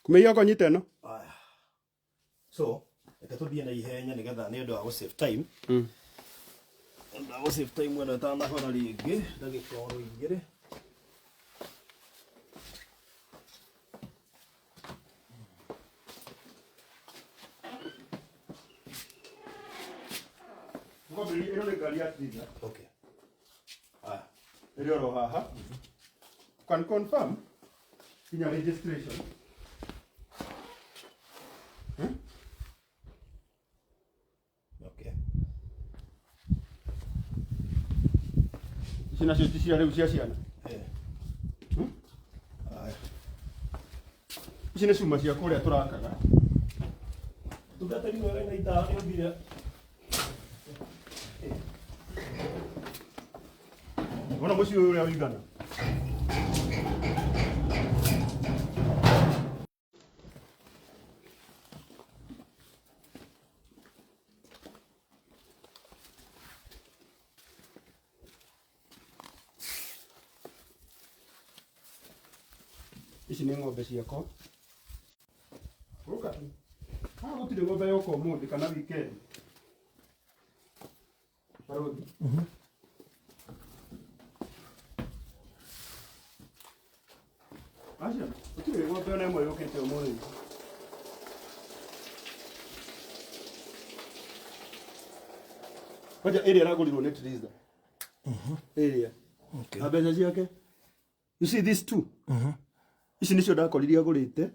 Speaker 1: Kumeia ũkonyita ĩno?
Speaker 2: Haya. So, reke tũthiĩ na ihenya nĩgetha nĩ ũndũ wa gũ save time. Ũndũ wa gũ save time ĩno ĩtanahora rĩngĩ, ndagĩka oro igĩrĩ.
Speaker 1: Ĩno nĩ ngari ya Triza.
Speaker 2: Okay. Haya.
Speaker 1: Ĩrĩ oro haha. Can confirm kinya registration.
Speaker 2: Okay.
Speaker 1: Ici nacio ti cia rĩu cia ciana.
Speaker 2: Haya.
Speaker 1: Ici nĩ cuma cia kũrĩa tũrakaga.
Speaker 2: Tungatĩri mwega ina itawa nĩ ũthire.
Speaker 1: Wona mũciĩ ũyũ ũrĩa ũigana. Ici nĩ ng'ombe ciakwa. Ũka tu. Haha gũtirĩ ng'ombe yoka ũmũthĩ kana weekend. Barũthi. Aca, gũtirĩ ng'ombe ona ĩmwe yũkĩte ũmũthĩ. Kwanja ĩrĩa ĩragũrirwo nĩ Triza. Ĩrĩa.
Speaker 2: Okay.
Speaker 1: Na mbeca ciake. You see these two? Ici nĩcio ndakorire agũrĩte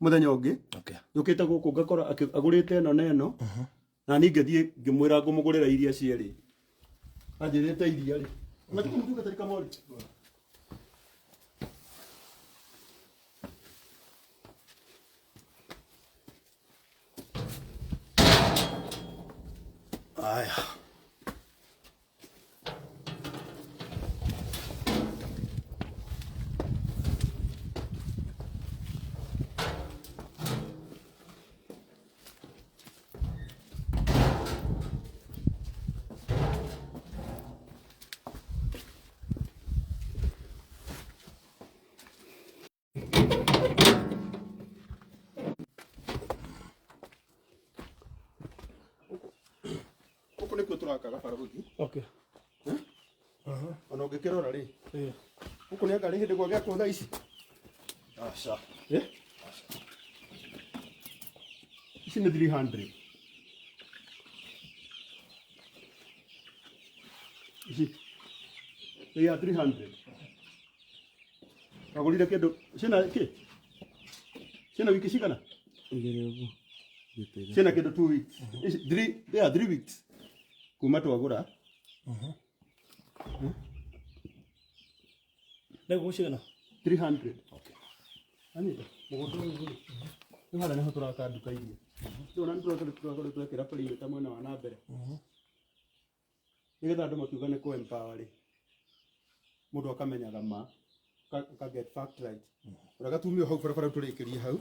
Speaker 1: mũthenya ũngĩ.
Speaker 2: Okay.
Speaker 1: Njũkĩte gũkũ ngakora agũrĩte ĩno na ĩno. Na niĩ ngĩthiĩ ngĩmwĩra ngũmũgũrĩra iria cierĩ. Anjĩrĩte iria rĩ. Matukũ mũtungatĩri Kamori.
Speaker 2: Haya.
Speaker 1: Gũkũ nĩkuo tũrakaga barũthi.
Speaker 2: Okay.
Speaker 1: Ona ũngĩkĩrora rĩ,
Speaker 2: Eh.
Speaker 1: gũkũ nĩ anga rĩ hĩndĩ gwagĩakwo thaa ici.
Speaker 2: Aca.
Speaker 1: Eh? Ici nĩ 300. Ici. They are 300. Wagũrire kĩndũ ciĩna kĩ? Ciĩna wiki cigana?
Speaker 4: Igĩrĩ ũguo.
Speaker 1: Ciĩna kĩndũ 2 weeks. Ici three, they are 3 weeks. Kuma twagũra
Speaker 2: Ndagũ cigana?
Speaker 1: 300.
Speaker 2: Okay.
Speaker 1: Anyita, mũgũnda ũyũ rĩ, nĩ harĩa nĩho tũraka nduka iria. Ndĩrona nĩ tũrakoretwo twekĩra perimeter mwena wa na mbere. Nĩgetha andũ makiuga nĩ kũ empower rĩ, mũndũ akamenyaga ma, aka get fact right. Ũreka tumio hau barabara tũrĩkĩrie hau.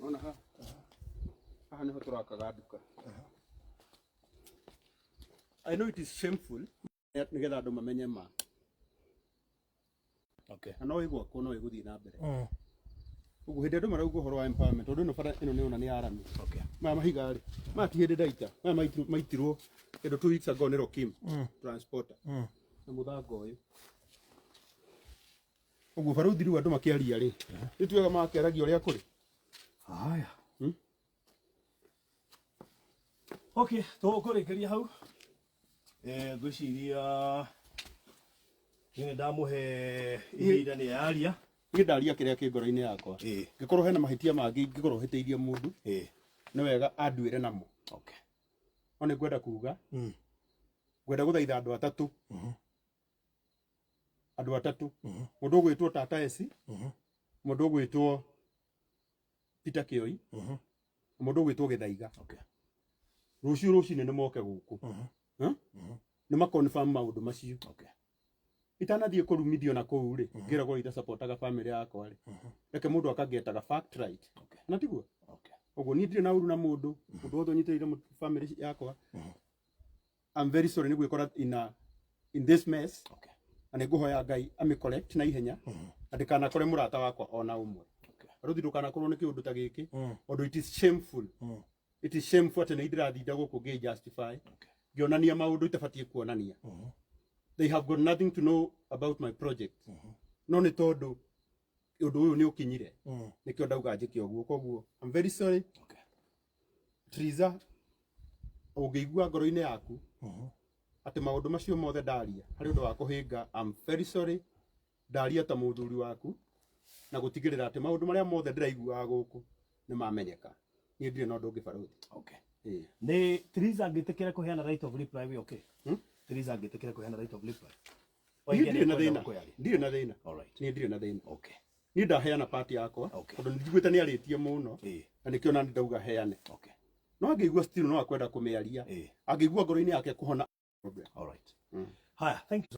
Speaker 1: Ona haha. Haha nĩho tũrakaga nduka. I know it is shameful nĩgetha andũ mamenye ma.
Speaker 2: Okay.
Speaker 1: Na no ĩgwakwo no ĩgũthiĩ na mbere. Ũguo hĩndĩ andũ marauga ũhoro wa empowerment tondũ ĩno bara ĩno nĩ ona nĩ arami.
Speaker 2: Okay.
Speaker 1: Maya mahiga rĩ, maya ti hĩndĩ ndaita, maya maitirwo kĩndũ 2 weeks ago nĩ Rokim transporter na mũthanga ũyũ. Ũguo barũthi rĩu andũ makĩaria rĩ, nĩ tuaga makĩaragia ũrĩa kũrĩ.
Speaker 2: Haya.
Speaker 1: Hmm?
Speaker 2: Okay, tũkũrĩkĩria hau. Eh, ngwĩciria niĩ nĩ ndamũhe ihinda nĩ yaria.
Speaker 1: Niĩ ndaria kĩrĩa kĩ ngoro-inĩ yakwa.
Speaker 2: Ĩĩ.
Speaker 1: Ngĩkorwo hena mahĩtia mangĩ ingĩkorwo hĩtĩirie mũndũ,
Speaker 2: Ĩĩ.
Speaker 1: nĩ wega anduĩre namo.
Speaker 2: Okay.
Speaker 1: No nĩ ngwenda kuga, ngwenda gũthaitha andũ atatũ. Andũ atatũ. Mũndũ ũgwĩtwo Tata Esi, mũndũ ũgwĩtwo Peter Kĩoi, na mũndũ ũgwĩtwo Gĩthaiga.
Speaker 2: Okay.
Speaker 1: Rũciũ rũcinĩ nĩ moke gũkũ. Huh? Nĩ ma confirm maũndũ macio.
Speaker 2: Okay.
Speaker 1: Itanathiĩ kũrumithio na kũu rĩ, ngĩragwo itasapotaga family yakwa rĩ, reke mũndũ akangetaga fact right.
Speaker 2: Okay.
Speaker 1: Na tiguo?
Speaker 2: Okay.
Speaker 1: Ũguo niĩ ndirĩ na ũru na mũndũ, mũndũ wothe ũnyitĩrĩire family yakwa. I'm very sorry nĩ gwĩkora in this mess.
Speaker 2: Okay.
Speaker 1: Na nĩ ngũhoya Ngai amĩ correct na ihenya na ndĩkanakore mũrata wakwa ona ũmwe.
Speaker 2: Okay.
Speaker 1: Barũthi ndũkanakorwo nĩ kĩũndũ ta gĩkĩ tondũ it is shameful. It is shameful atĩ nĩ ndĩrathinda gũkũ ngĩ justify
Speaker 2: Okay.
Speaker 1: ngĩonania maũndũ itabatiĩ kuonania. They have got nothing to know about my project. No nĩ tondũ ũndũ ũyũ nĩ ũkinyire nĩkĩo ndauga njĩke ũguo. Koguo I'm very sorry.
Speaker 2: Okay.
Speaker 1: Triza, ũngĩigua ngoro-inĩ yaku atĩ maũndũ macio mothe ndaria harĩ ũndũ wa kũhĩnga, I'm very sorry. Ndaria ta mũthuri waku na gũtigĩrĩra atĩ maũndũ marĩa mothe ndĩraiguaga gũkũ nĩ mamenyeka. Niĩ ndirĩ na ũndũ ũngĩ barũthi.
Speaker 2: Okay.
Speaker 1: Ĩĩ.
Speaker 2: Nĩ Teresa angĩtĩkĩra kũheana right of reply we okay?
Speaker 1: Hmm?
Speaker 2: Teresa angĩtĩkĩra kũheana right of reply.
Speaker 1: Niĩ ndirĩ na thĩna.
Speaker 2: Kũyaria.
Speaker 1: Ndirĩ na thĩna.
Speaker 2: All right.
Speaker 1: Niĩ ndirĩ na thĩna.
Speaker 2: Okay.
Speaker 1: Niĩ ndaheana part yakwa
Speaker 2: Okay.
Speaker 1: tondũ nĩnjiguĩte nĩ arĩtie mũno
Speaker 2: Ĩĩ.
Speaker 1: na nĩkĩo nani ndauga heane.
Speaker 2: Okay.
Speaker 1: No angĩigua still no akwenda kũmĩaria.
Speaker 2: Ĩĩ.
Speaker 1: Angĩigua ngoro-inĩ yake kũhona.
Speaker 2: All right.
Speaker 1: Mm.
Speaker 2: Haya, thank you.